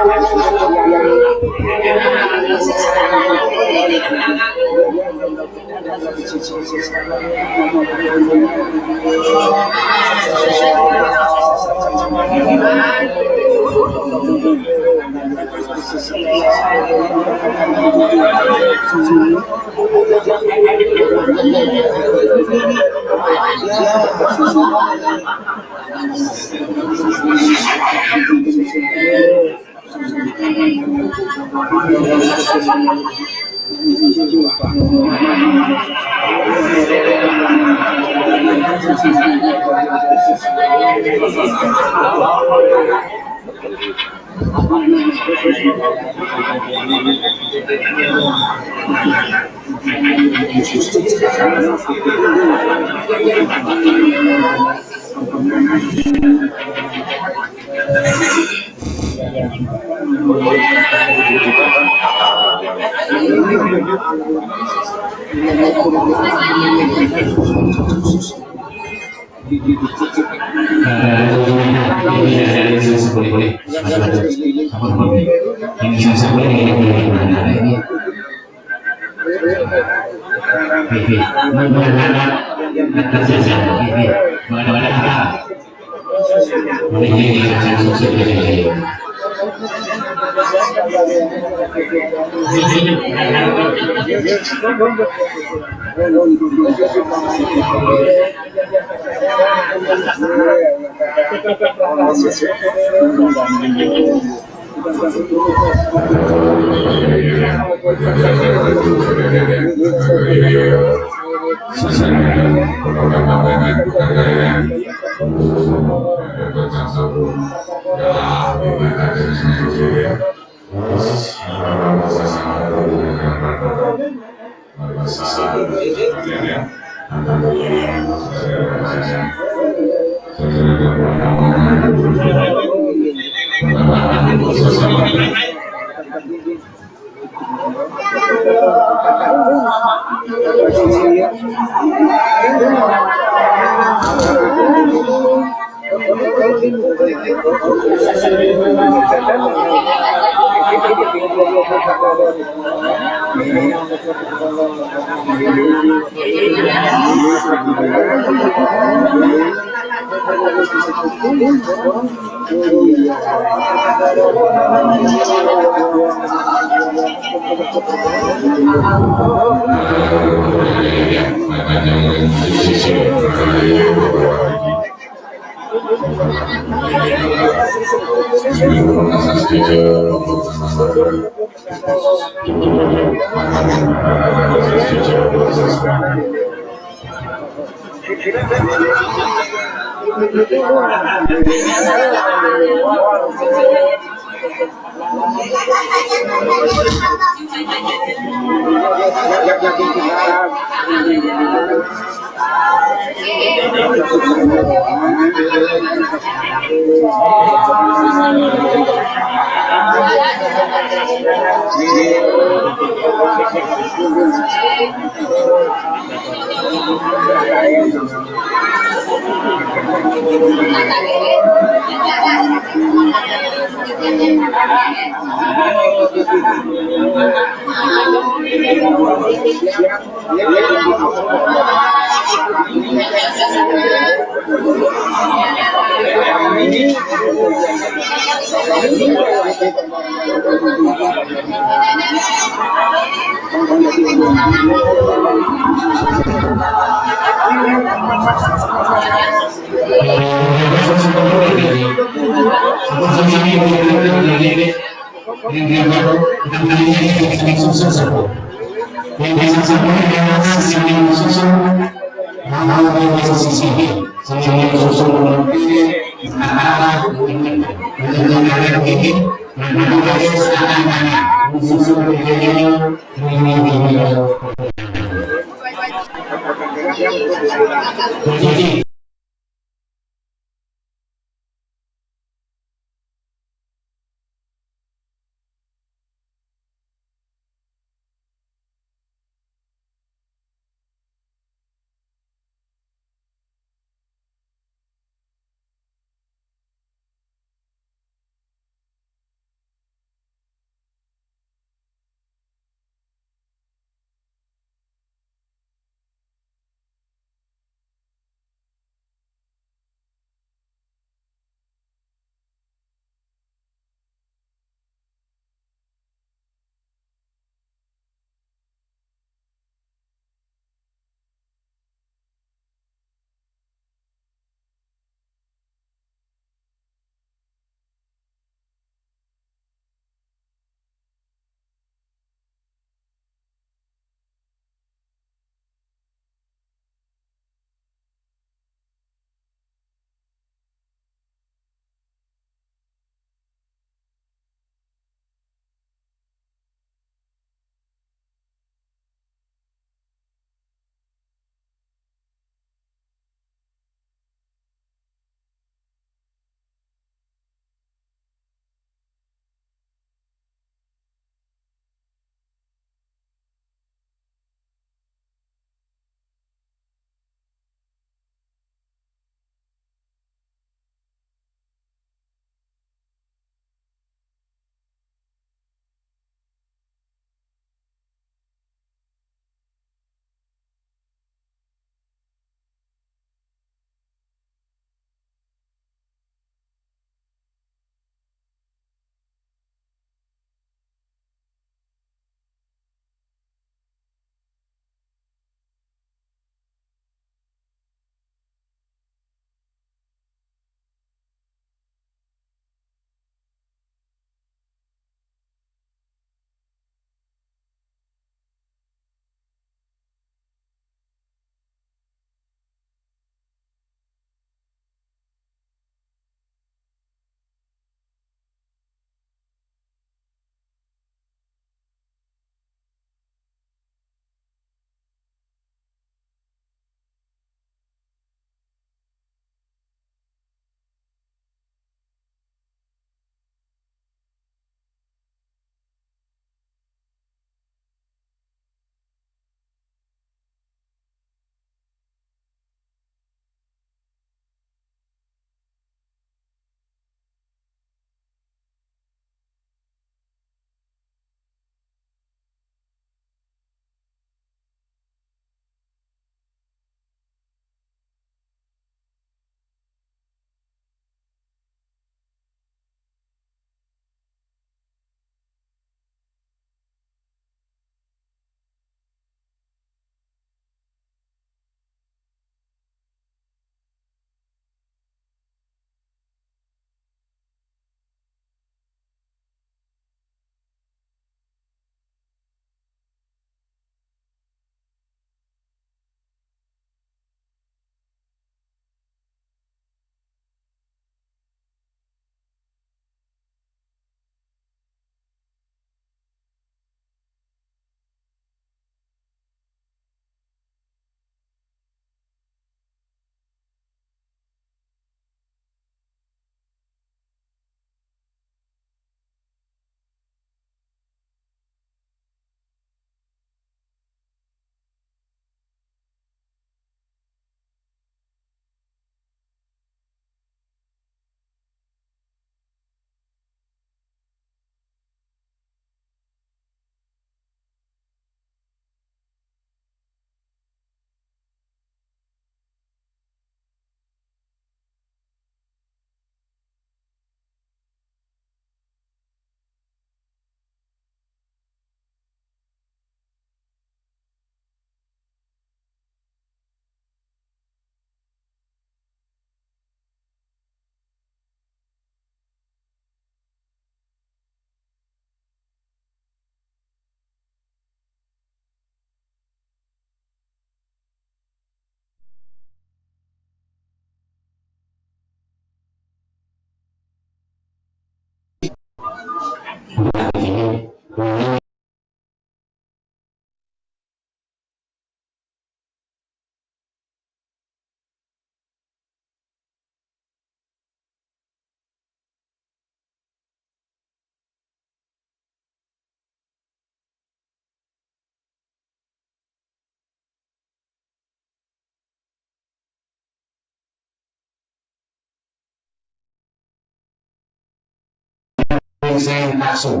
sing nafsu.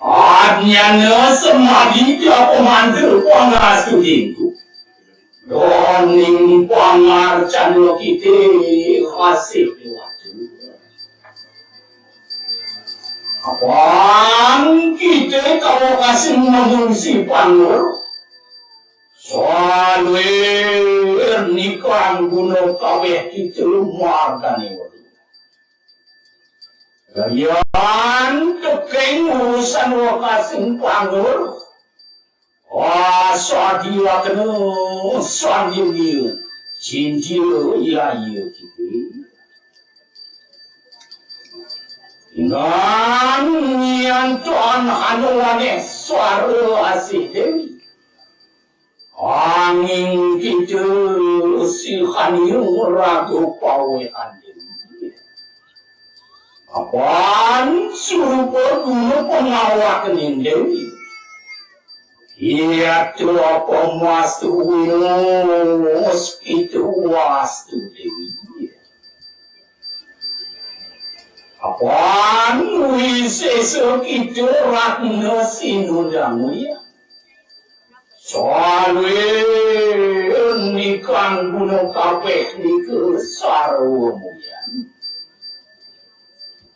Adnyana semadi dia pamandu pangastudingku. Doning pangarcana kita kasih diwatu. Apan kita kawa kasih mengungsi panur. Saluir nikang guna kaweh kita margane weruh. Yan tekeng urusan wekasan pangur. Asadiwakena sandiwia cintia yaya kita. Ngan nyantan hanu waneh suara asih Dewi. Anging kita sihani raga pawehan Dewi. Apan surupa guna pangawak ninding. Yata apa mastu winus kita wastu Dewi. Apan wisesa kita ratna sinundang muya. Saluir nikang guna kabeh nika sarwa muyan.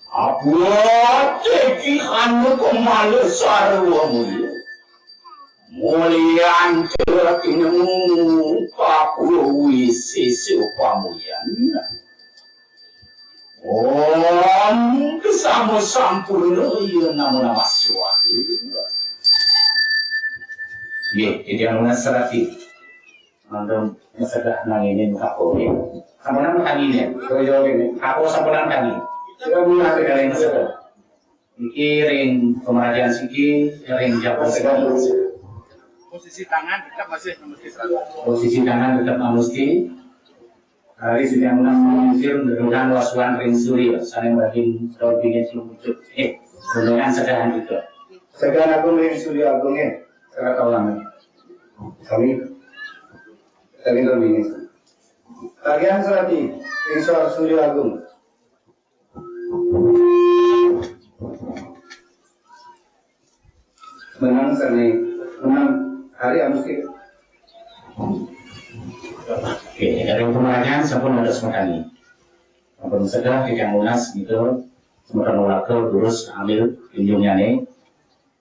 Abot teki hanu kemala sarwa muya. Mulian tinemu kapura wisesa pamuyan. Om kesama sampurna iya nama nama swaha. Nggih, titiang nunas serati. Mangda masedah nanginin kapo nggih. Sampunang tangine. Yo, yo, nggih. Kapo sampunang tangi. Sira mulih kalian masedah. Niki ring pamrajan siki, ring jaban siki. Posisi tangan tetap masih mesti serata. Posisi tangan tetap mesti. Hari sudah menang menyisir, mendudukan wasuan ring surya, saling bagi daun bingit seluncur. Eh, mendudukan sedahan juga. Sedahan agung ring surya agung, eh. Serata ulama. Kami, kami daun bingit. Kalian serati, ring suar surya agung. Menang sane, menang hari Amusti. Oke, dari pemerahan sampun ada semakani. Sampun sedah titiang nunas gitu, semeton warga durus ambil tinjungnyane,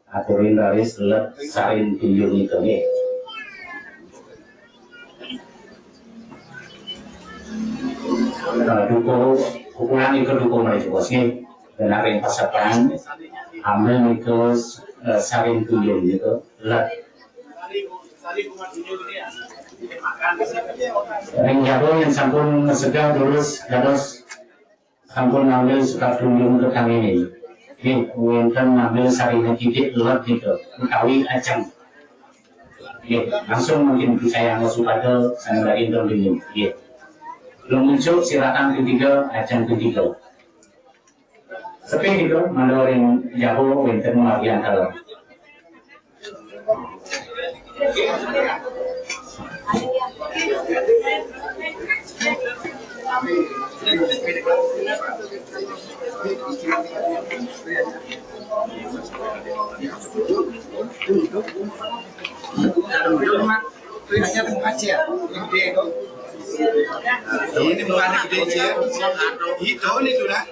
aturin raris let sarin tinjung nika nggih. Nah, duko, ukuran nika duko mriki, Bos, nggih. Kena ring pasepan, ambil nika eh, Saring Tuyung gitu. Lah. Ring jaba yang sampun segah durus dados sampun ngambil sukat tunjung ke kami ini. Nggih, wonten ngambil sarine titik let gitu, utawi ajeng. Nggih, langsung mungkin percaya nggak supada sanubari tunjung. Nggih. Belum muncul silakan ketiga, ajeng ketiga. Sepi gitu, mandor yang jago wonten margian kalau. Ini bukan gede, Cil. Itu, itu lah.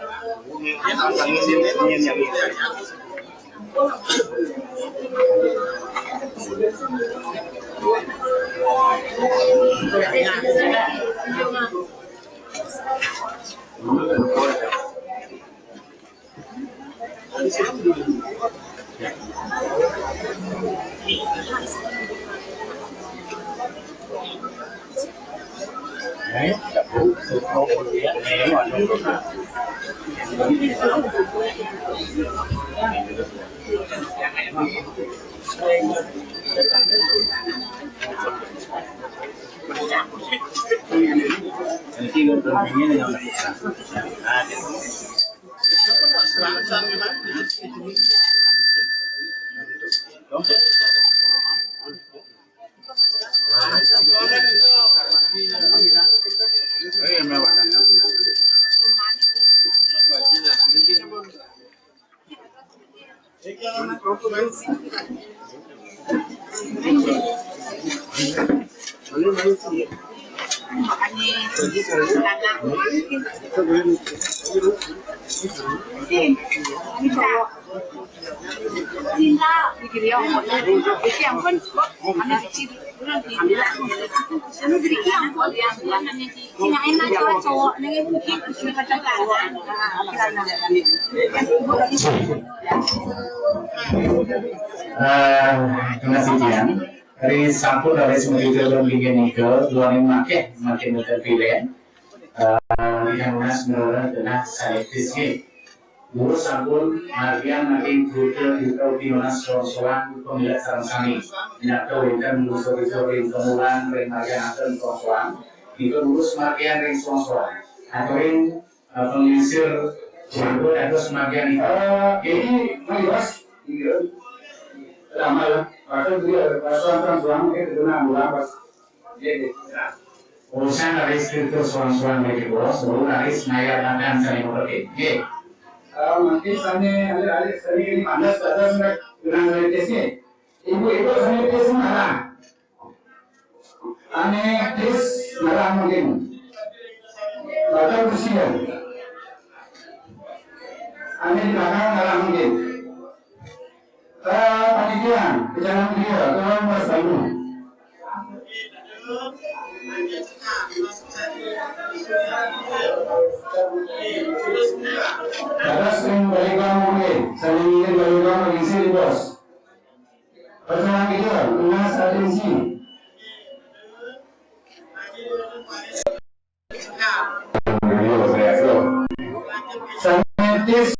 Eh, kena sikian. Dari sampun dari semua juga belum bikin nika, dua yang makin, makin terpilih. Eh, yang nas menurut kena saya fisik. Guru sampun margian nanging Buddha Yuta Pinuna sowan-sowan pemilik sareng sami. Nyata wénten musuh-musuh ring Kemulan, ring Margian Aten sowan-sowan. Nika guru semargian ring sowan-sowan. Aturing, eh, penglingsir Jawa dados margian nika. Eh, ini, ini, Bos. Iya. Lama lah. Bahkan dia, pas sowan-sowan, eh, kenal, Bos. Urusan raris tirta sowan-sowan mriki kula, sewu raris mayar makan sané mriki. Nggih. Eh, mangkin sané alit-alit sané pantes dados nek genah rintis nggih. Ibu-ibu sané rintis malah. Ané rintis malah mungkin. Bakal kesian. Ané di belakang malah mungkin. Eh, panitia, pejalan dia, tolong Mas Bandung. Dados ring Balai Bangun, saling ring Balai Bangun, isi di bos. Pejalan dia, tunas atensi. Sanetis.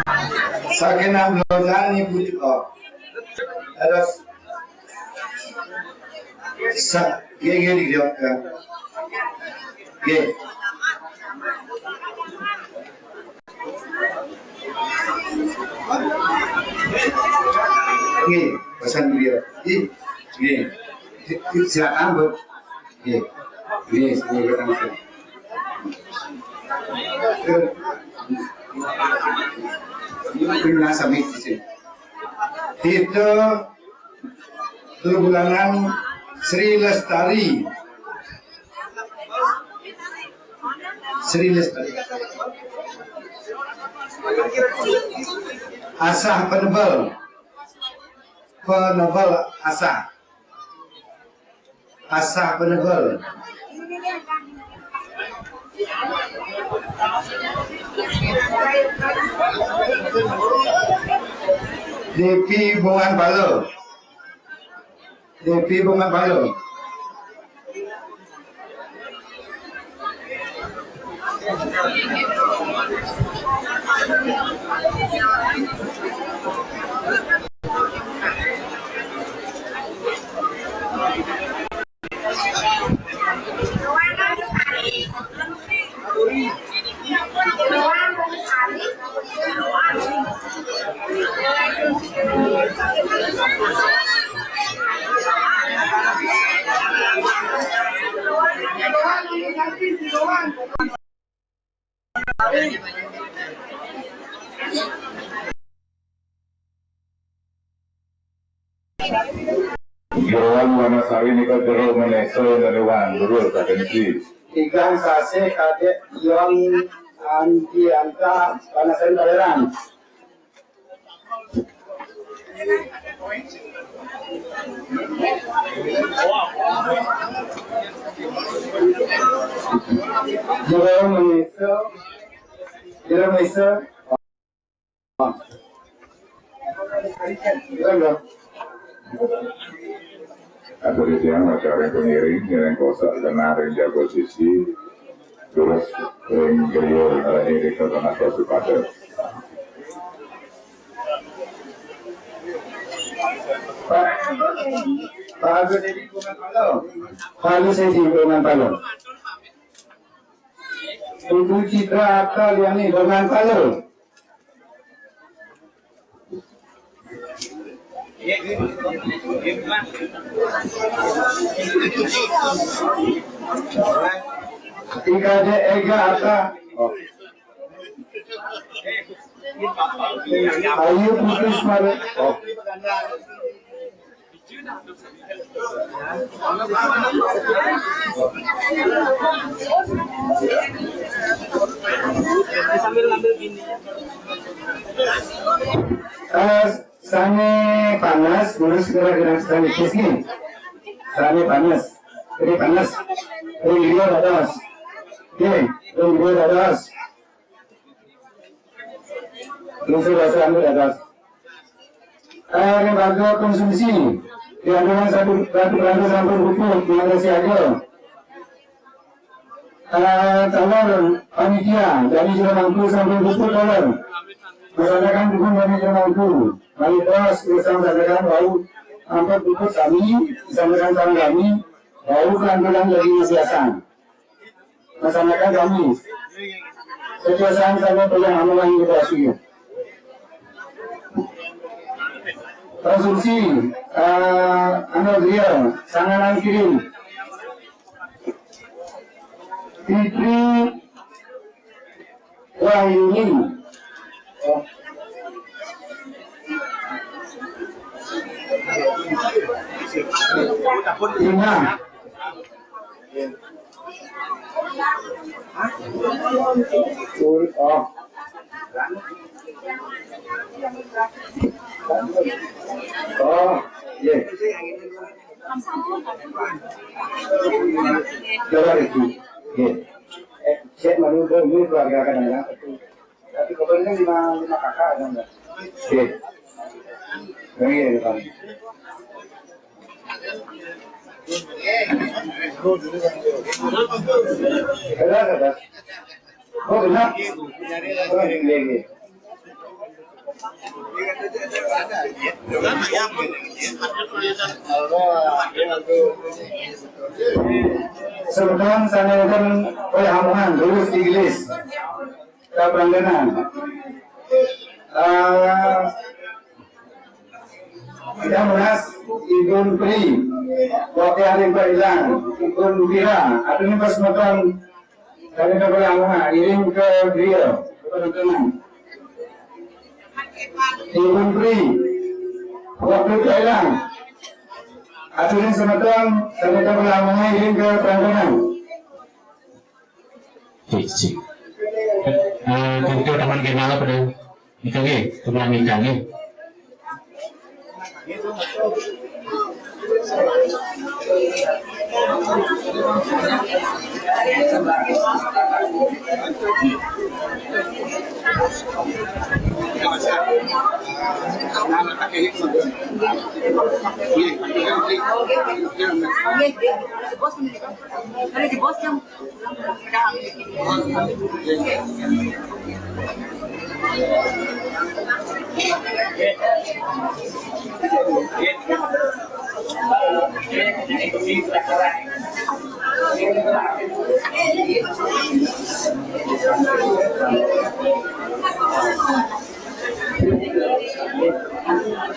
Saking Amblojang niku, oh. Terus sa-, nggih, nggih, nggih, ya. Nggih. Nggih, pesan beliau. Nggih. Nggih. Silakan, Bu. Nggih. Nggih, silakan. Terima kasih. Tito Tulangan Sri Lestari. Sri Lestari. Asah Penebel. Penebel Asah. Asah Penebel. Devi Bungan Palo. Devi Bungan Palo. Jero Wanasari nika jero Menesa, Neriwan, lurus, atensi. Tigang sasih Kadek Yon Andianta, Wanasari, Balerang. Jero Menesa, Jero Menesa. Atur titiang maca ring pangiring, ngiring kosak genah ring jago sisi, terus ring griya ngerengi ring tengah pasupadan. Pak, Pak Agus Edi Bungan Palo. Pak Agus Edi Bungan Palo. Ibu Citra Arta Liani Bungan Palo. Ika de Ega Arta. Oh. Ayu Putri Semara. Oh. Eh, sane panes, terus kira-kira sane kis nih. Sane panes, ini panes. Ring griya dados. Oke, ring griya dados. Lungsur rasa anu dados. Eh, ring warga konsumsi. Di anduran satu, satu warga sampun pupuk, mangga siaga. Eh, taler panitia, dari Jero Mangku sampun pupuk taler. Masyarakat dukung dari Jero Mangku. Mari bos, kita sampaikan bau, ampun pupuk kami, disampaikan sama kami, bau kelanturan dari biasa. Masyarakat kami. Kebiasaan sama pegang amalan kita suyu. Konsumsi, eh, anu griya, sanganan kirim. Fitri Wahyuni. Ina. Ur-, oh. Oh, iya. Coba itu. Iya. Eh, saya mau dulu, dulu keluarga kadang-kadang. Tapi kebetulan lima, lima kakak ada, Mbak? Oke. Yang ini, Pak. Ada, ada. Oh, benar. Oh, ini, ini. Semeton sané wénten olih amongan, lurus di gelis. Kapranggenan. Eh, Ida Munas, Igun Pri, Wakil Ibu Ilang, Igun Pira, atau ini pas makan kami tak boleh amongan, iring ke griya, ke perhimpunan. Igun Pri, Wakil Ibu Ilang, atau ini semeton, kami tak boleh amongan, iring ke perhimpunan. Sik, sik. Eh, kira-kira taman kenal apa dah? Ika nggih, tulang ika nggih. Nggih, nggih. Bos, ada di bos yang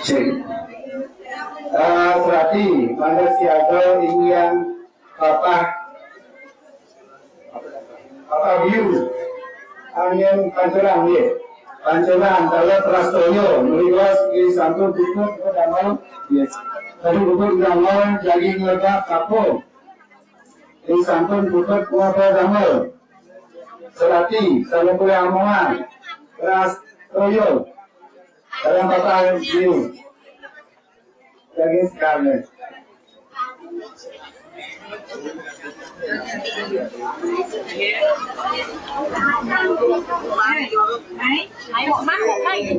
Sik. Eh, serati, mangda siaga inggian Papah, Papah Biu, angin Pancoran, nggih. Pancoran, taler Trastaya, mriku nggih sampun puput damel, nggih. Tadi puput damel daging lebah kapung. Nggih sampun puput ngapa damel. Serati, sampun kuliah amongan. Trastaya, dalam Papah Biu. Daging sekali.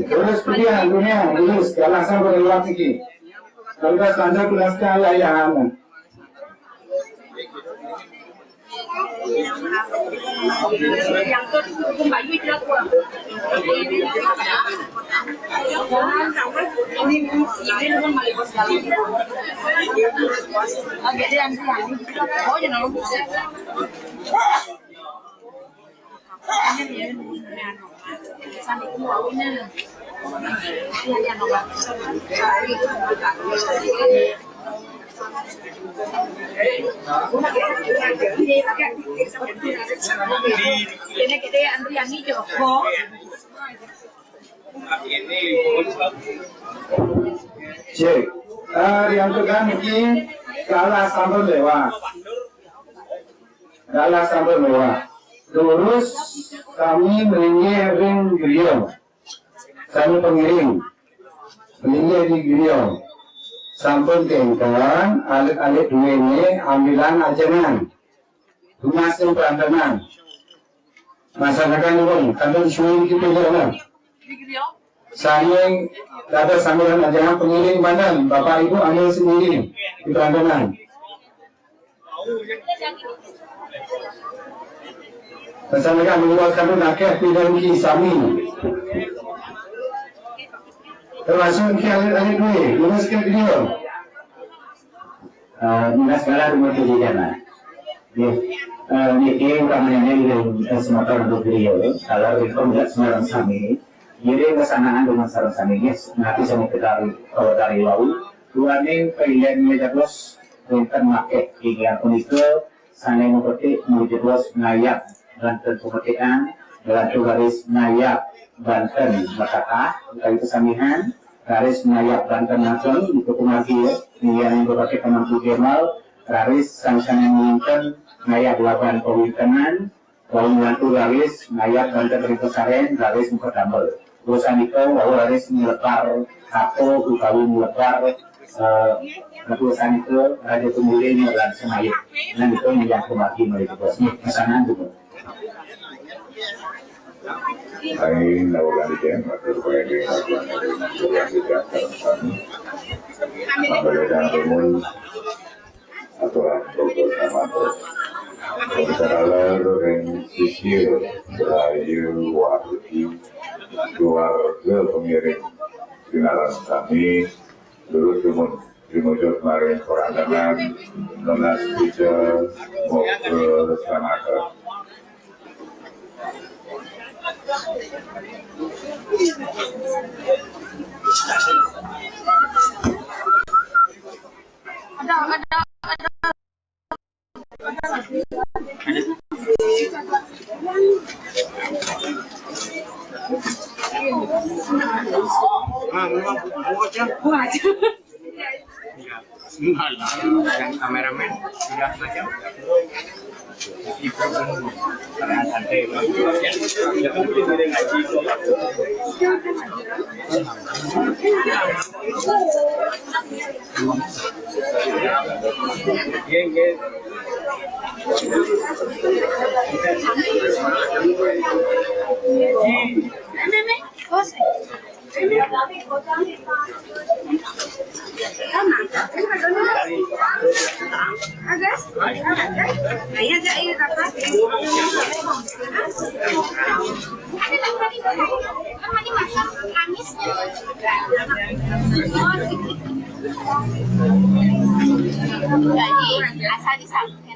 Terus kemudian dunia, terus, galah sampai lewat iki. Kalau dah standar, jelaskan lah yang anu. Cek. Ah, yang tekan niki galah sampun lewat. Galah sampun lewat. Terus kami melinggih ring griya. Sami pengiring. Linggih di griya. Sampun kengken, alit-alit duwene ambilan ajengan. Tumas ing prantenan. Masyarakat nuwun, kantun suwun kita jalan. Sami dados sambilan ajengan pengiring manten, Bapak Ibu ambil sendiri di prantenan. Pesan mereka membuat kami nakeh pindah di sami. Termasuk ki alit-alit duwe, lurus ke griya. Eh, Dinas Galah Rumah Pendidikan, lah. Nggih. Eh, niki utamanya ring, eh, semeton untuk griya, kalau ring pembuat semeton sami, ngiring kesanaan dengan sareng sami, nggih. Nanti sami kita kawedari wau, duaning pailen mejados wonten makeh ingkang punika sane mepetik mejados ngayab banten pemetikan, dalam garis ngayab banten mekatah, utawi kesamihan, garis ngayab banten ngagem, niku kumargi, ngiring mepetik kemampu gemal, garis sang sane nginten ngayab laban pawintenan, wau nglantur garis ngayab banten ring pesaren, garis muka tambel. Urusan nika, wau garis nyelebar kato utawi nyelebar, eh, urusan nika, raja tumuli lan semaya. Nah, nika yang kumargi menika, bos. Nggih, pesanan dulu. Hai, nawulan jen, matur paeling, matur paeling, matur paeling, matur paeling. Mangga dan rumun, aturan pokok sama tuh. Om Saralar ring sisir, Rahayu Waruti. keluarga pengiring sinaran sami, turut dumun tumujud maring parantengan nunas puja moga samata. Yang kameramen sudah macam. Jadi, asal disangkut.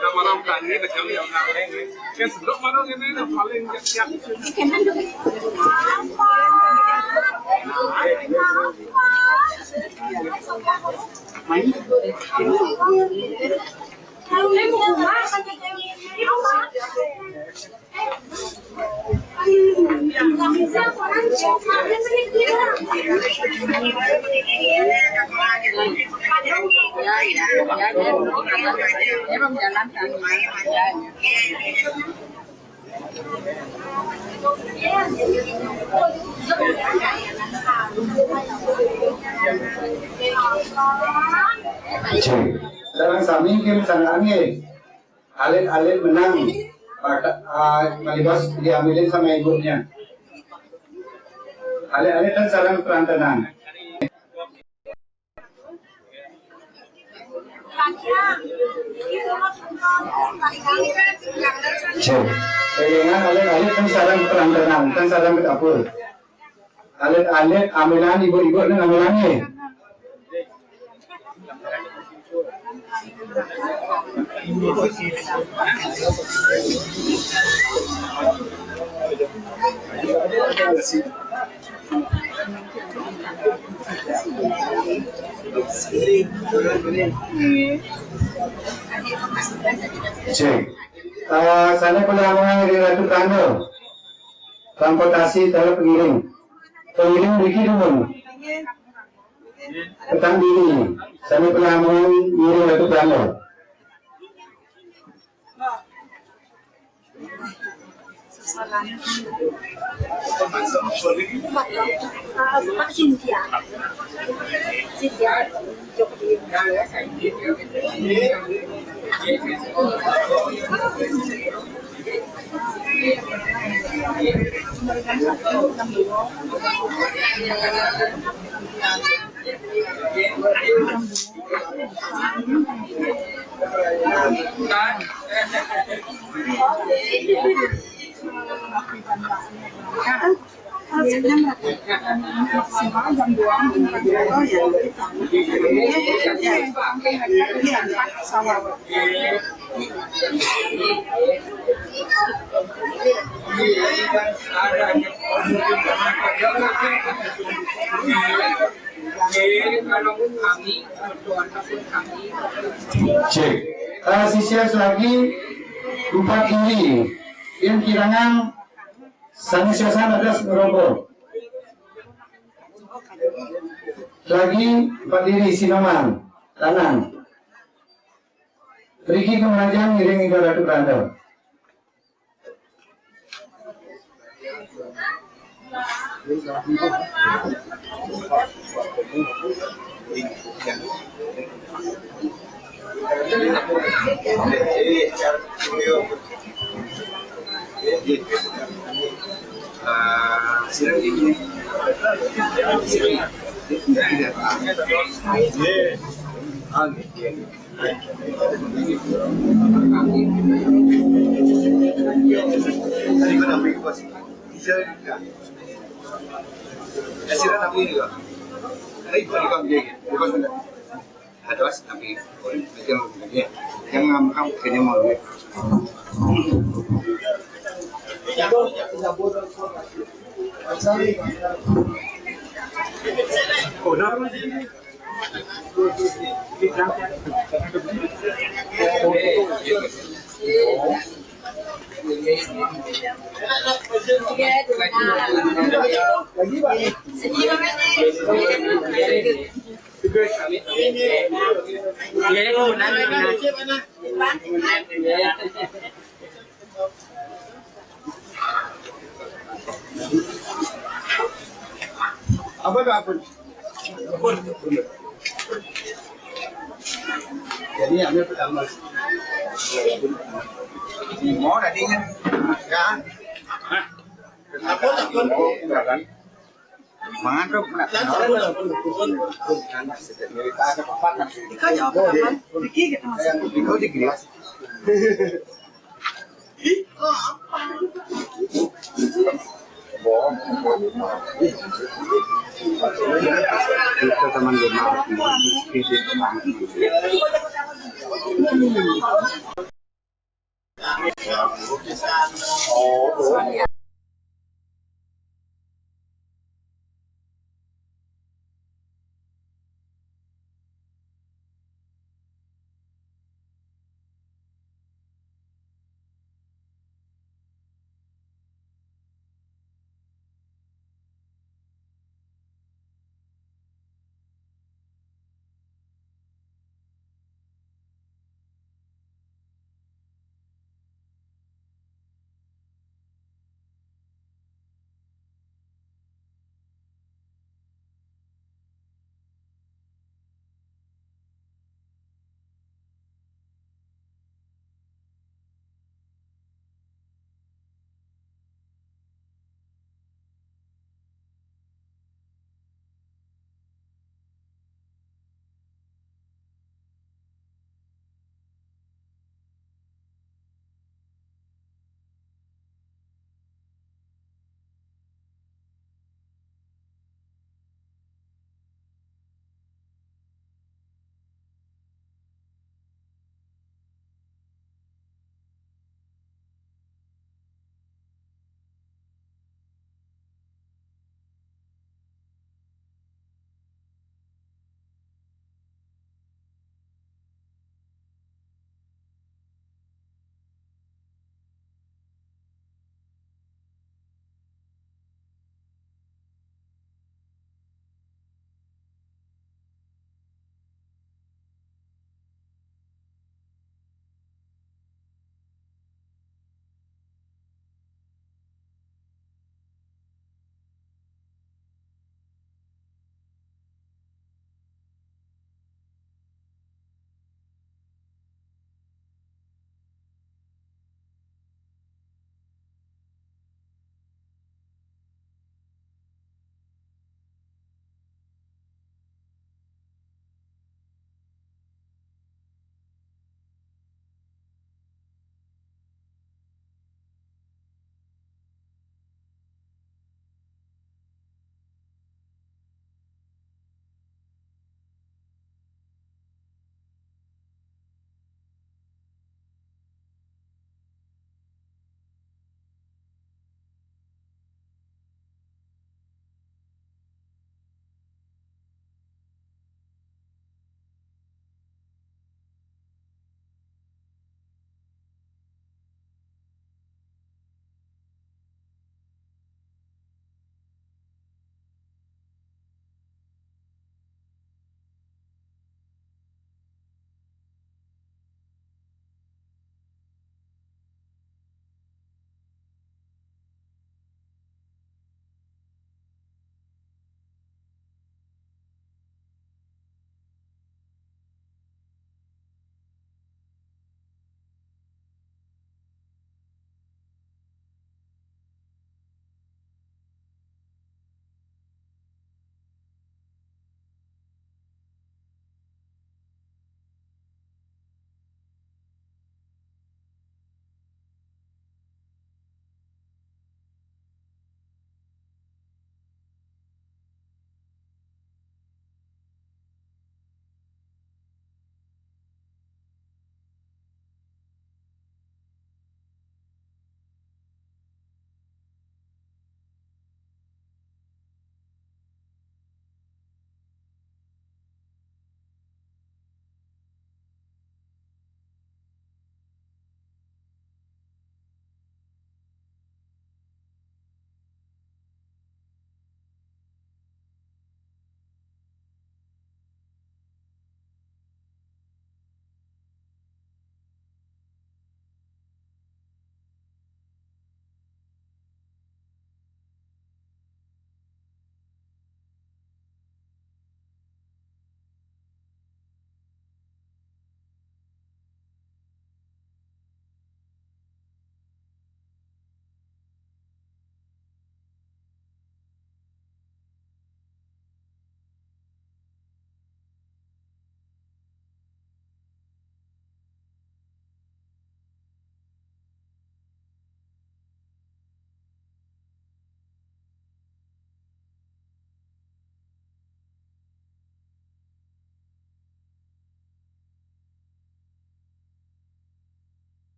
Nama orang tani, macam yang orang lain. Yang sebelum mana ni, ni, paling siap. Sareng sami nggih, sareng nggih. Alit-alit menang, maka, ah, malibas diambilin sama ibunya. Alit-alit kan sareng perantenan. Cek. Elingan alit-alit kan sareng perantenan, kan sareng ke dapur. Alit-alit amilan ibu-ibu nang amilan nggih. Cek. Eh, sana pun amungan ring Ratu Pranda. Transportasi dalam pengiring. Pengiring mriki dumun. Petang diri. Sana pun amungan ngiring Ratu Pranda. Cek. Eh, sisya selagi empat diri. Yang kirangan sami siasan ada semerobo. Lagi empat diri sinoman. Lanang. Riki kemajang ngiring Ida Ratu Pranda. Kasi na namin yun. Ay, balikan din. Di ba sila? Atas, tapi, yang kanya mau. Apa tu apa? Jadi, ambil pertama. Mau tadinya. Ya. Apa tak? Mangan tu nak. Ikaw, di apa naman? Ikaw, di griwas. Ito naman yung mga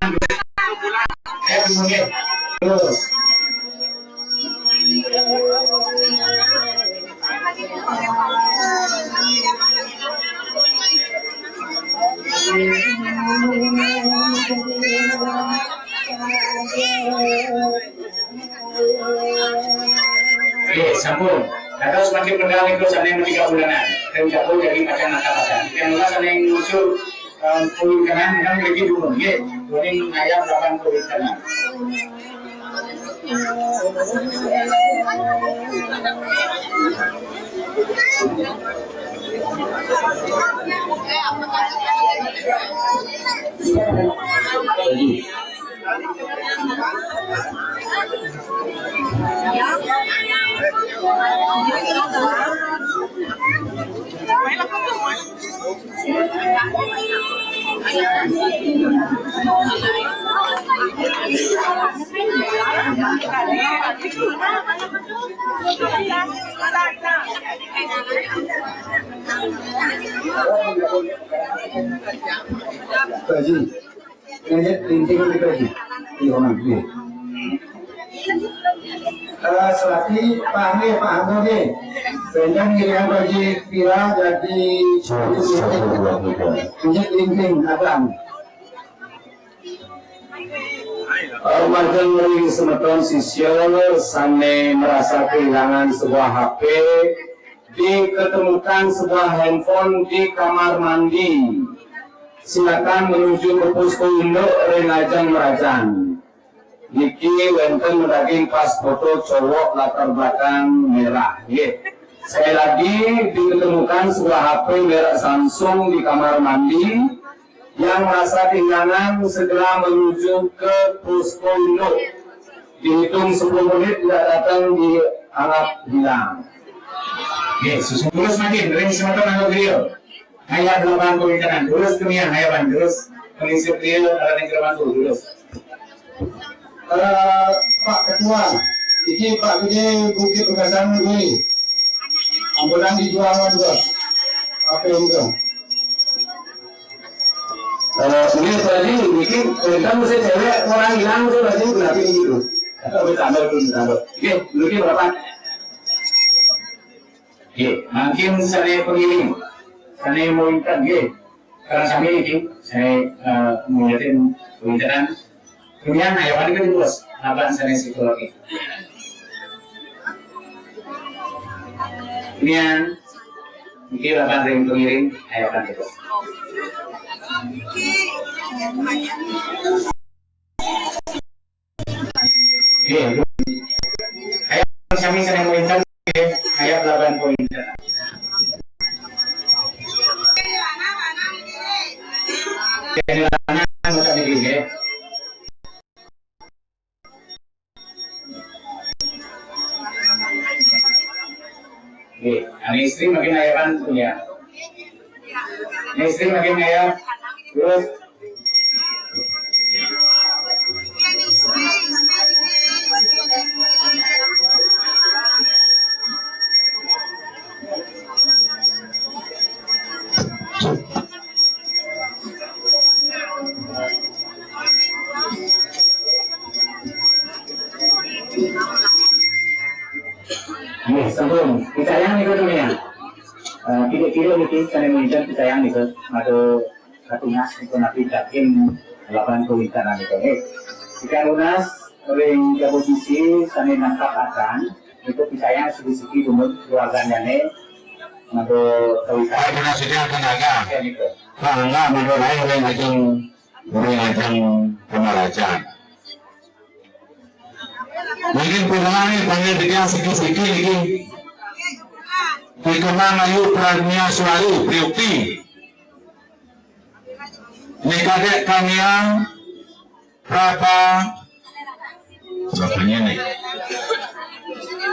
Ayo, oke. Terus. Oke, sampun. Dados mangkin medal niku saking tiga bulanan. Dan jago jadi pacan nakal-nakal. Yang luas saking muncul, eh, pun kanan, yang lagi dulu. Oke, kuning ayam delapan puluh kanan. Pak Haji, nggih, linting niku, Pak Haji. Iya, Mas, nggih. Eh, serati Pak nggih, Pak Angga nggih. Benten ngiringan Pak Haji Pira jadi nggih, linting, Abang. Rumaja ring semeton sisya sane merasa kehilangan sebuah H P, diketemukan sebuah handphone di kamar mandi. Silakan menuju ke posko induk ring ajeng merajan. Niki wenten madaging pas foto cowok latar belakang merah, nggih. Sekali lagi, diketemukan sebuah H P merek Samsung di kamar mandi. Yang merasa kehilangan segera menuju ke posko induk. Dihitung sepuluh menit tidak datang, dianggap hilang. Nggih, susun terus makin ring semeton anggota griya. Ayat delapan poin kanan. Terus kemian ayaban terus. Pengisi griya alat yang terbantu terus. Eh, Pak Ketua, iki Pak Gede Bukit Begasan kuwi. Ambulan dijual, Bos. Apa itu? Eh, ini tadi bikin tentang mesti cewek orang hilang tuh, lagi berarti gitu. Atau ditambah tuh, ditambah. Oke, dulu berapa? Oke, mungkin saya pengiring. Saya mau ingat, oke. Karena sambil ini, saya, eh, mengingetin pembicaraan. Kemudian, ayo, mari kita terus. Apa saya psikologi? Kemudian, mungkin apa yang pengiring, ayo, kan terus. Nggih. Kaya sami sering pointen, nggih, kaya delapan pointen. Kehilangan masa niki, nggih. Nggih, ane istri makin ayapan punya. Ane istri makin ayap, terus Nggih, sampun. Picayang niku, Tunia. Eh, kira-kira niki sane muncul picayang niku. Aduh, katunas niku napi daging lawan kawintanan niku, nggih. Jika lunas ring posisi sane nangkap akan, niku picayang siki-siki dumut keluarganyane. Aduh, kawintanan. Ayo, lunas iki akan agak. Ya, niku. Bangga mandor ae ring ajeng, ring ajeng pemarajan. Mungkin purane panggih tiga siki-siki niki. Dikenang Ayu Pragnia Suari, Priukti. Nika Dek Kania Prapa, Prapanya nih.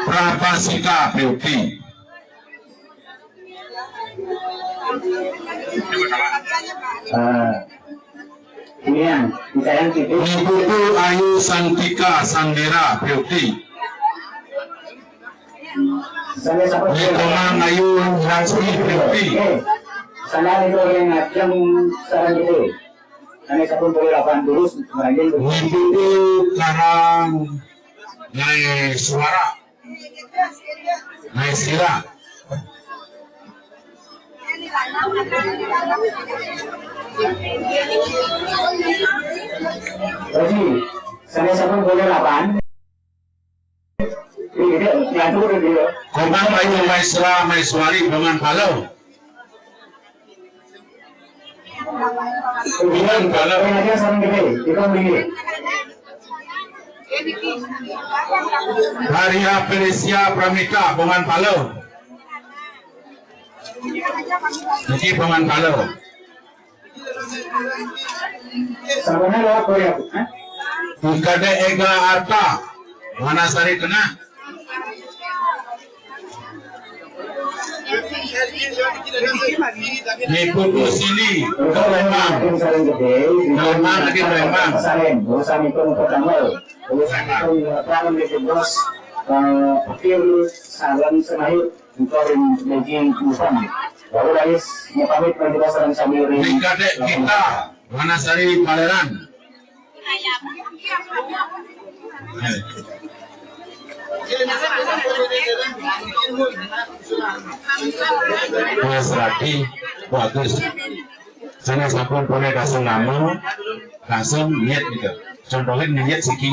Prapasika, Priukti. Ah, ini yang, saya yang gitu. Niputu Ayu Santika Sandera, Priukti. Saya siapa? Nikomang Ayu Laksmi, Priukti. Eh, saya itu yang ngajeng sekarang gitu. Sané sampun polih lapan durus, merangin. Ibu Karang Naik Suara. Naik Sira. Jadi, sané sampun polih lapan. Komang Ayu Maisra Maiswari Bangan Palo. Bangan Palo. Maria Felicia Pramita Bangan Palo. Niki Bangan Palo. Sampun lewat, Pak, ya? Hah? Kadek Ega Arta, Wanasari Tengah. Ibu Sili, Palembang. Palembang lagi Palembang. Salam, urusan itu pertama. Urusan itu pertama, Bos. Eh, Pekir, Salam Semahir. Engkau ring daging mupan. Lalu Rais mau pamit, nanti sareng sami ring. Ring Kadek kita, Wanasari Paleran. Mas Radi, bagus. Sané sampun polih kasih nama, langsung niat gitu. Contohin niat siki.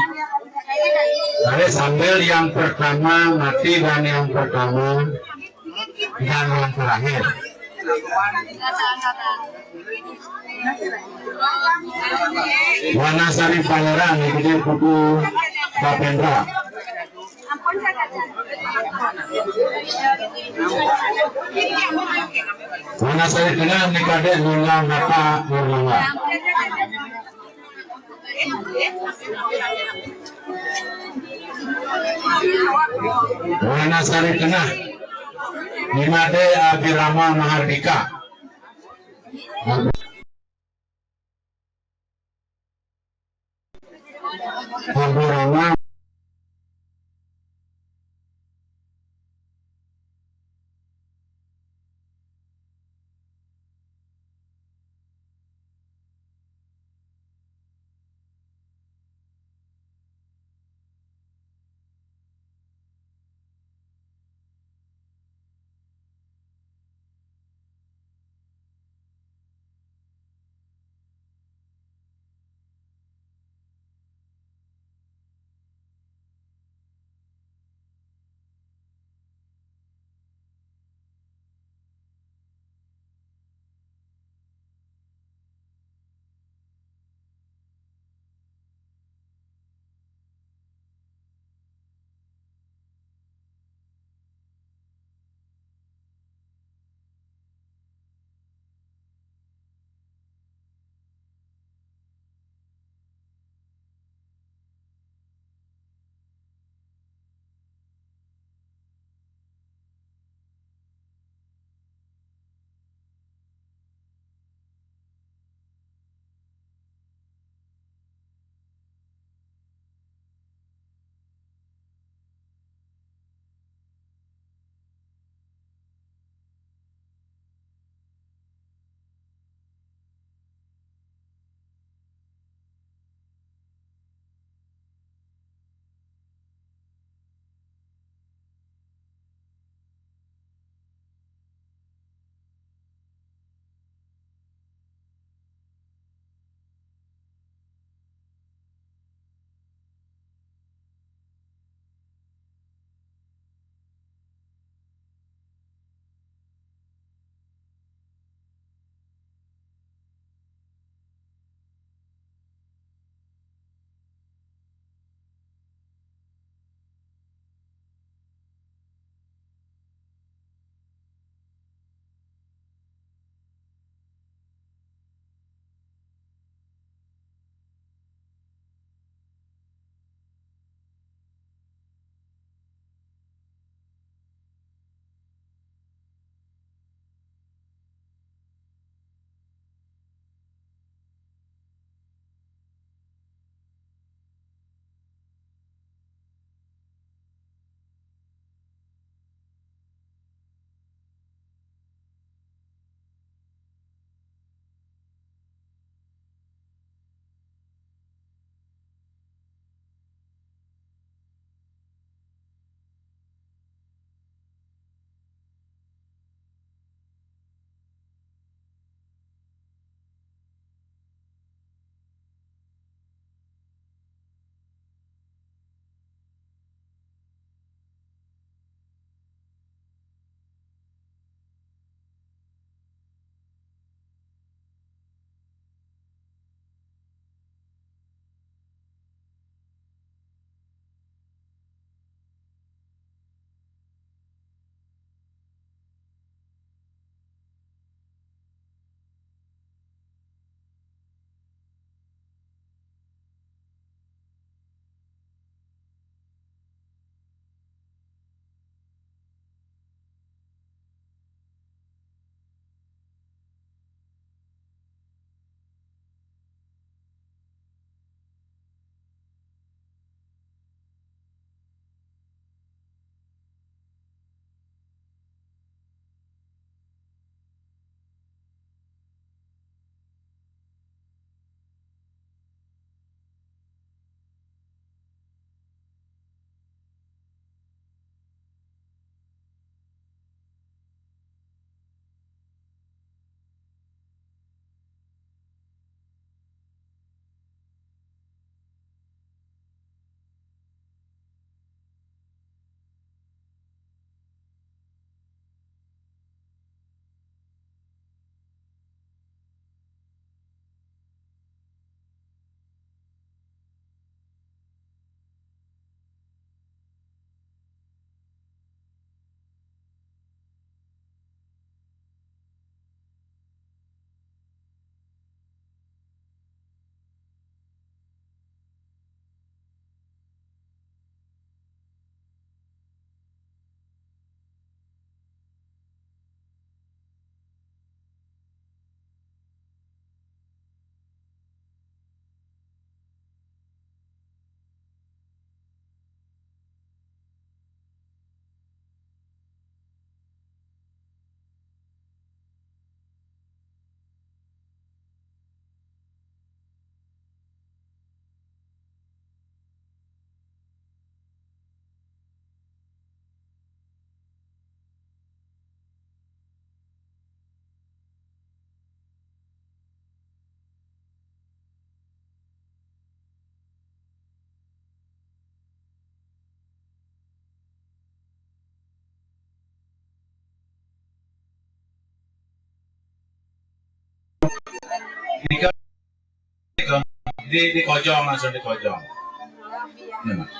Mari sambil yang pertama mati dan yang pertama dan yang terakhir. Wanasari Paleran, ikuti buku Kapendra. Wanasari Tengah, nika Kadek Nyonya Nata Nirmala. Wanasari Tengah, Nimade Abirama Mahardika. Abirama. Di, di, di kojong langsung di kojong. Ini, Mak.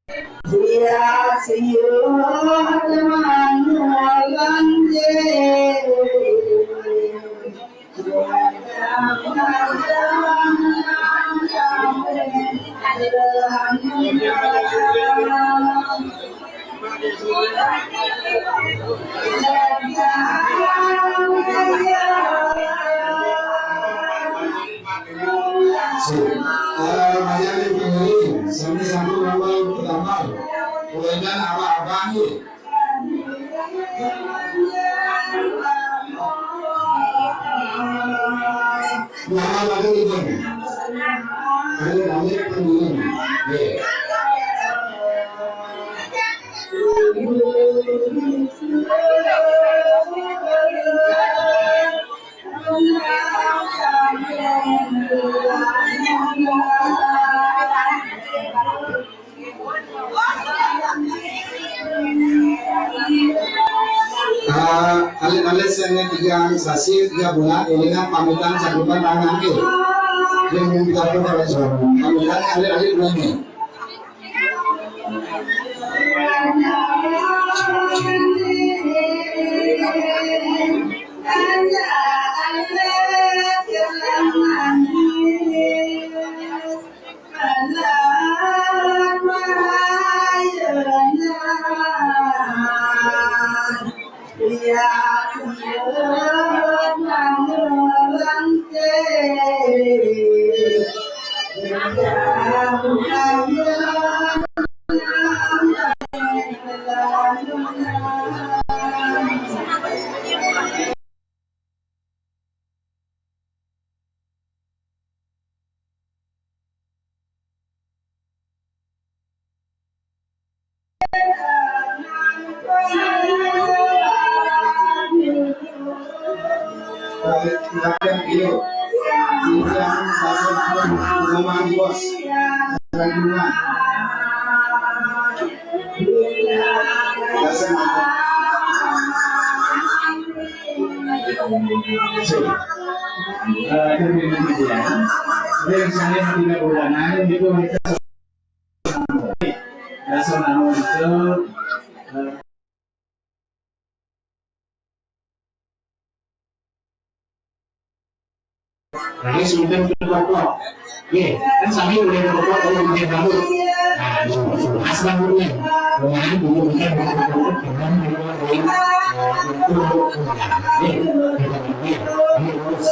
Sik. Eh, mayane pengiring, sami sampun ngawal pertama. Kulengan apa-apa nggih. Ngawal lagi ibu. Ayo, kami pengiring. Nggih. Ah, alit-alit sing tigang sasi, tiga bulan, ini kan pamitan cakupan tangan ke. Yang minta apa kalau pamitan alit-alit ini. Eh, itu yang saya tidak berkenan itu kita rasa nama itu, eh, Nah, ini sudah berkelompok. Oke, kan sambil udah berkelompok, kalau udah rambut. Nah, itu, itu khas rambutnya. Kemudian dulu bukan berkelompok dengan dua lain, eh, untuk, oke, kita, ini lurus.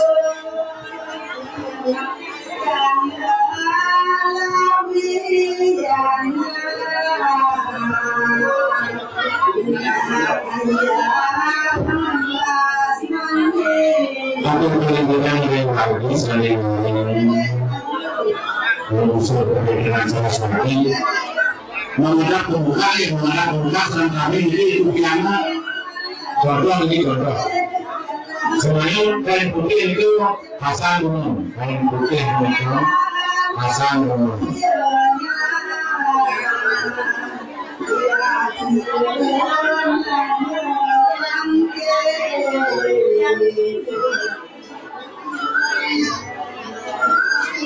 Tapi pendidikan yang bagus dari unsur pendidikan sama sekali. Mengenal pembuka, ya, mengenal pembuka, sedang kami, jadi itu piana jodoh, ini jodoh. Sebenarnya kain putih itu pasang gunung, kain putih itu pasang gunung.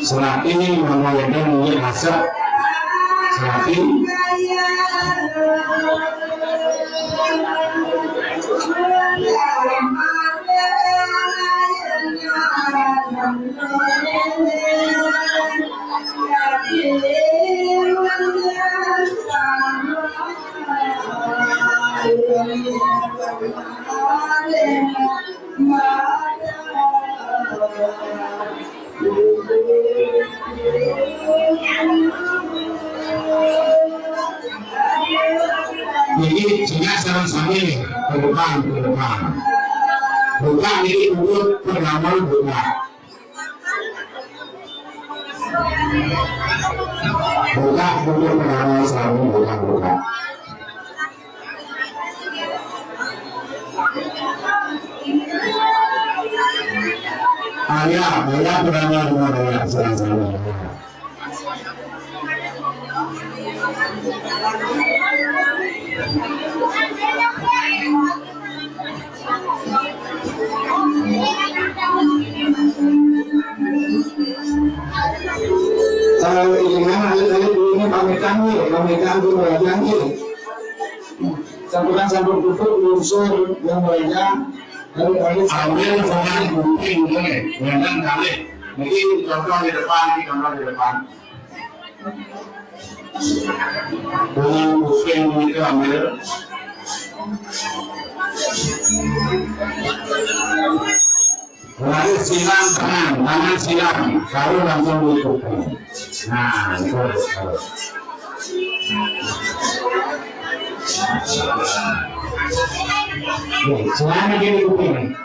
Serapi ini mengawetkan minyak masak. Serapi. Jadi, sehingga sekarang sambil ke depan, ke depan. Buka ini untuk pertama buka. Buka, buka, pertama selalu buka, buka. Ayah, ayah pertama dengan ayah, selalu, selalu. Kalau ini kan alit-alit dulu ini pamit. Kami, kami kanggo wayang nggih. Sampun sampun duduk lungsur yang wayang. Ambil bahan kuping, boleh. Wayang kali. Ini contoh di depan, ini contoh di depan. Bahan kuping itu ambil. Lalu silang tangan, tangan silang, baru langsung dipukul. Nah, itu. Ya, silang lagi dipukul.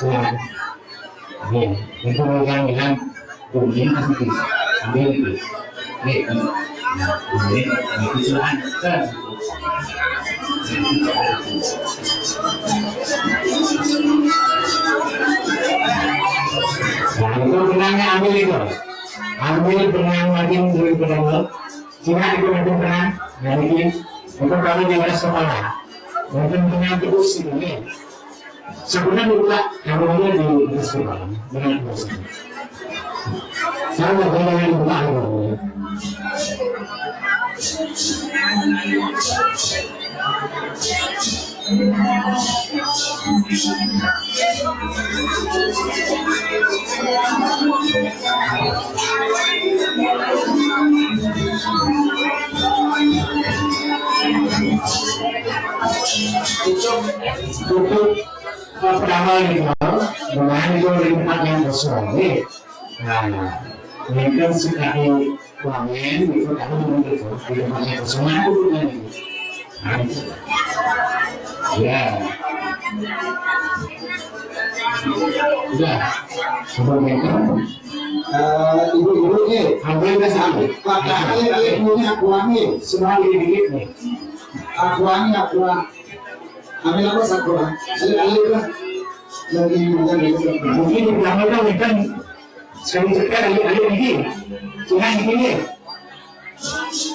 Silang. Ya, itu yang, yang Nah, ini, ini, ini, ini, silakan. Nah, itu benangnya ambil itu. Ambil benang lagi dari benang. Cuma itu ada benang. Nah, ini. Itu kalau di atas kepala. Mungkin benang terus ini. Sebenarnya juga yang ada di atas kepala. Benang terus. Saya nggak boleh yang buka. Cukup, cukup, eh, pertama ini, dengan itu dari tempat yang kosong, eh. Nah, ini kan sekali wangen, itu kamu menurut itu, di tempat yang kosong, aku tuh kan. Nah, itu. Ya. Udah. Sudah, eh, ibu-ibu, eh, hampir ke sana. Padahal ini punya aku, eh, semua dikit-dikit nih. Aku, eh, aku, eh. Ambil apa satu, eh? Ayo, ayo, lah. Lagi bukan itu. Mungkin di belakang kan, kan sekali sekali, ayo, ayo, ini. Tuhan ini.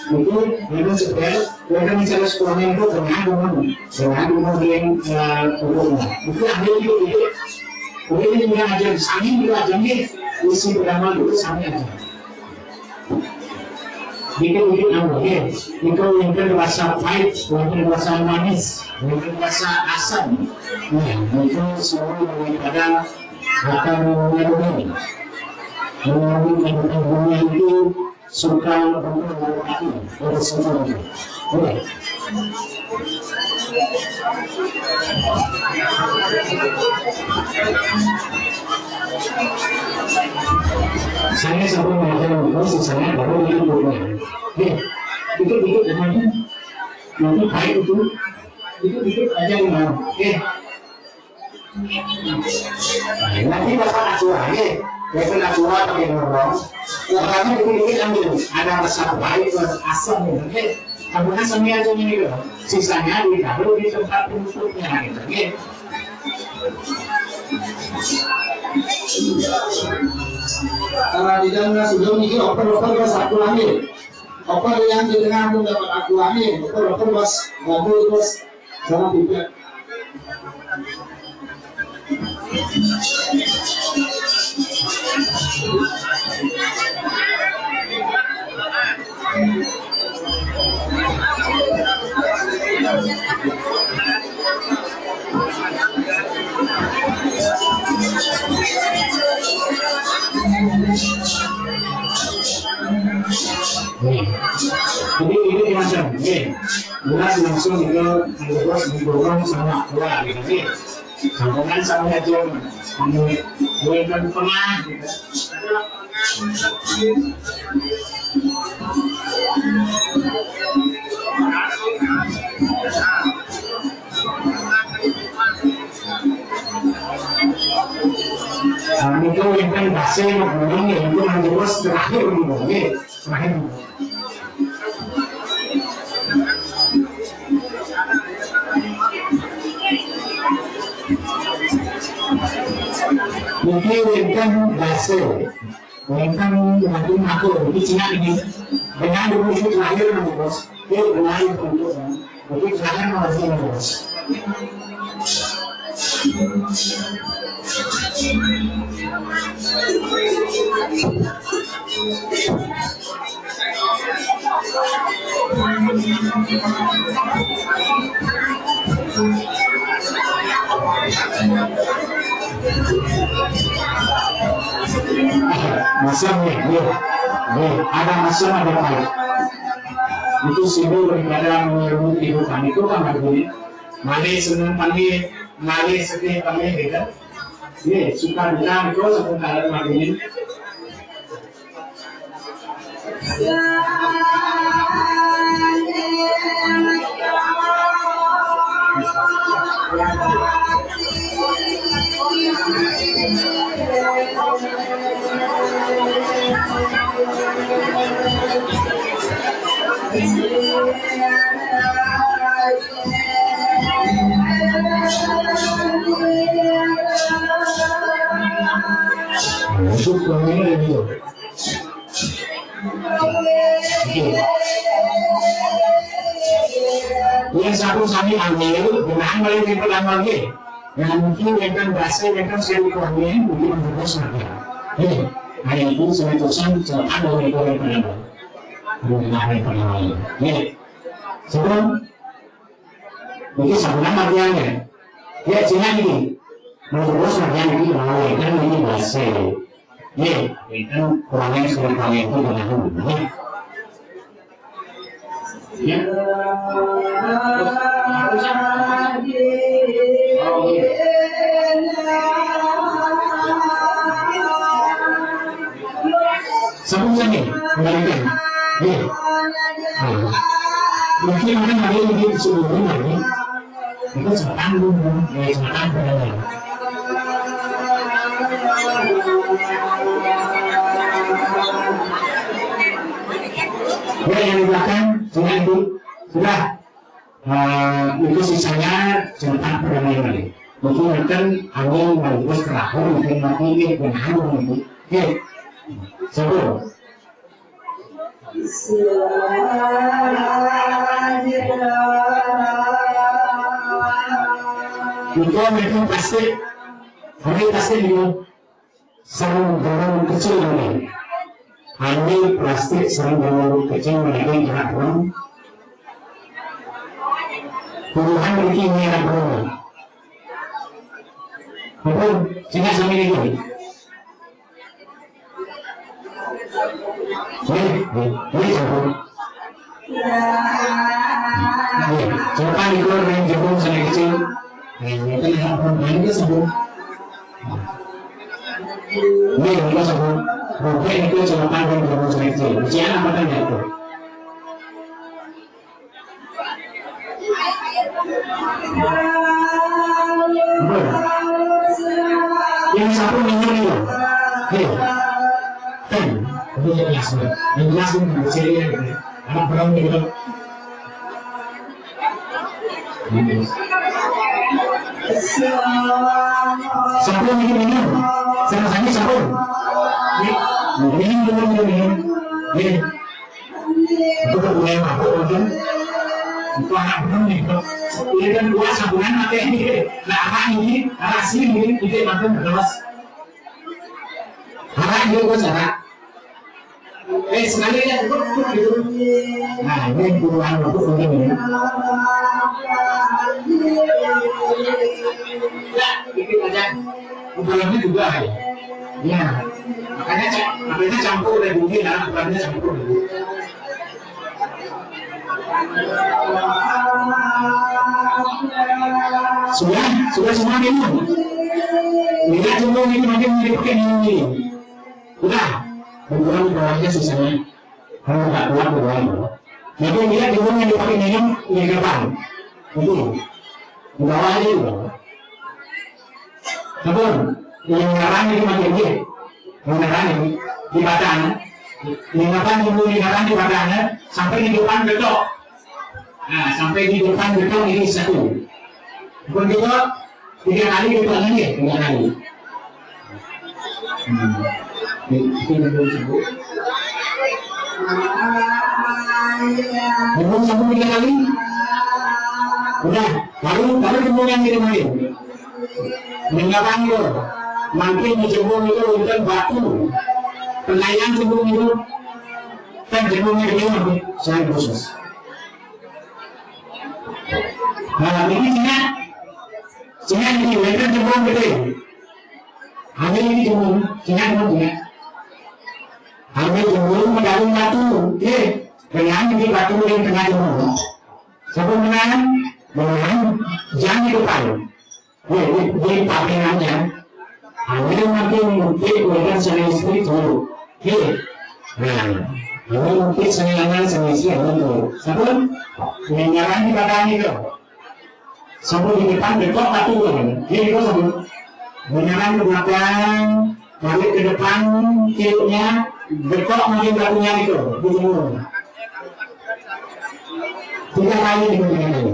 Itu, itu sebab, mereka mencari sekolahnya itu pernah dulu. Pernah dulu yang, eh, pokoknya. Itu ambil itu, itu. Jadi ini juga aja, sami juga aja nih. Isi pertama dulu, sami aja. Dikit-dikit nambah, ya. Itu yang kan rasa pahit, yang kan rasa manis, yang kan rasa asam. Nah, itu semua daripada akan mengandung. Mengandung kandungan itu suka untuk mengatakan, harus itu. Oke. Saya sebelum mengatakan, saya baru itu. Nih, dikit-dikit aja. Nanti baik itu. Dikit-dikit aja yang mau. Eh. Nanti Bapak acuannya. Bapak acuan pakai ngomong. Pokoknya dikit-dikit ambil. Ada rasa baik, rasa asam gitu. Eh, kamu asam ya aja nih gitu. Sisanya ditaruh di tempat berikutnya gitu. Eh. Kalau di dalam sudah mikir oper-oper ke satu ambil. Apa yang di tengah pun dapat aku angin, apa apa bos, bagus bos, sama tidak. Hmm. Jadi ini macam, nih, jelas langsung itu harus didorong sama keluar gitu sih. Sampeyan sama aja, anu, gue kan pernah gitu. Nah, itu yang kan bahasa yang ngomong ya, itu kan terus terakhir ngomongnya, terakhir. Niki wénten basa, wénten wonten matur, niki jinak niki. Dengan wujud lahir niki, Bos. Nggih, dengan bentuk. Niki jinak niki, Bos. Masam ya, ya. Ya, ada masam, ada pahit. Itu simbol daripada menyerupi Tuhan itu kan, artinya. Malih seneng, malih, malih sedih, malih gitu. Ya, suka duka itu sementara, artinya. Untuk pemilu ini. Oke. Yang satu sami ambil, gunakan balik yang pertama lagi. Yang mungkin yang kan berhasil, yang kan saya kurangnya, mungkin menurut saya. Oke. Hari itu saya tulisan, saya ada yang kurang pada. Ada yang kurang pada. Oke. Sebelum Niki sampun margiane. Ya, jenengan niki. Nah, terus margiane niki mau kan ini bahasa. Ya, itu kurangnya sudah kurangnya itu dengan dulu. Ya. Ya. Oh, iya. Sampun sami, kembalikan. Nggih. Nah, mungkin orang hari ini disuruh rumah, ya. Itu sekarang dulu, ya, sekarang berapa? Ya, yang di belakang, sudah itu. Sudah. Eh, itu sisanya cepat bermain lagi. Mungkin akan angin bagus terakhir, mungkin mati ini, mungkin anu, mungkin. Oke. Sampun. Itu, itu pasti. Hari pasti itu. Sareng dalan kecil ini. Ambil plastik sareng dalan kecil menawi anak orang. Puluhan riki anak orang. Betul, sehingga sampai itu. Ini, ini, ini satu. Ini, coba itu yang jebol sana kecil. Nah, ini kan anak orang lain itu satu. Ini, ini satu. Mungkin itu cuma panggung jebol sana kecil. Ujian apa kan ya itu? Yang satu minum itu. Hei. Kan, ini yang jelas nih. Yang jelas nih, yang kecil ya. Anak berang gitu. Satu minum, minum. Sama-sama satu. Minum, minum, minum, minum. Minum. Itu kan mulai mabuk, kan? Itu anak bener nih, bro. Ini kan dua sabunan mati ini. Nah, apa ini? Apa sih ini? Ini makan terus. Apa ini, bos? Apa? Eh, sekali aja, cukup, cukup, gitu. Nah, ini puluhan mabuk mungkin ini. Ya, dikit aja. Ukurannya juga, ya. Ya. Makanya, ca- makanya campur deh, bumbu, ya. Ukurannya campur, deh. Sudah, sudah semua minum. Tidak cuma ini, makin dipakai ini. Udah, bukan bawahnya sisanya. Kalau nggak kuat, bawahnya. Jadi dia minum yang dipakai minum, ini kapan? Itu. Di bawah aja itu. Sampun, yang ngarang ini makin dia. Yang ngarang ini, di batang. Yang apa, yang di ngarang di batangnya, sampai di depan betok. Nah, sampai di depan betok ini satu. Pun juga, tiga kali di depan ini, tiga kali. Hmm. Ini, ini belum sembuh. Belum sembuh tiga kali. Udah, baru, baru sembuh yang ini main. Mengapa, Lur? Mangkin di Jebung itu wonten batu. Penayan Jebung itu. Kan Jebung itu, saya khusus. Nah, ini cingak. Cingak ini, wénten jembung gedé. Ambil ini jembung, cingak jembung, cingak. Ambil jembung, menggalung batu. Nggih, dengan ini batu yang tengah jembung. Sampun menang, menang, jangan di depan. Nggih, nggih, nggih, pamrénannya. Ambil nanti mungkin wénten sané istri dulu. Nggih. Nah, ini mungkin sané lanang sané istri dulu. Sampun, ngarani bakal niku. Sampun di depan, bekok batu. Nggih, niku sampun. Menyerang ke belakang, balik ke depan, tiupnya, bekok makin batunya niku. Tiga kali niku, tiga kali.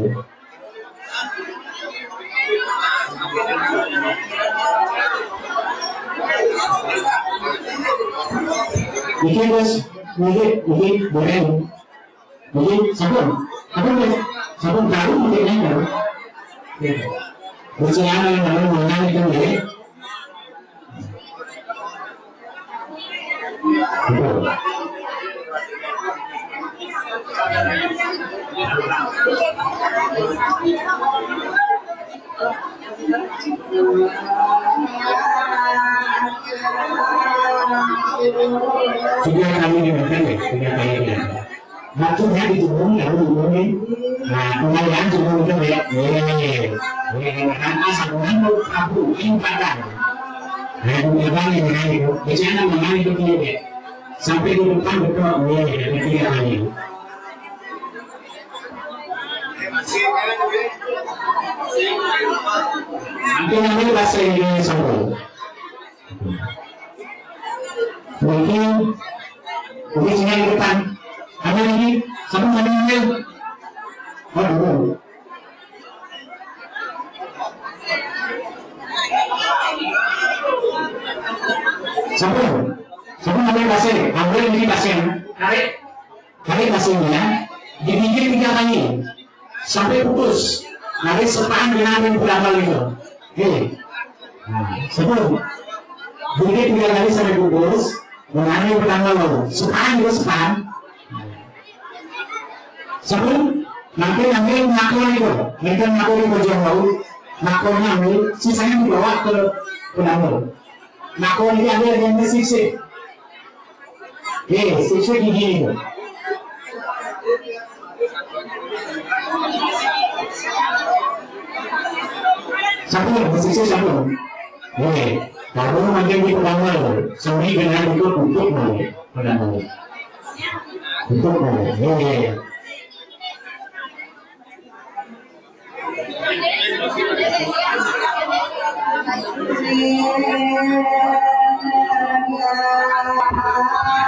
Niki wis, niki, niki goreng. Niki sampun, sampun wis, sampun baru niki nang baru. Wis ana yang baru menang itu nggih. Tiga kali dimakan ya, tiga kali dimakan. Waktunya diturun, lalu diturun. Nah, pengalihan turun itu ya. Iya, iya. Iya, iya. Nah, asal orang mau kabur, ini patah. Nah, itu apa nih, nah, itu. Biasanya namanya itu dia, ya. Sampai di depan betul, iya, iya, iya, iya. Nanti, nanti bahasa Inggris semua. Mungkin, mungkin sini di depan. Ada lagi? Satu, satu, satu. Waduh. Sampun. Sampun ambil pasir. Ambil ini pasir. Tarik. Tarik pasirnya. Digigit tiga kali. Sampai putus. Tarik sepaan dengan yang berapa itu. Oke. Nah, sampun. Digigit tiga kali sampai putus. Dengan yang pertama lo. Sepaan itu sepaan. Sampun, nanti, nanti nakon itu, nanti nakon itu jauh, nakonnya ambil, sisanya dibawa ke penabur. Nakon ini ada yang sisik. Eh, sisik gigi itu. Sampun, sisik sampun. Eh, kalau makin di penabur, suri dengan itu tutup mau, penabur. Itu mau, eh.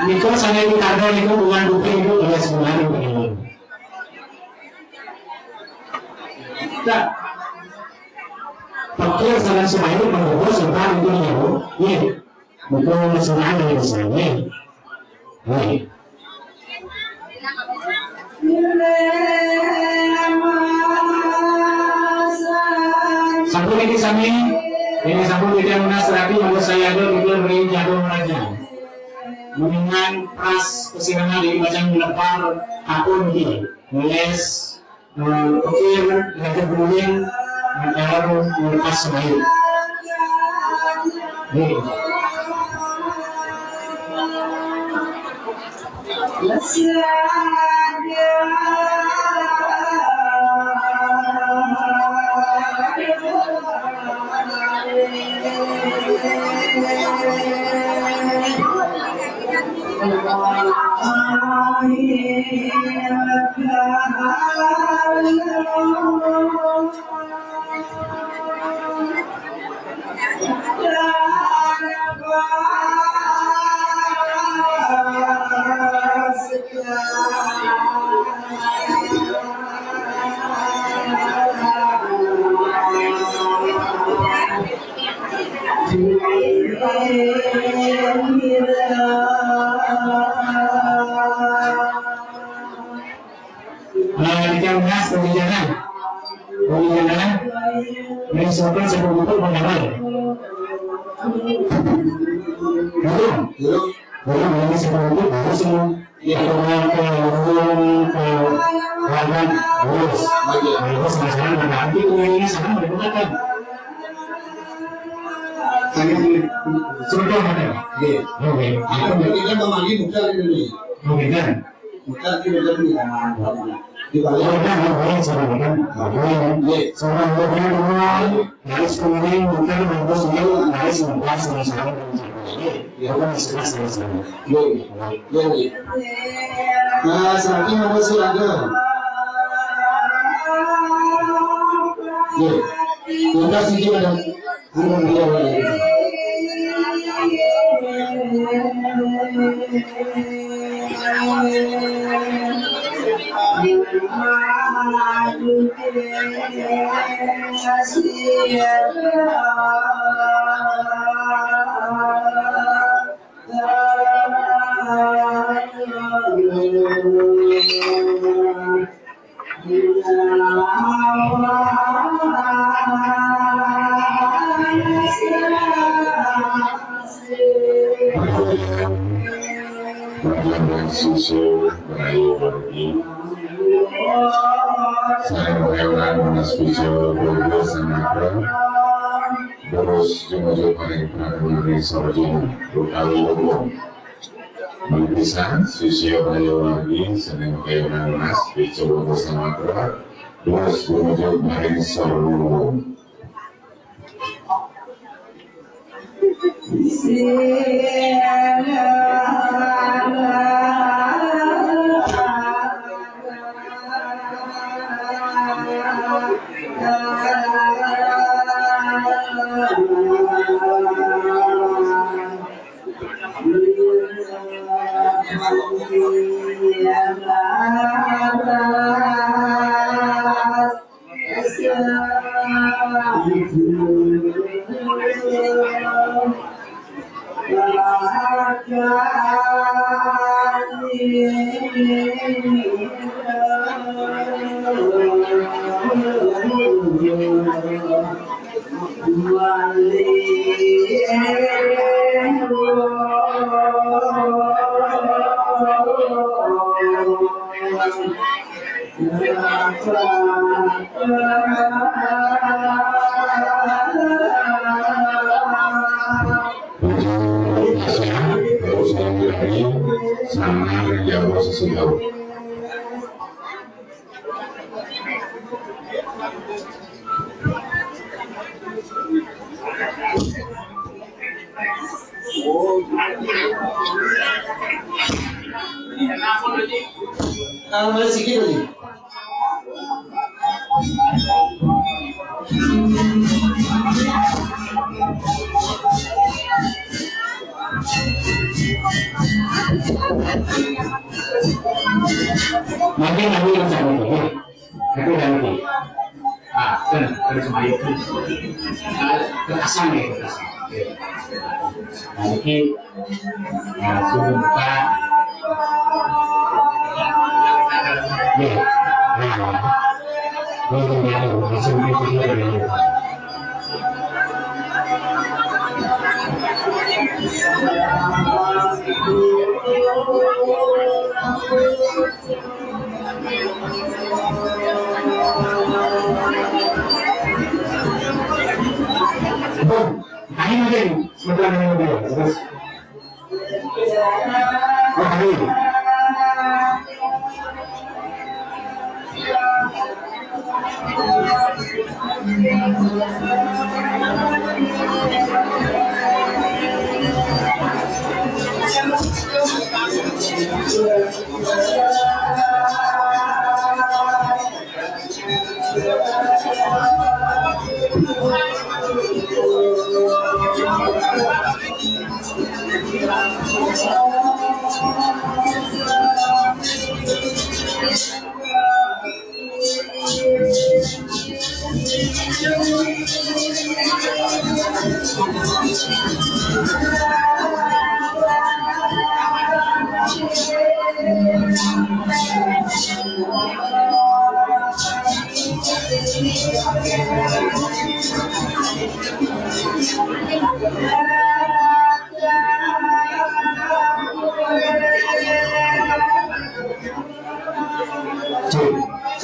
Niku sané dikarya niku bukan bukti itu oleh sebenarnya. Nah, pikir salah semua itu menghubung serta itu nyawa. Iya. Niku sebenarnya itu sané. Baik. Sampun ini sami, ini sampun kita menasrati, monggo saya ada di dalam ring jago raja. Mendingan pras kesirangan di macam lepar akun ini. Nulis, eh, pikir, lagi guling, kalau lepas baik. Nih. Nah, kita bahas kebijakan. Kebijakan. Ini sopan sebelum itu pengamal. Belum. Belum, ini sebelum itu baru semua. Ya, orang ke, orang ke Lawan, terus. Oke. Terus masalah berarti ini sekarang berputar. Tadi di Sudah ada. Iya. Oke. Itu berarti kan memanggil muka ini. Oke, kan? Muka ini berarti kan. Di balik. Iya, kan? Iya, seorang kan. Iya. Seorang orang harus kemudian muka harus tahu harus membuat sama-sama. Iya, kan? Iya, iya. Iya, iya. Nah, saat ini nomor silakan. Iya. Kita sedikit ada. Siswa berayu pergi. Saya berkenan Mas Bijo Bobo Samatra. Terus jumpa paling pernah dari Sarjana Rukal Bobo. Mangkisa, siswa berayu lagi, seneng kenan Mas Bijo Bobo Samatra. Terus jumpa paling Sarjana. Sama kerja bos sesudah. Tambah sikit lagi. Mungkin nanti yang saya, ya. Tapi nanti. Ah, kan, kan sama itu. Ah, kekasih ya, kekasih. Ya. Nah, ini, nah, sudah buka. Ya. Nah, ini, ini, ini, ini. Bon, ayo, ayo, sebentar, ayo, ayo, terus. Oh, ayo.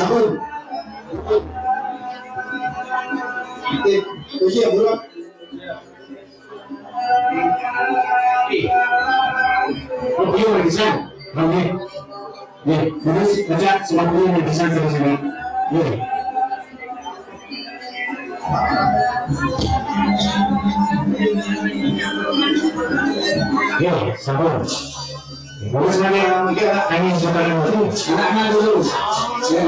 Sabun. Okey, okey, buruk. Oh, iya, bisa. Okey. Ya, terus baca sebab dia yang bisa terus ini. Ya. Ya, sabar. Terus lagi, lagi, lagi, sabar. Anaknya dulu. Ya.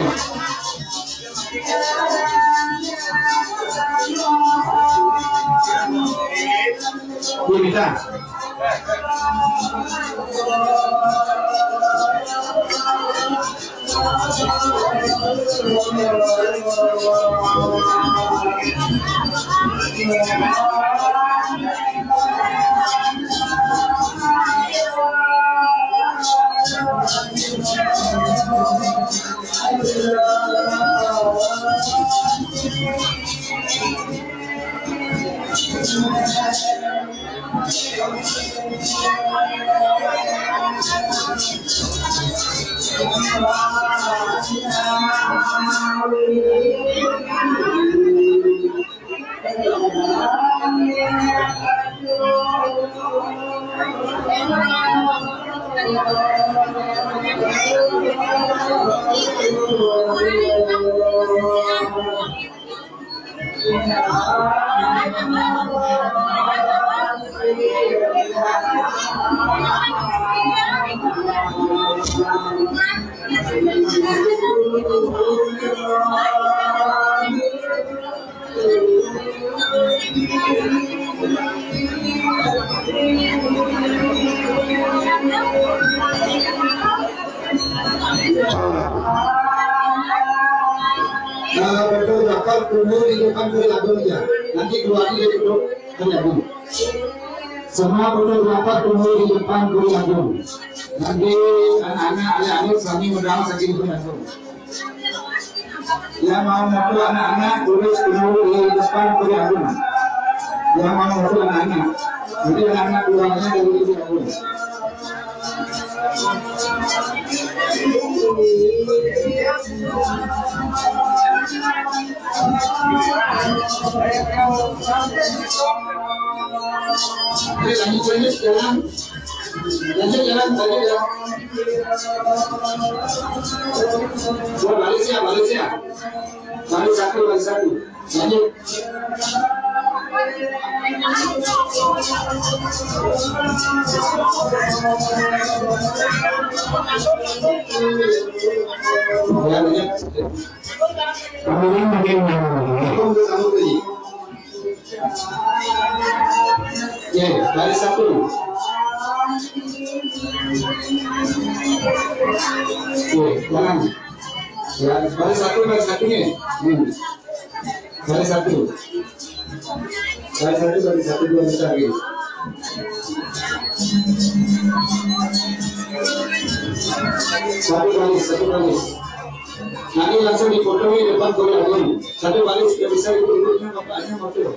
Ini kita. Kalau betul dapat tunggu di depan Puri Agung ya. Nanti keluar di depan Puri Agung. Semua betul dapat tunggu di depan Puri Agung. Nanti anak-anak, adik-adik, kami undang saja di Puri Agung. Yang mau metu anak-anak, terus tunggu di depan Puri Agung. Yang mau metu anak-anak. Jadi anak-anak keluarnya dari Puri Agung. Oke, lanjut, lanjut, jalan. Lanjut, jalan, lanjut, jalan. Wah, balik siap, balik siap. Balik satu, balik satu. Lanjut. Ya, lanjut. Kemudian bagaimana? Oke, baris satu. Oke, jangan. Ya, baris satu, baris satu nih. Hmm. Baris satu. Baris satu, baris satu, dua, baris satu. Satu baris, satu baris. Nanti langsung dipotong di depan Puri Agung. Satu baris, tidak bisa ibu-ibunya, bapaknya mau tuh.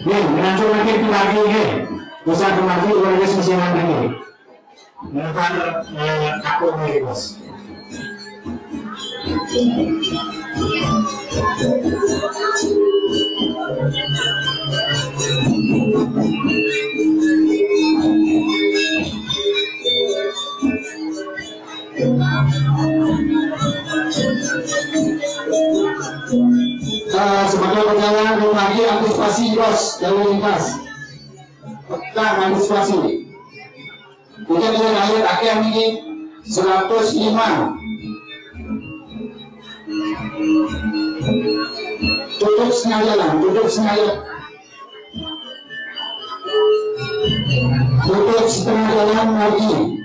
Bien, menantu makin kembali, eh. Bisa kembali, warga sosial ini. Menukar, eh, aku ini, bos. Eh, sebagai perjalanan lagi, antisipasi, bos, lalu lintas. Petang, antisipasi. Hujan, hujan air akeh niki, seratus lima. Tutup setengah jalan, tutup setengah jalan. Tutup setengah jalan lagi.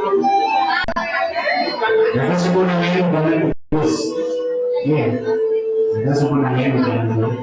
Jaga suku nangin bukan terus. Iya. Jaga suku nangin bukan terus.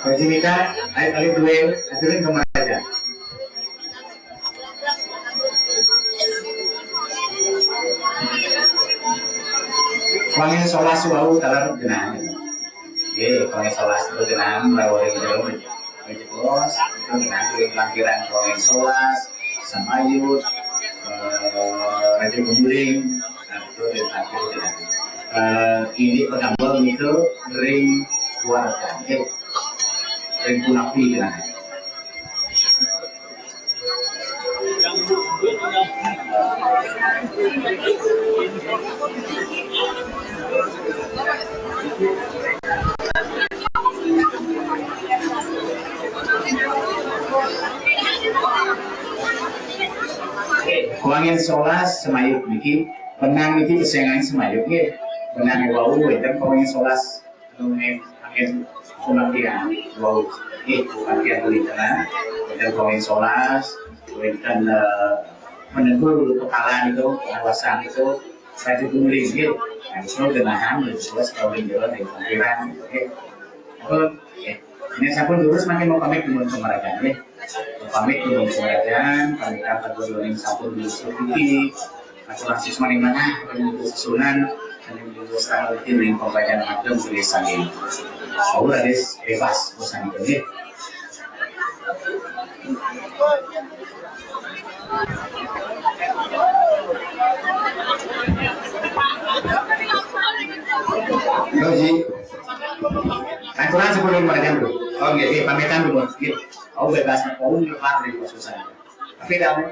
Bajimita, ayo kali duel, aturin kemana aja. Wangi solas wau talar genah. Nggih, wangi solas itu genah, merawat yang jauh. Bos, itu genah, lampiran wangi solas, sama ayu, eh, raja kemuling, nah, itu dari terakhir genah. Eh, ini penambal itu ring keluarga, eh, ring punapi genah. Oke, wangi solas semayuk niki, benang niki pesengan semayuk nggih. Benang wau wénten wangi solas. Angin, angin, pengertian, wow, eh, pengertian kulit tengah, wénten wangi solas, wénten, eh, menegur kepala itu, pengawasan itu, rajin kulit gitu. Nah, itu kenahan, itu solas, kalau di jalan, di pengertian, gitu, oke. Apa, ya. Ini sampun lurus, makin mau pamit, belum kemerakan, ya. Pamit nuwun senajan, pamitan kagem sampun nyusup iki. Atur siswa ning manah, susunan, ning pembacaan ageng tulisan ini. Saur alis bebas, bosan itu, nggih. Lho, Ji. Aturan sepuluh menit, Bu. Oh, nggih, nggih, pamitan, Bu. Nggih. Oh, bebas, oh, nggih, Pak, nggih, Pak Susan. Tapi kamu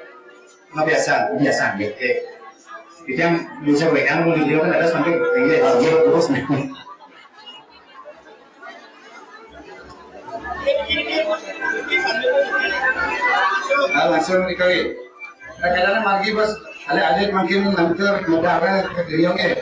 nggak biasa, biasa, nggih. Oke. Itu yang bisa pegang, mau video kan ada sampai, iya, iya, terus. Ah, langsung dikali. Kadang-kadang mangki pas adik-adik makin lancar, mudah ke Geriong, eh.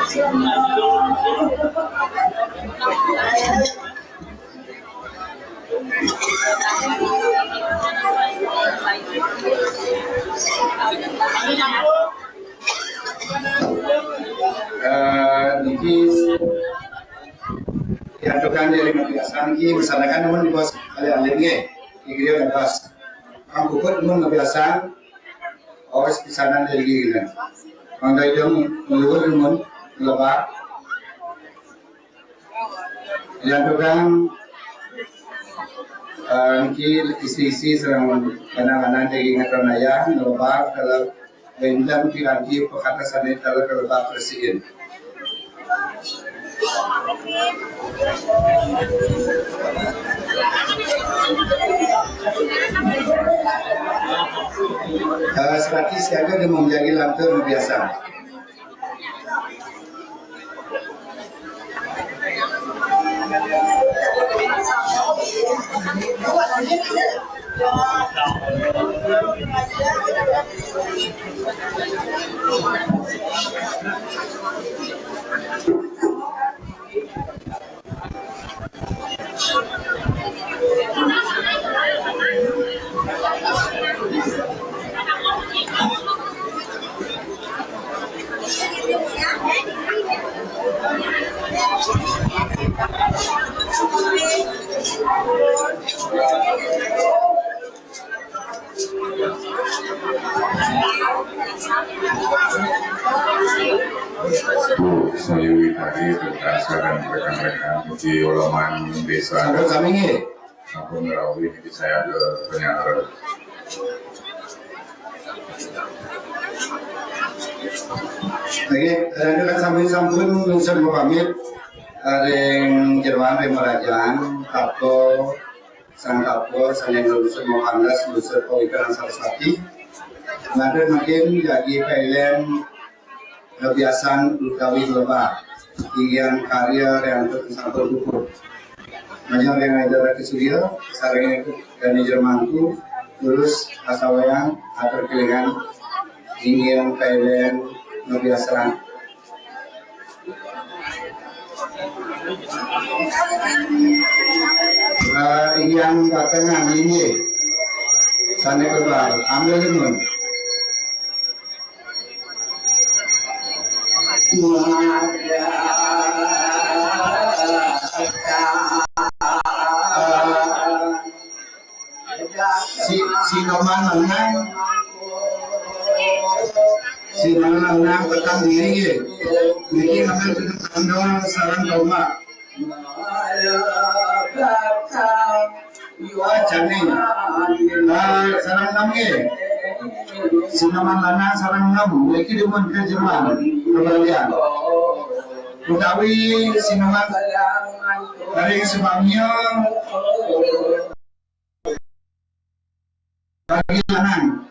Eh, niki yang tukang dari Matiasan ki, misalkan namun di bos alih-alih nggih, di griya bebas. Kang puput mun Matiasan, awas pisanan dari gini. Mangga idem meluwur mun lebak. Yang tukang, eh, niki isi-isi sareng anak-anak dari Ngatranaya, lebak, dalam wénten piranti pekatasané tala kalebak presigen. Eh, serati siaga dia menjadi lantur biasa. Bu, saya Witari, Perkasa dan rekan-rekan di Ulaman Desa. Sampun sami nggih. Sampun rawuh niki saya ada penyaran. Nggih, sampun-sampun nuwun pamit ring Jerman, ring Merajan, Tato, Sang Tato, sané nuwun mapandas, nuwun pawikan Saraswati. Ngatur mangkin jagi pailen kebiasaan utawi lebak, inggihan karya yang sampun puput. Majeng ring Ida Ratu Surya, sareng Dani Jermanku, terus asawayang atur kelingan, inggihan pailen kebiasaan. Eh, inggihan batengan inggih. Sané kebal, ambil limun. Si, Sinoman Lengang. Sinoman Lengang petang diri nggih. Niki namanya tandon sarang domba. Wah, jani. Nah, sarang enam nggih. Sinoman Lengang sarang enam. Niki dumun kejeroan kebahagiaan. Utawi Sinoman dari sebabnya bagi lanang.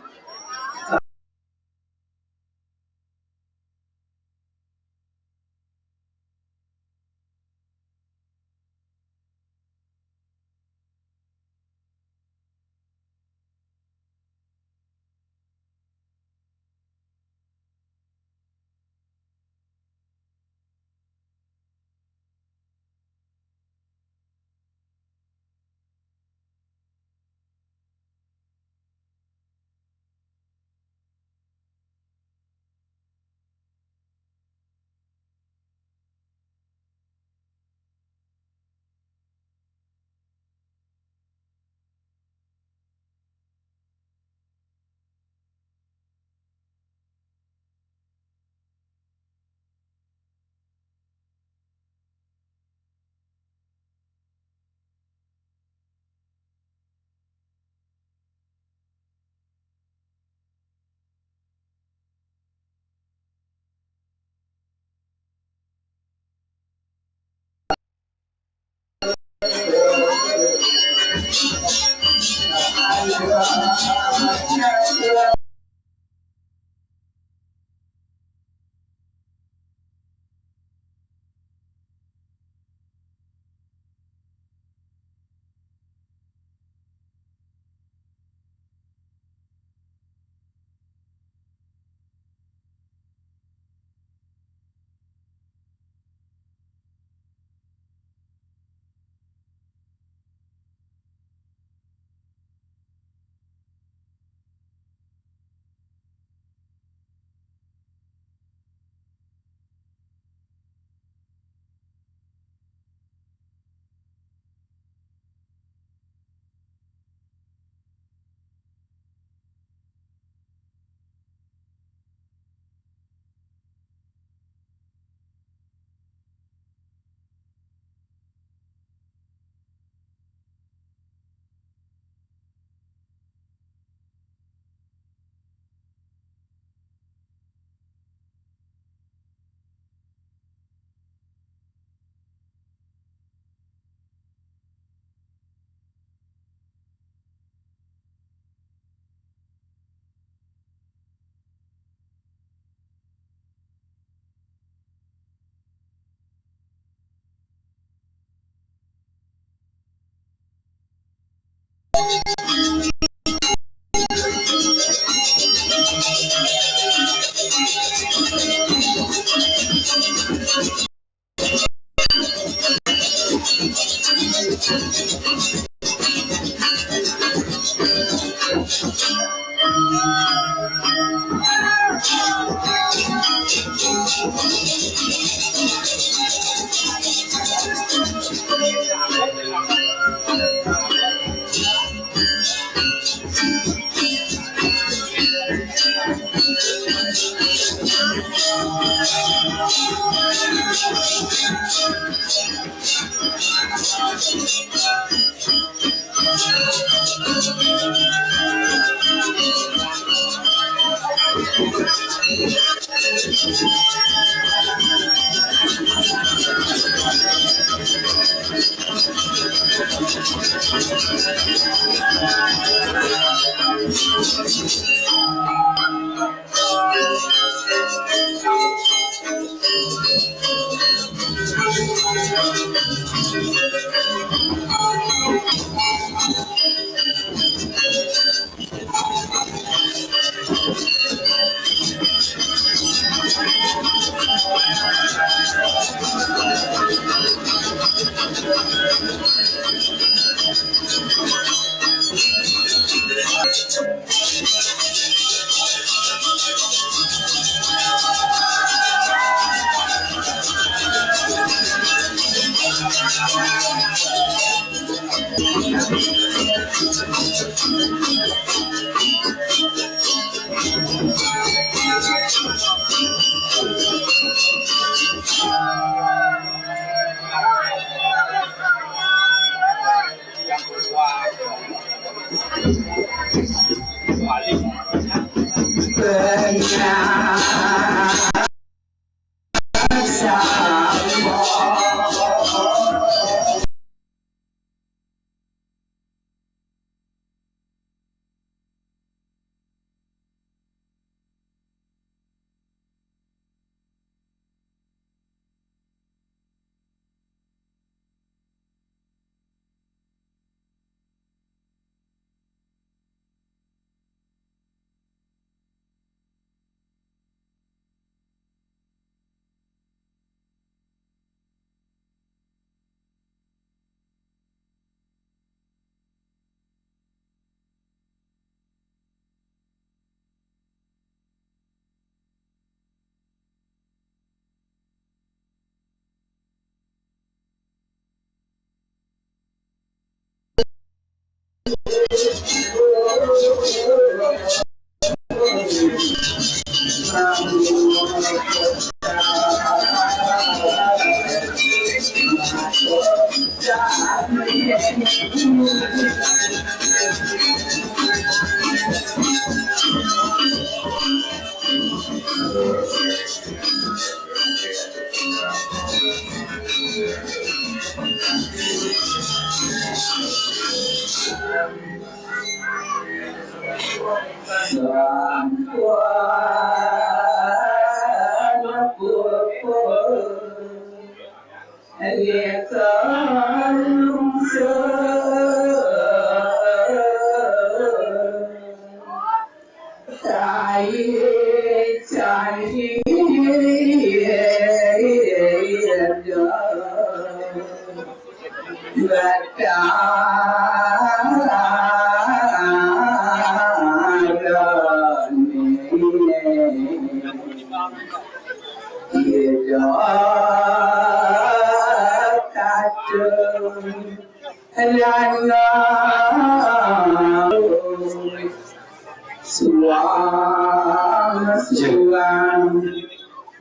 Suang, suang,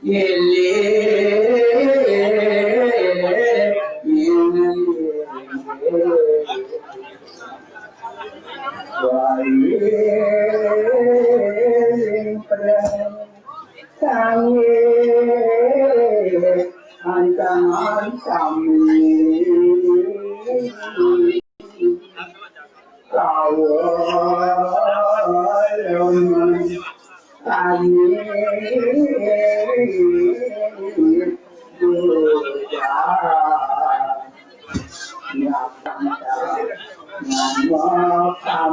yele, yele. Tangi antangan sami kawulung tangi duda.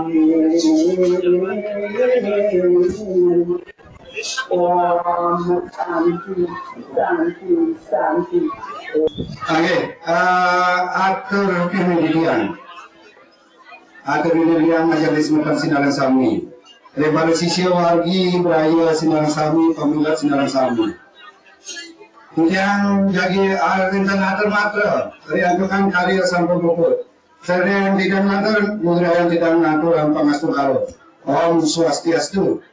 Om Santi, Santi, Santi. Okey, uh, atur pinilihan. Atur pinilihan majelis matan sinareng sami. Ring para sisia wargi braya sinareng sami, pamilet sinareng sami. Titiang jagi arinten atur matra, riantukan karya sampun puput. Sadurung titiang matur, ngudayang titiang ngaturang pangastungkara. Om Swastiastu.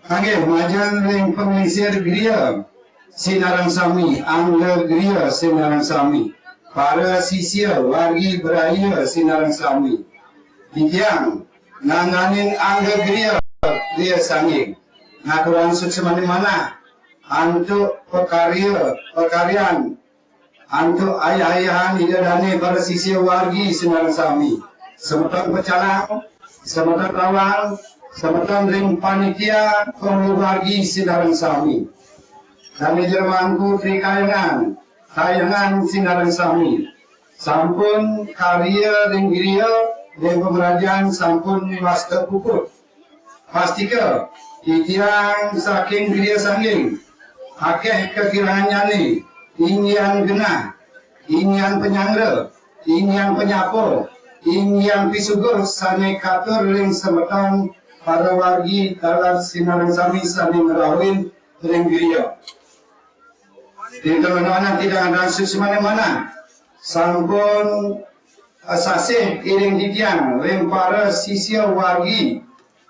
Kangge majeng ring panglingsir griya sinareng sami, angga griya sinareng sami, para sisia wargi braya sinareng sami. Titiang nangganing angga griya, griya sanging ngaturang suksmaning manah antuk pakarya, pakaryan antuk ayah-ayahan Ida Dane para sisia wargi sinareng sami. Semeton pecalang, semeton tawang, semeton ring panitia pangulu wargi sinareng sami. Dane Jero Mangku Tri Kayangan, Kayangan sinareng sami. Sampun karya ring griya, ring pamrajan sampun wasta puput. Pastika, titiang saking griya sanging, akeh kakirangannyane, inggihan genah, inggihan panyanggra, inggihan panyapa, inggihan pisuguh sane katur ring semeton para wargi taler sinareng sami sane ngrauhin ring griya. Dinten menawi titiang ngaturang suksmaning manah, sampun sasih iring titiang ring para sisia wargi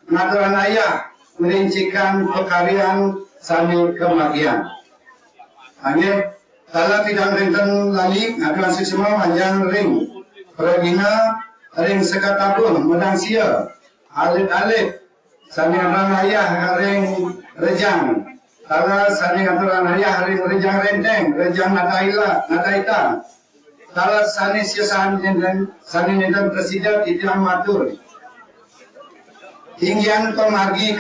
ngaturang ayah ngrincikan pakaryan sane kamargiang. Inggih, taler titiang dinten lali ngaturang suksma majeng ring pragina ring Sekaa Agung Medang Sia, alit-alit sane ngaturang ayah ring Rejang. Taler sane ngaturang ayah ring Rejang Renteng, Rejang Nataila, Nataita. Taler sane sisia sane nenten, sane nenten prasida titiang matur. Inggihan pamargi